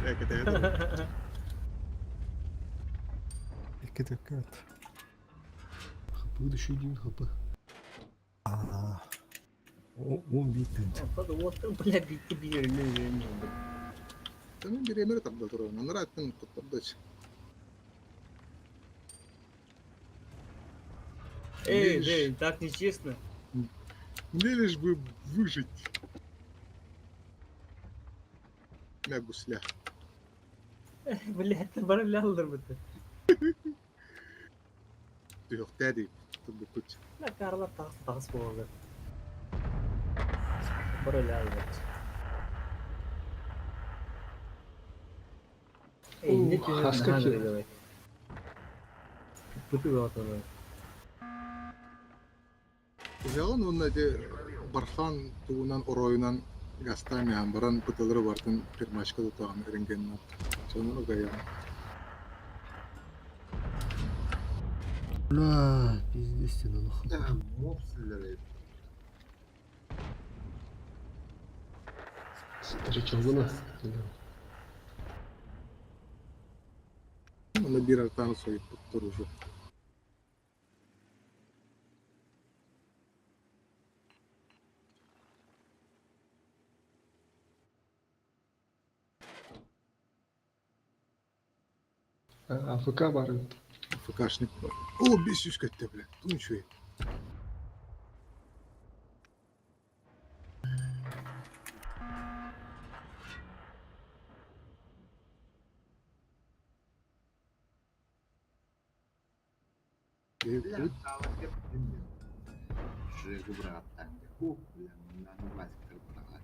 Это. Екі төкке өт. ХП еще один ХП. А, он битін. Вот, бля, бити бир. Tamam bir emir tabda turun. Onlar attın tabda. Эй, эй, так нечестно. Мне лишь бы выжить. Мя гусля. Бля, это баралялдыр бит. Yok dedi. Bu kut. La karlar тағыс тағыс болды. Баралялдыр. Эй, не Хаска кил. Бүтү болот. Уяғын онна де Бархан туунан ороюнан гастами баран пыталары бартын пермачка тутаган эренген. Сонун угая. Бля, пиздец тебе нахуй. Мопсилер. Старичогуна. Онна бир артаны сойып туружу. АФК бар. ФКшник бар. О, 500 кетти, бля. Тунчуй. Бля, Жигу браттан. Ху, бля, на баскер брат.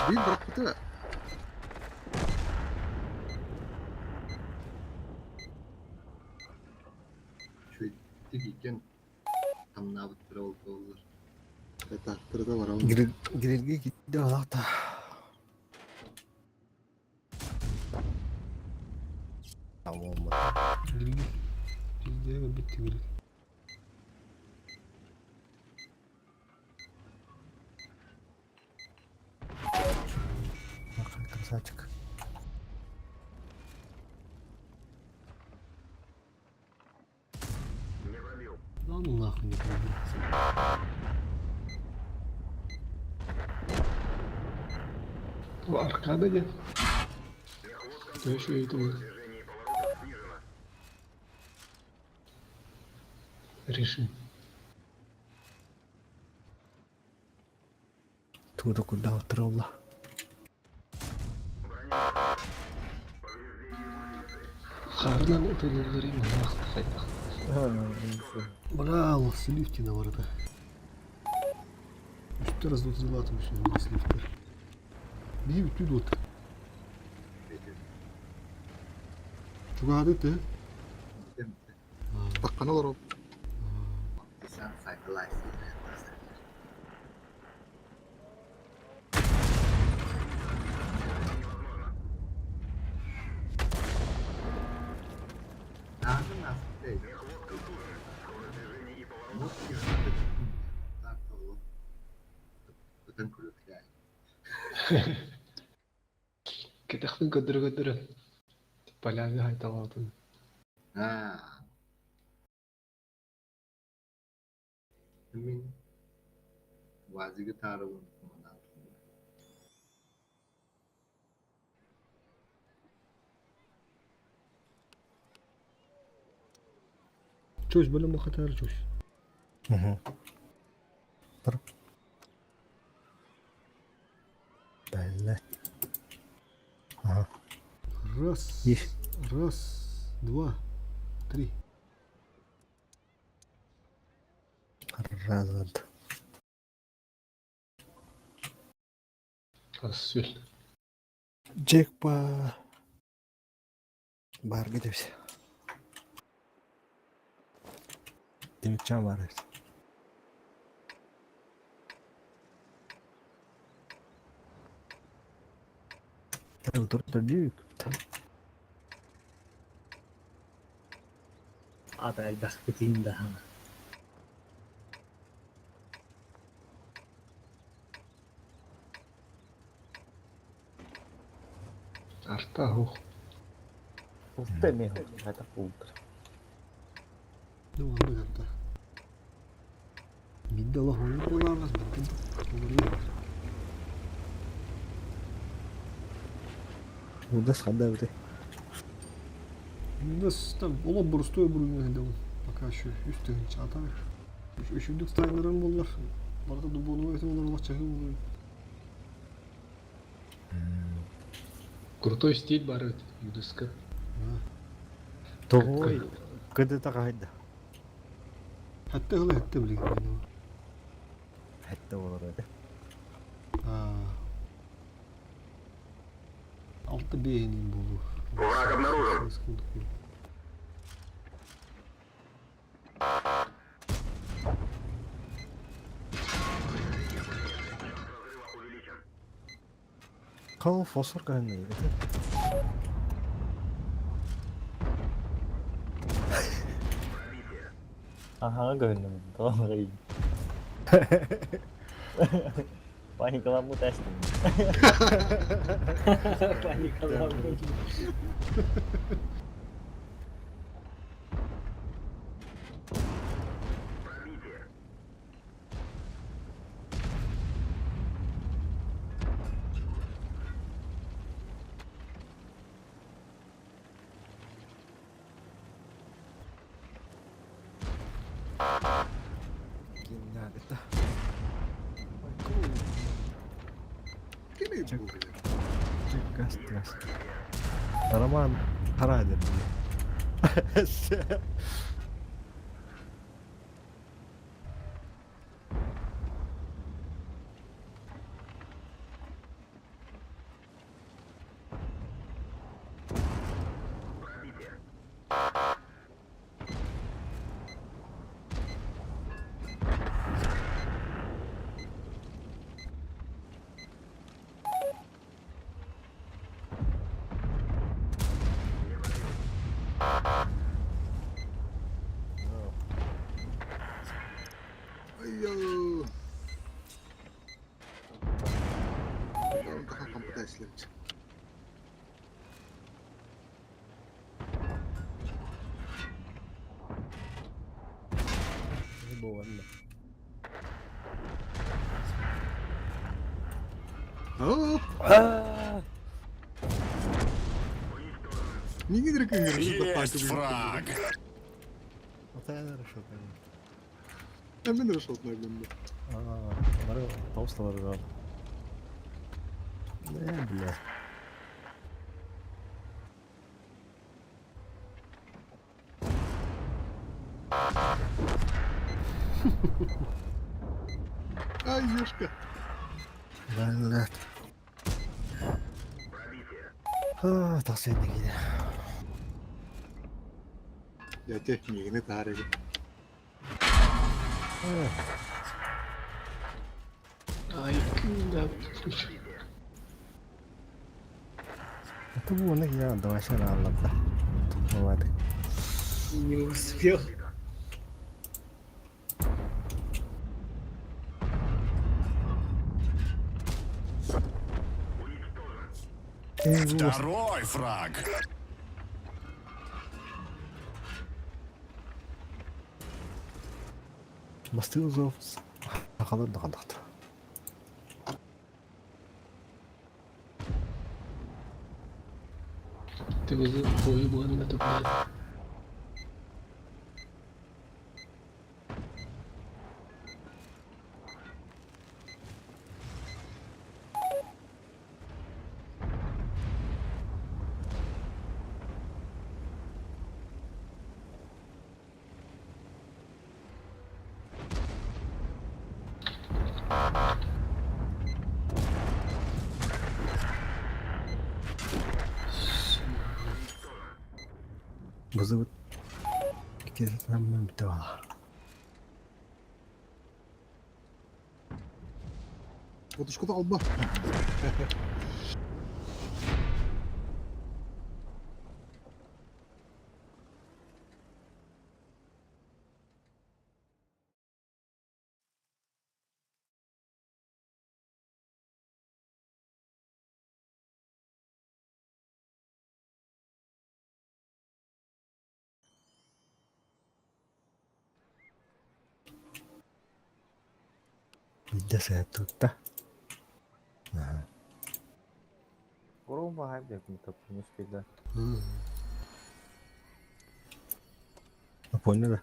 Bir bıraktı. Чуть там навык болдыр. Это тырда бар. Грильге кетті алақта. Tamam. Гриль. Пиздец, битти гриль. Красавчик. Да ну нахуй не пробил. Аркада где? Я еще и думаю. Решим. Тугу да курдаабыттара буолла. Хаарынан ытыллары мынаах хайдах. Бля, сливки на ворота. Үстэ раз дылатым все сливтер. Биһи бүтүү дуот. Чугаһады ты. Таққаны олору. Кэтэхпин көрдөрө-көрдөрө полями хайталаатын. Мин УАЗигы таарыбын Чөс бөлім хатар чөс. Угу. Бар. Бэллэ. Ага. Раз. Есть. Раз, два, три. Разад. Асүл. Джекпа. Бар gidiyoruz. Демикчан бар эбит. Ата элбэхпитин даҕаны. Арта хух. Уста эмиэ хайдах буолбуттар. Ну ладно как-то. Бидде Аллах оны болармыз, бидде олар Удас ханда эбитий. Нас там олох боростуой буруйун дем пока еще үстүн чата. Үшүндүк стайларын боллар. Барда дубону өтө болар олох чахы болар. Крутой стиль бар эбит юдуска. Тоҕой кыды тахайда. Хатта хыла хатта билген. Хэтте болар эбит. Алты бейнин болу. Враг обнаружен. Кал фосфор кайны эбит. Аһаҕа көһүннүм, тоҕо Паникаламмыт эстим. Паникаламмыт. Киннагыта. Кими бу? Газ газ. Роман Харадин. Айо. Тахан компьютер эслэвч. Буолла. Аа. Миңе дэрэ Есть фраг! Отайна решил, конечно. Мен решил наглымды. Аа, бары таусталар бар. Э, бля. Ай, ёшка. Блядь. А, тахсыан киирэ. Дядя, миигини таарыгы. Ай, да. Это было я давай сейчас аллата. Вот. Не успел. Второй фраг. Мастил зов. Ахалар дагадахт. Ты бы бою был на это, блядь. Бузыбыт. Киртаммын битала. Подушку алба. Видя сетутта. Ага. Урон бахай, блядь, не топ, не успеть, да. Ну, понял, да?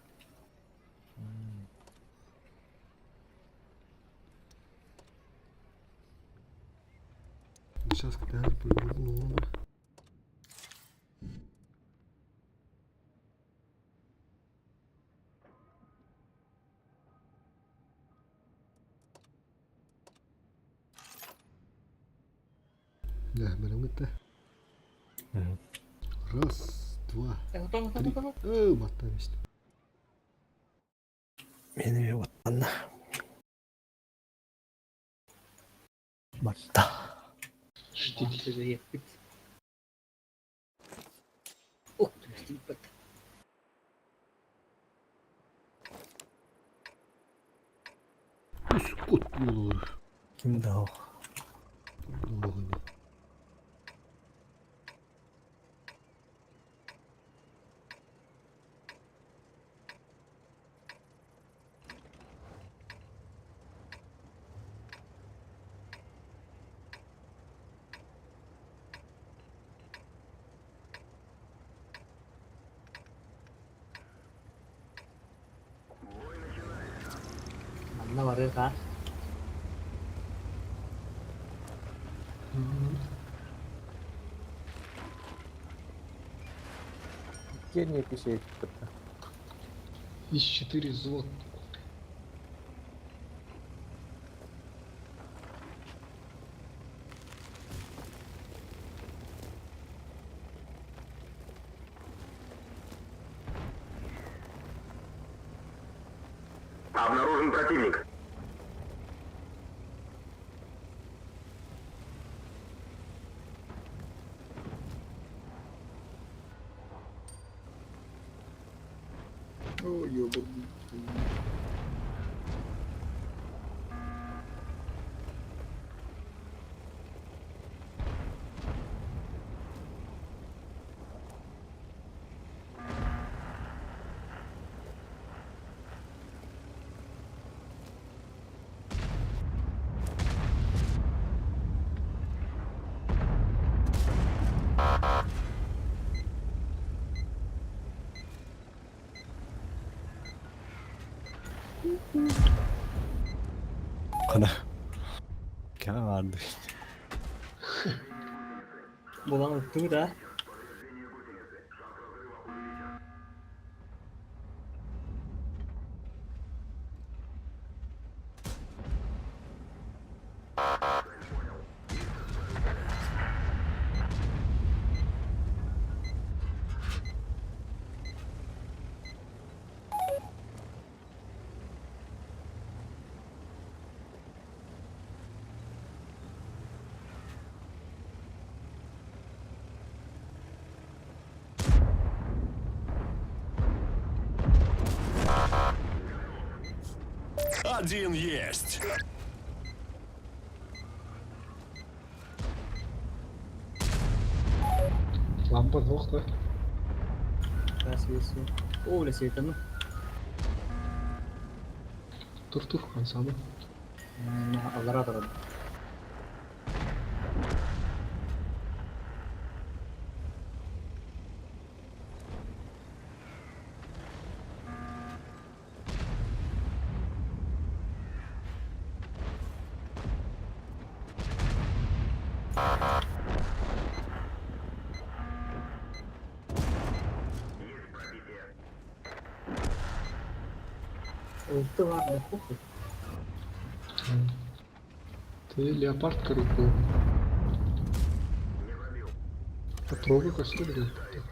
Сейчас когда по-любому. Да, берем это. Раз, два, три. Э, мотались. Мени оттанна. Батта. Ждите. Ух ты, Үс кот буолар. Ким да Долгони. Манна барыга. Кем не пишет, это. Из 4 взвод. Обнаружен противник. О, ёбаный. Кана. Кана барды. Булан ыттыы да? Один есть. Лампа двух, да? Раз, О, бля, светану. Тур-тур, он самый. Аллара турар. Ылты бар, да похуй. Ты леопард, короче, был. Попробуй костюм леопарда.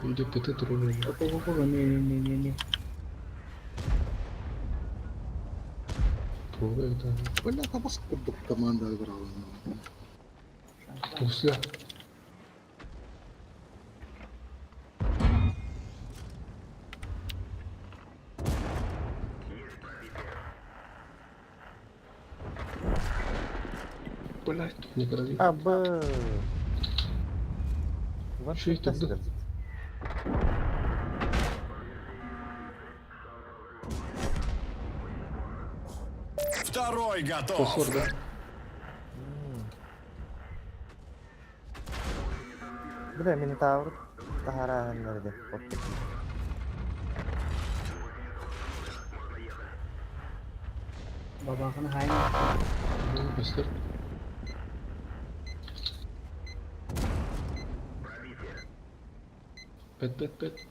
Или пяты тролли. Опа, не, не, не, не. Пробуй, да. Бля, табас курдук команда брала. Гусля. Блять, тут не крови. Аба. Что это было? Второй готов. Фосфор, да? Бля, Минотавр. Тахара nerede? Бабахын хайын. Ну, костер. Пять, пять, пять.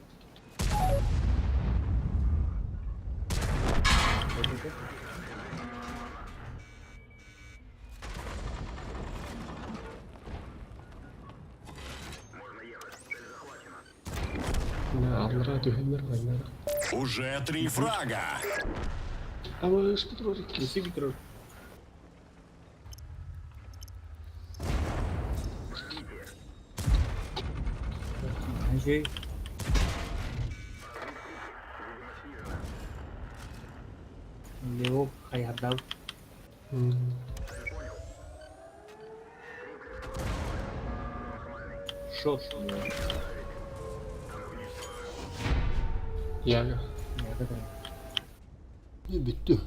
Да, аллара түһэннэр вайнара. Уже три фрага. А мы что троллики? Анжей. Лео хайардал. Шо? Яга. Яга да. Не bitti.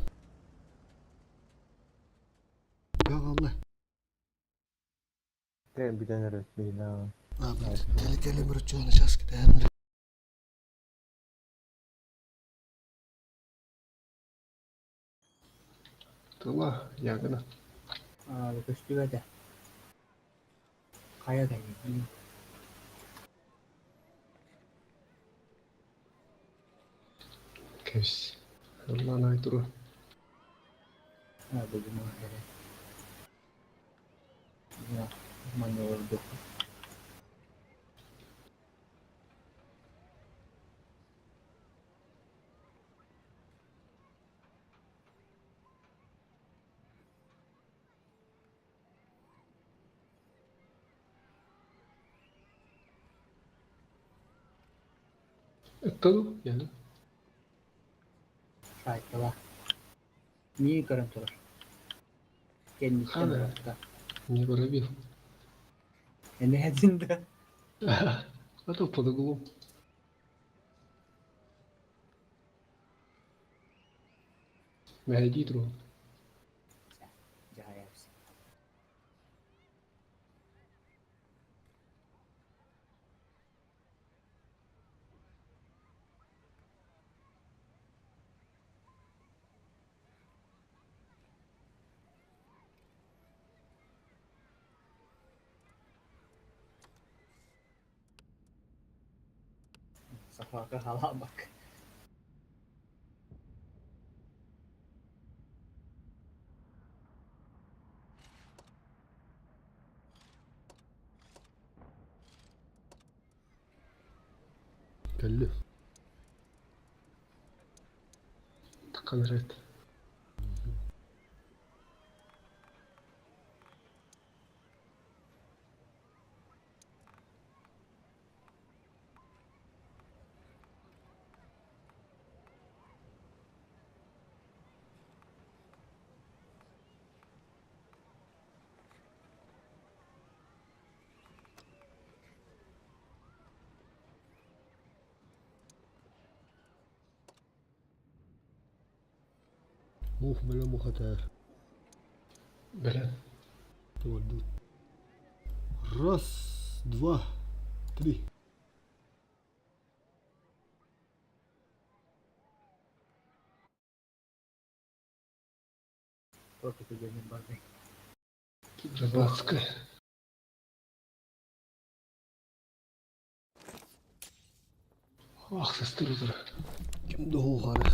Ya Allah. Gel bir tane rötmeyin. Abi tehlikeli bir uçağını ki Тыла, ягона. А, көстүбөтө. Кая кайы. Кэс. Аллана айтуру. А, бүгүн керек. Я маневр. Это яга. Шайтала. Не көрөн турар. Кенниттен Хана. баратта. Не воробил. Эне один да. А то под углом. Найди друг. Жаябыз. Пока халаабак. Кэлли. Конрет. Мух мэлэ мухатар. Бля. Раз, два, три. Только түгэнин бардый. Рыбацкая. Ах, сестер Ким да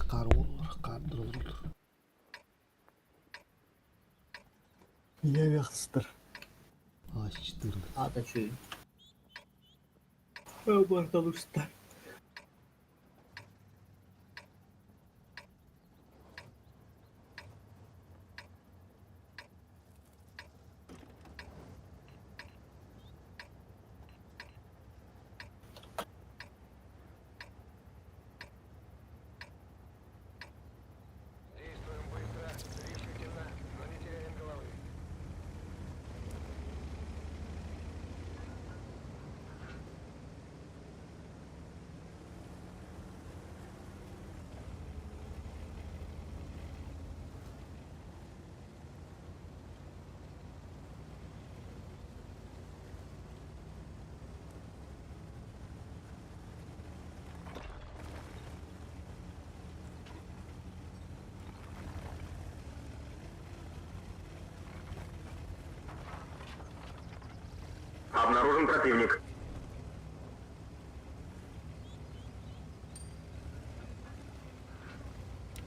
хаар олор, хаардыр олор. Я вяхстер. А, 14. Ата чүй. Барталуста. Действуем быстро, решительно, но не теряем головы. Обнаружен противник.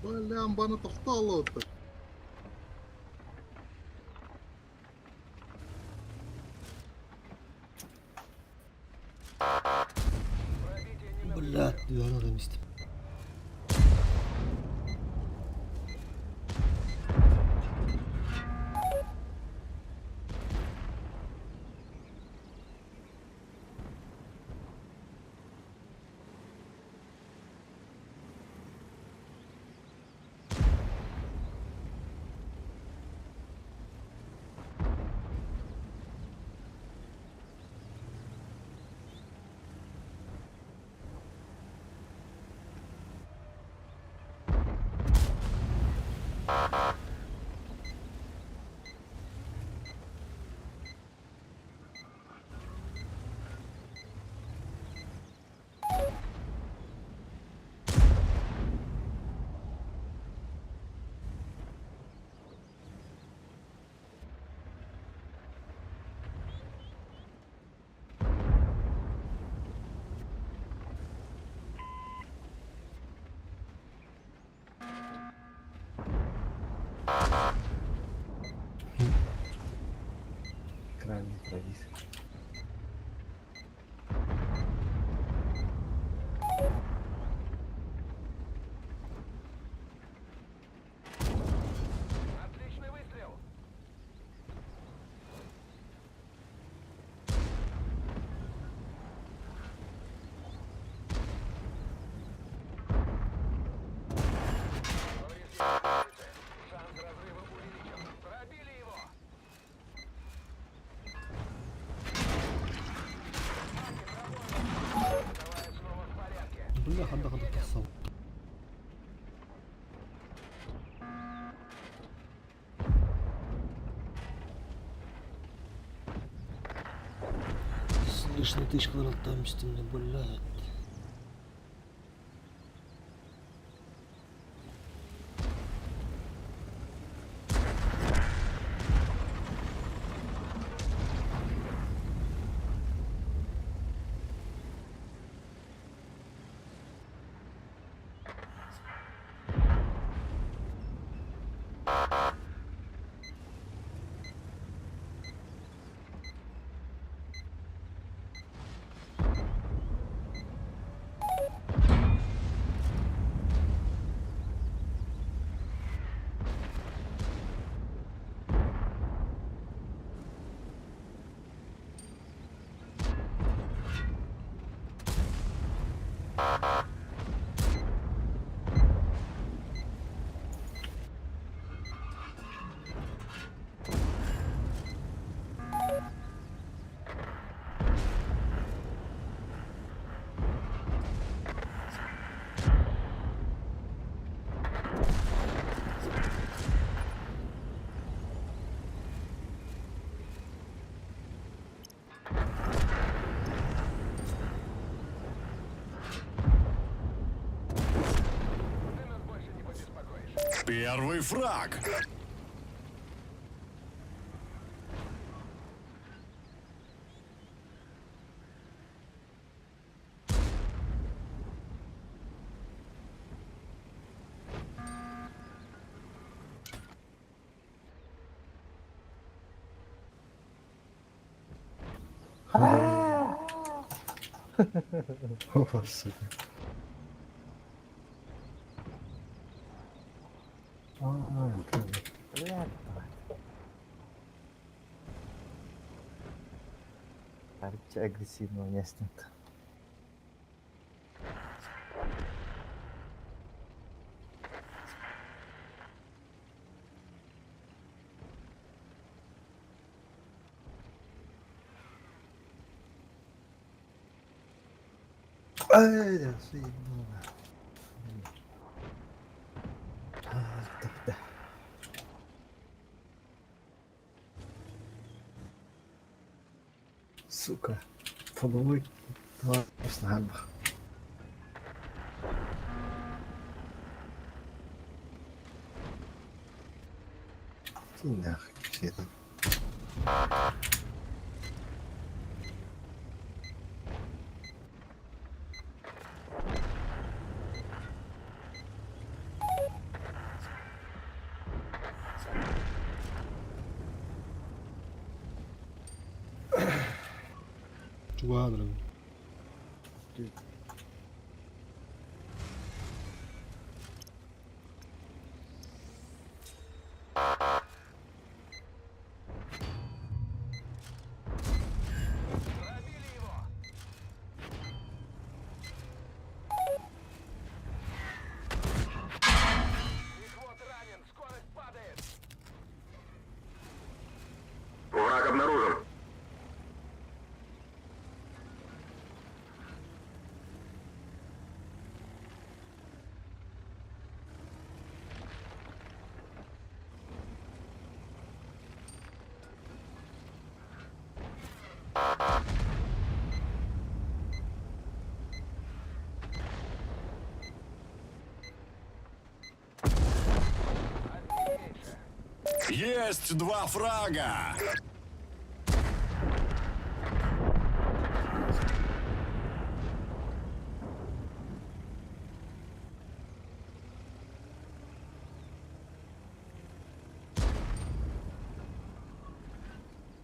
Бля, бана тохталоттар. Блядь, я на месте. Крайне провис. Отличный выстрел! Шанс разрыва увеличен. Пробили его! Давай снова в порядке. Бля, ханда ханда тахсал. Слышно тычкалар там үстімде, блядь. Первый фраг. Опа, сука. А, Блядь. Арчи агрессивного местника. Ай, да, заебало. А, да. Сука. Фоновой. Два. Иди нахуй, все это. Чуга, дорогой. Враг обнаружен. Есть два фрага.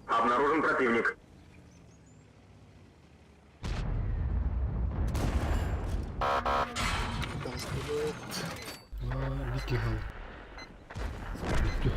Обнаружен противник. А, Вики гал. Бүттү.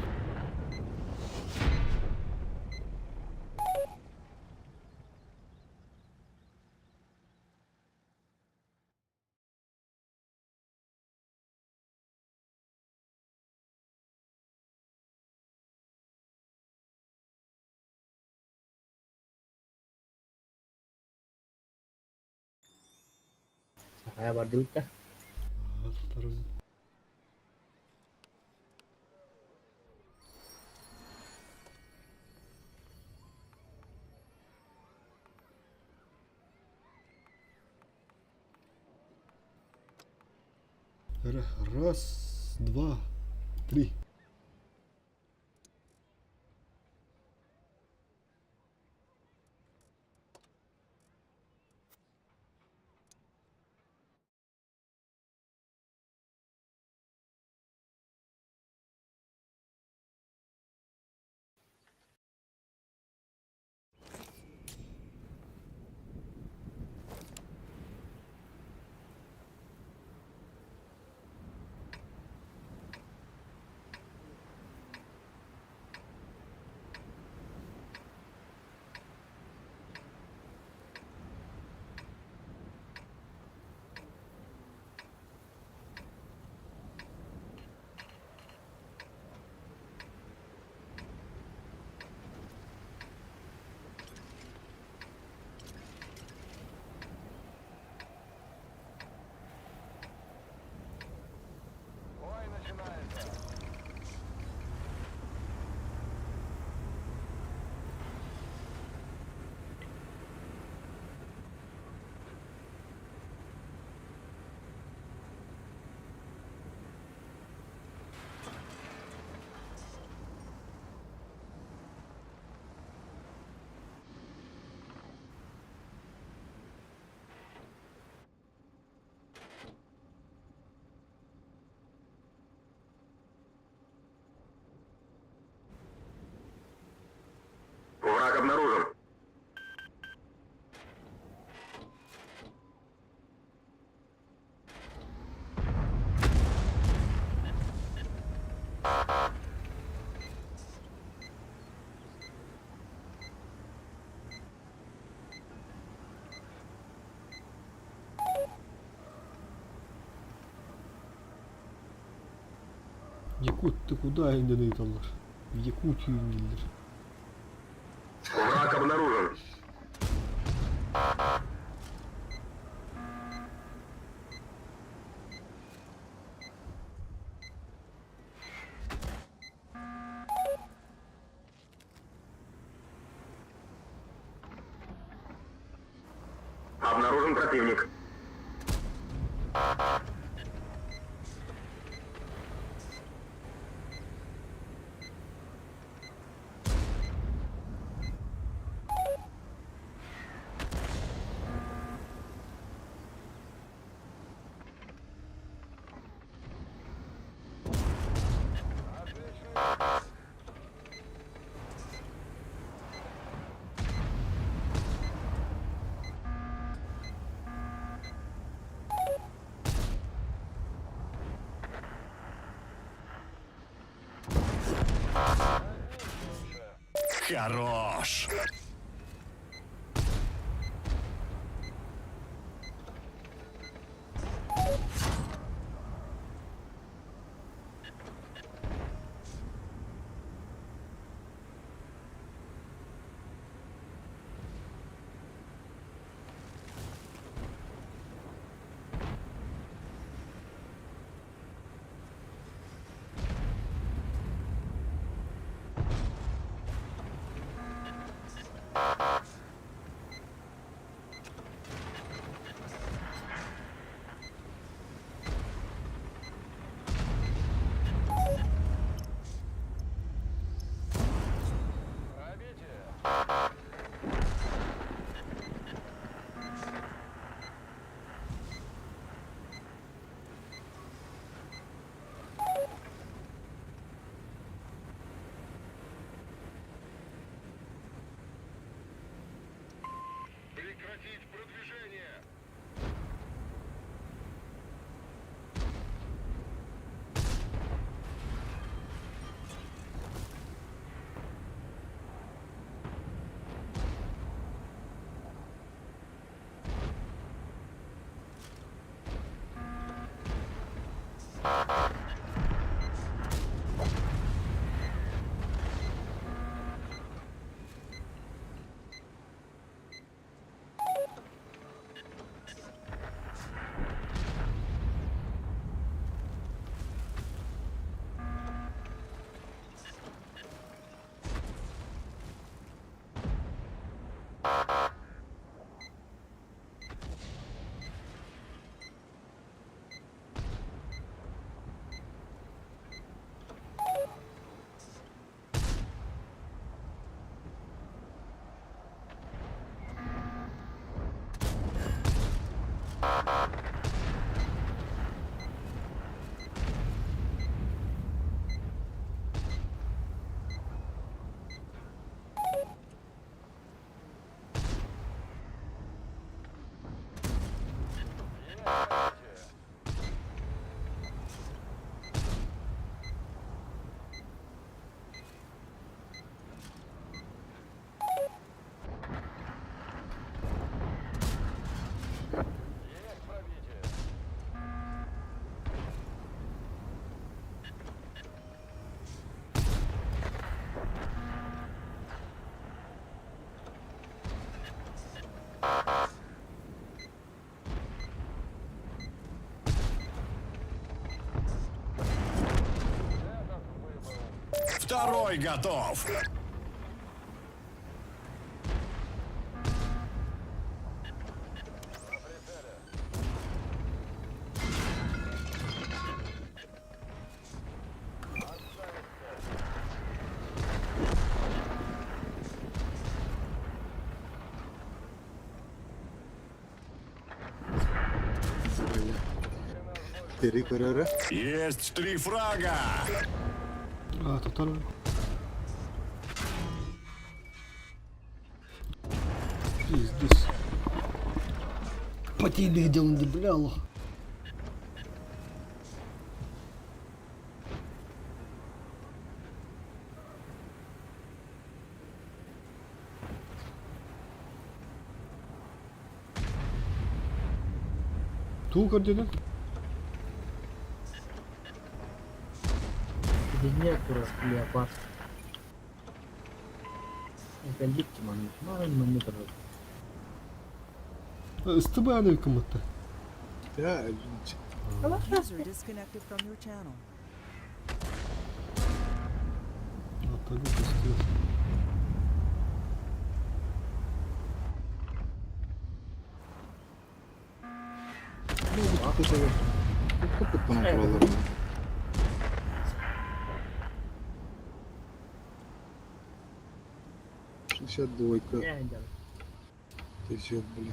Сахая бардыбыт да. А, второй. Раз, два, три. обнаружен. Якут, ты куда индин ыыталлар? В Якутию индиллер. Враг обнаружен. Обнаружен противник. Хорош. Прекратить продвижение! Второй готов. Тери көрөрө. Есть три фрага. А, это второй. Пиздец. Потейных дел не бля, лох. Туу көрдүнүн? Итиннэ турар леопард. Кэлбит маннык. Манна турар. Ыстыбааны кыммытта. Да, User disconnected from your channel. Атагы көстүө. Кыттан тураллар. 62-ка. Везет, блин.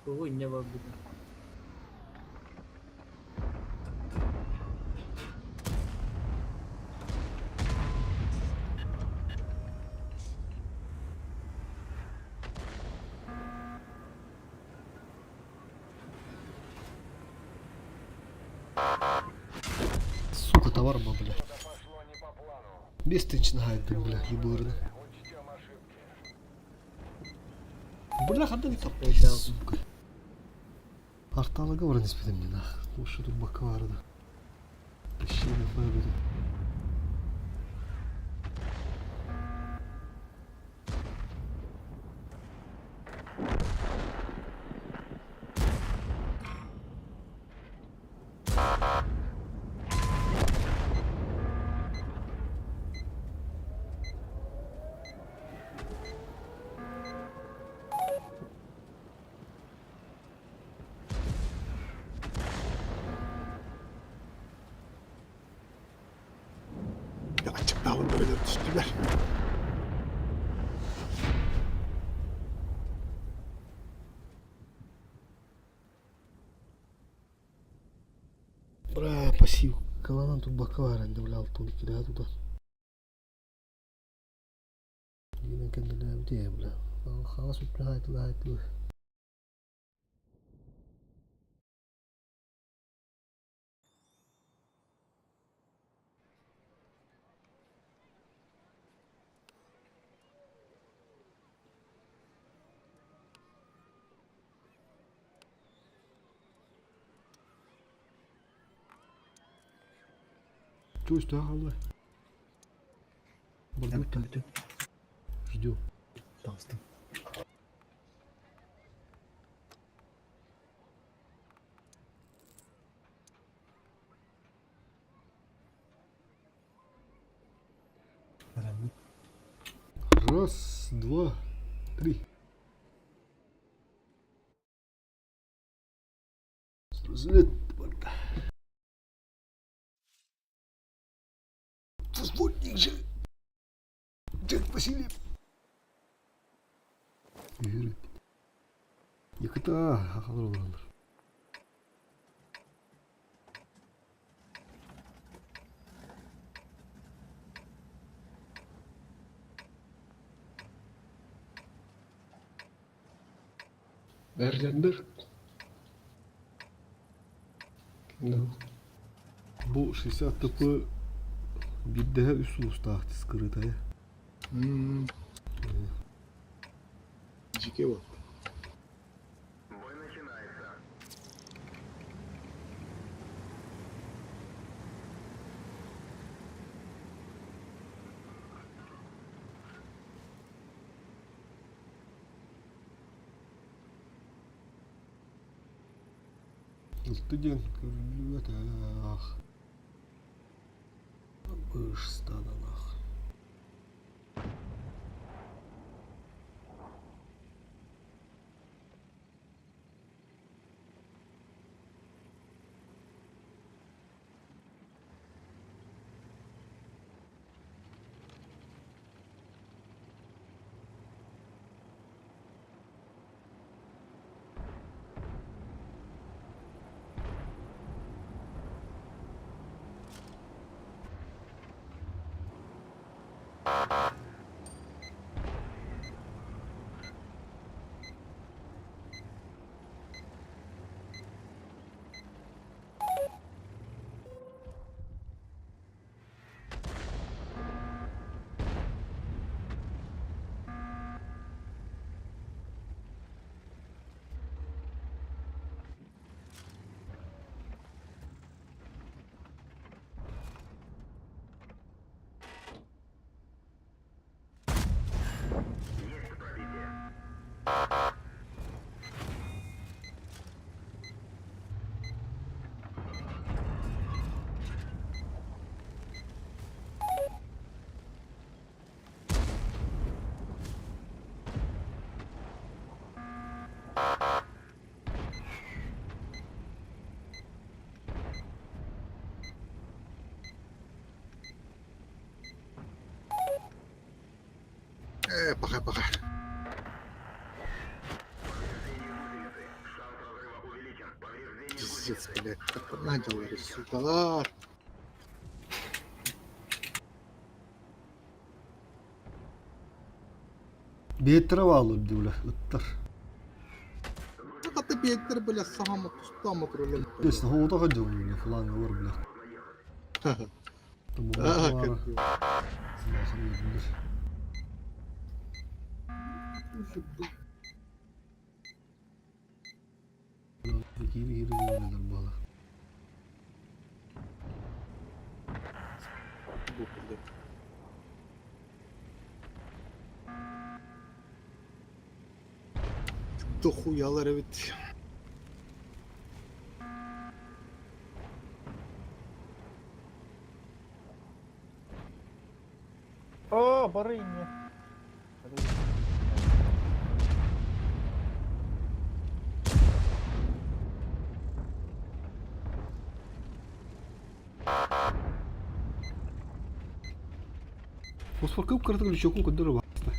Тугу инньэ буолбута. Сука, товар был, бля. Бес тысяч нагайдым, бля, ебурны. Бля, хандан таптай, сука. Арталыга баран испедим мне нах. Ну что тут бакварда. Тащили фабрика. Ya açıkta böyle düştüler. Бра, пассив. Колонан тут баквара, давлял тонкий, да, туда. Дина кандиля, бля. Халас упрягает, лагает, Чувствую, ага, Барбут. Ждем. Пожалуйста. Раз, два, три. Разлет. Субботник же. Дед Василий. Yürü. Yakıta. Alır olur alır. Erlendir. No. Bu 60 ТП биирдэһэ үс улуустаах скрытая. Дьике вот. Бой начинается. Студент это ах. Быш стада нах. Э, пока, пока. Пиздец, блядь, так наделали, сукалар. Биэттэрэ бааллар дии бля, ыттар. Хата биэттэр, бля, саһама тустаама тураллар. Честно, хоҕото сылдьабын фланга бар бля. А, как Киири киири киирилэр буола. Дохуялар эбит. О, барыня. Фосфор кып-кыратык лючокун көрдөрө баста.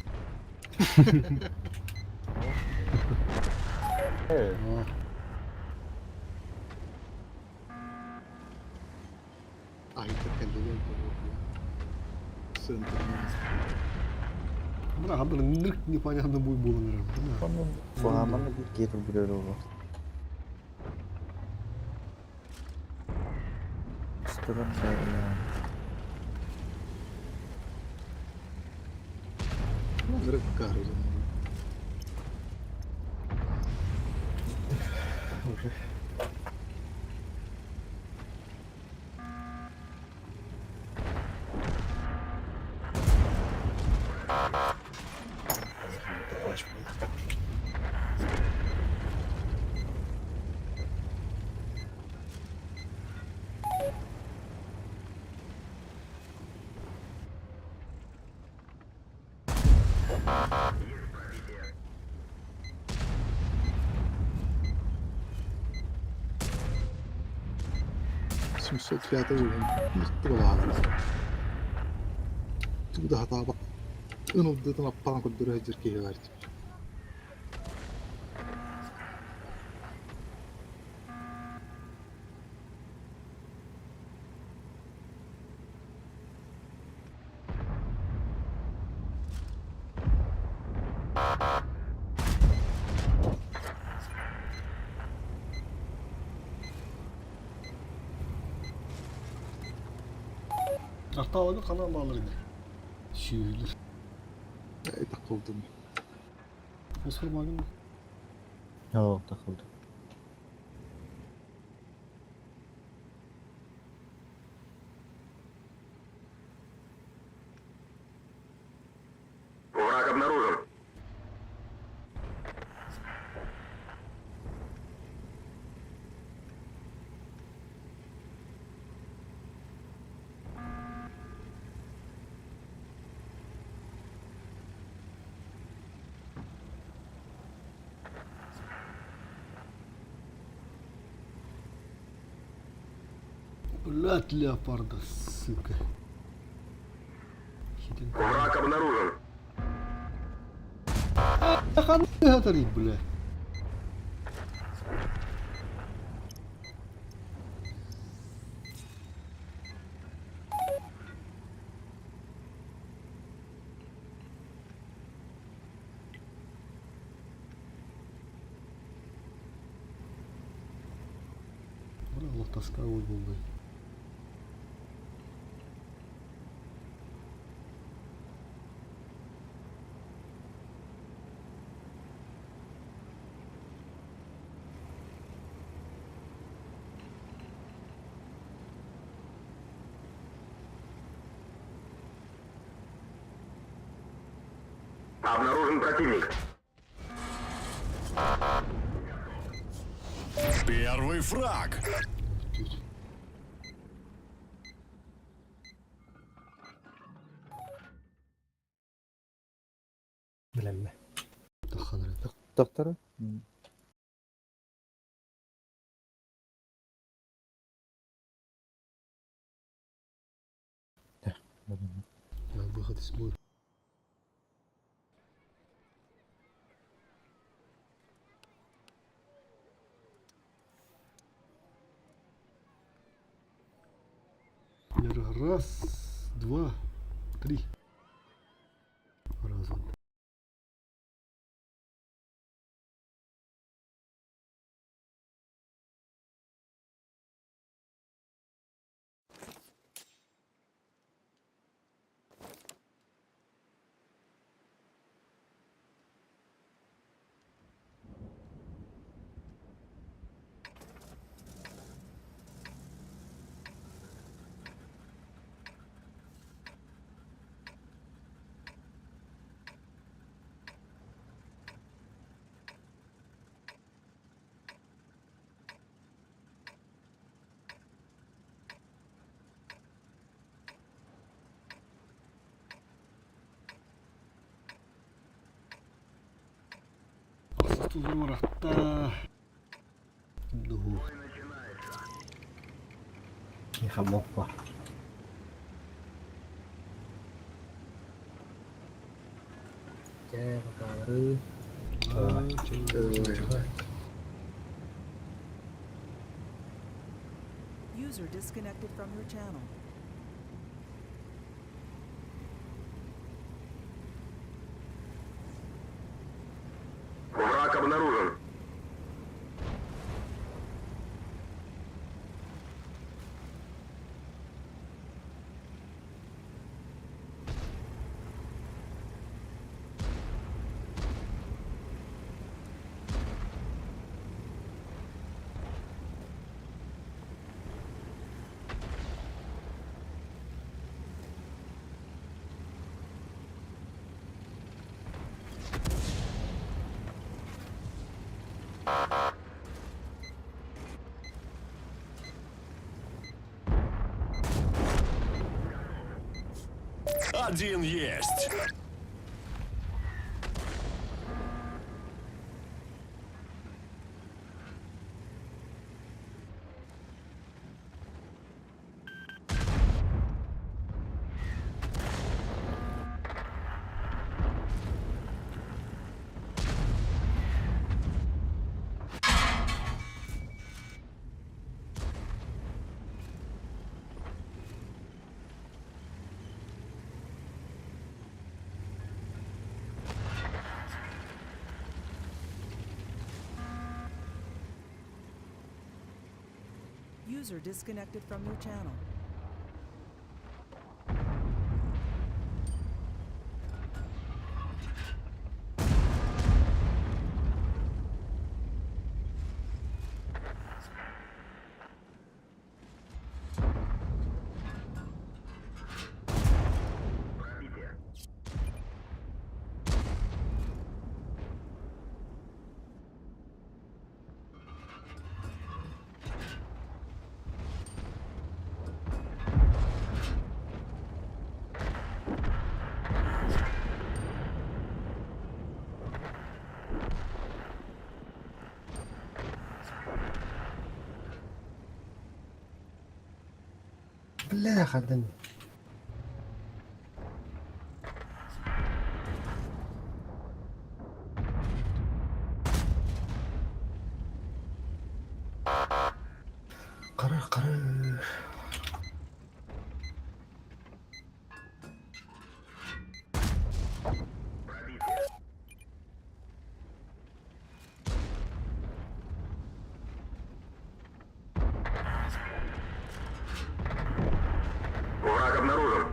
Айта кэллилэр буолуо. Сыантырмаас. Бра, хабыр нырк непонятно буй буолан эрэр. Суһааманы биир киһи турбут буолуо. Стырын сайылаан. Нырык кары. Уже. 705 уровень. Мықтылағыр. Туда хатаабак. Ын аппаан көрдөрө сылдьар киһи баар. Арталабы канан баалар иди. Сүйүлөр. Э, такылдым. Фосфор магын. О, такылды. Враг обнаружен. Блять, леопарда, сука. Хитин. Враг обнаружен. Ханты бля. Бля, Аллах тоска ой был. Обнаружен противник. Первый фраг. Билэммэ. Таханыр. Доктор? Выход из боя. Раз, два, три. Разом. Ахсыс тузур Дуһу. Хамоппа. Чэ, бакаары. User disconnected from your channel. Враг обнаружен. Один есть. User disconnected from your channel. Бля, хадын. Қара, қара. Враг обнаружен.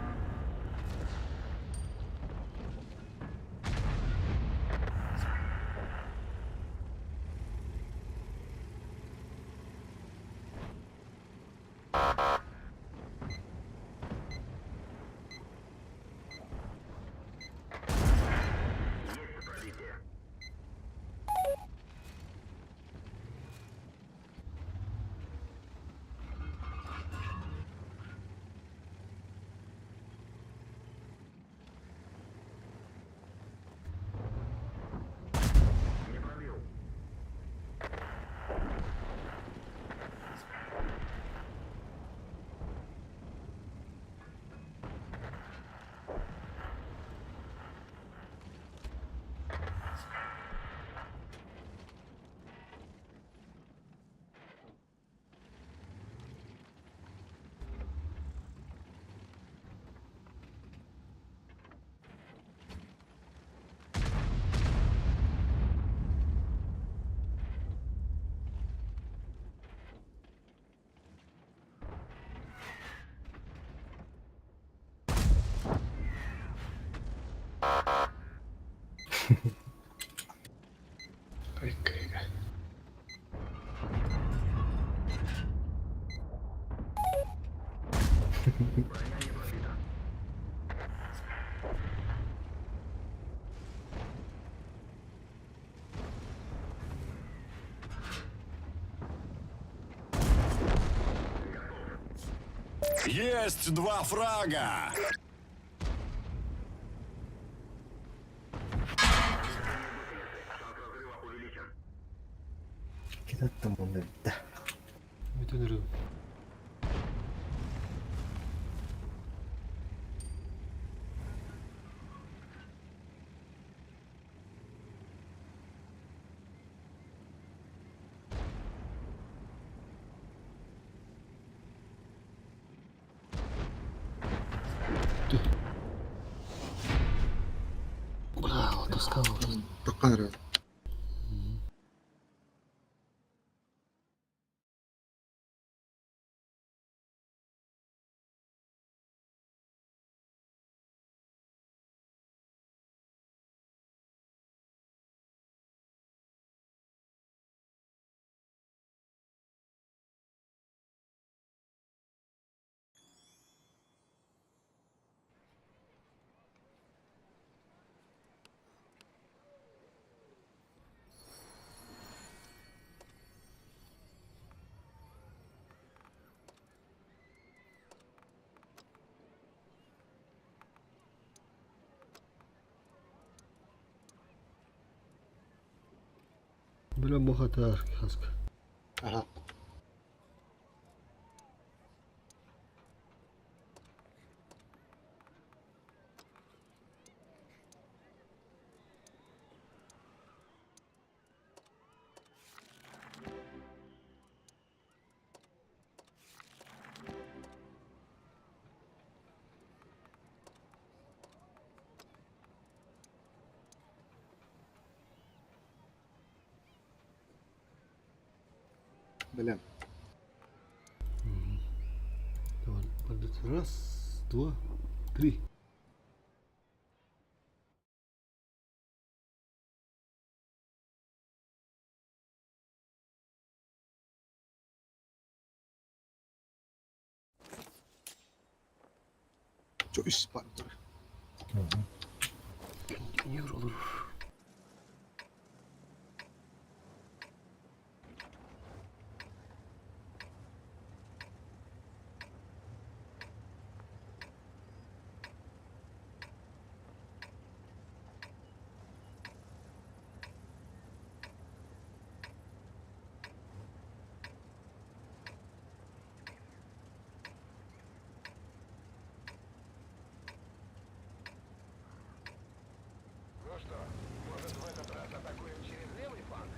Есть два фрага! Китаттым оны битте. Бүтін үрім. Браво, таскал. Таккан эрэ. Бля, мохатар, хаска. Ага. Бэлэм. Давай, подожди. Раз, два, три. Чо үс бар турар. Контейнер olur. Ну что, может, в этот раз атакуем через левый фланг?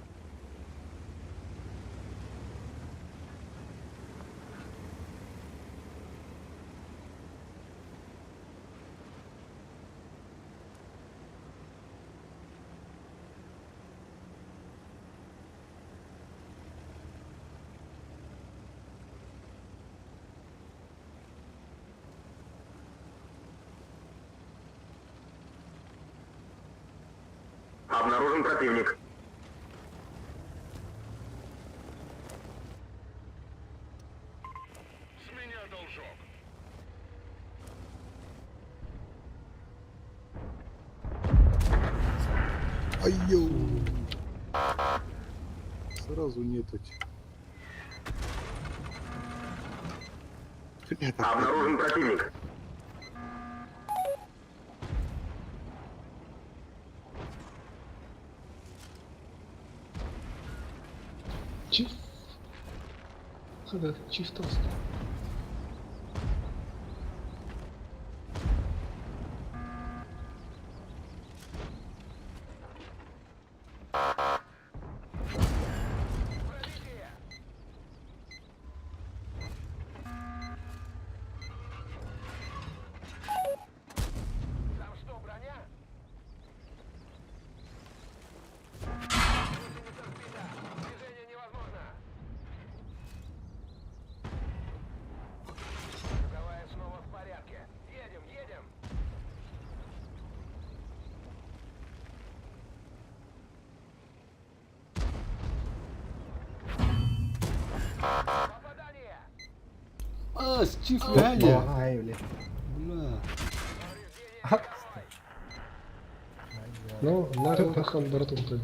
Обнаружен противник. С меня должок. Айо. Сразу нетуть. Бля, так Обнаружен противник. Чиф. Ага, чиф тост. Там что, броня? Гусеница сбита. Движение невозможно. А, Чиф, реально. Ай, бля. Бля. Ну, нахуй тахан бара турды.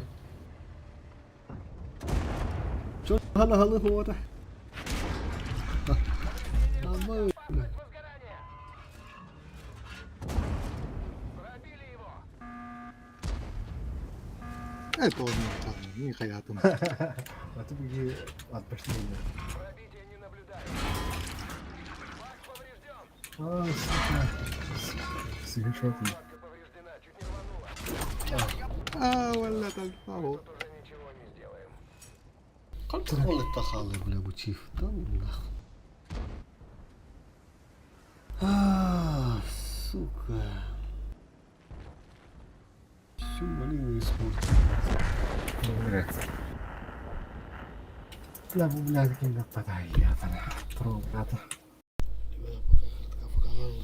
Чё, хана халы хуата? Амай, бля. Это он, не хаятым. А ты беги отпочни. А, сука. Свиншот. А, валя, там, ау. Как ты тахалы, бля, бу Чиф? Да ну нахуй. А, сука. Всю малину испортил. Бля, бля, таким нападай, я, бля. Про, брата. Ребята, пока хардка показала.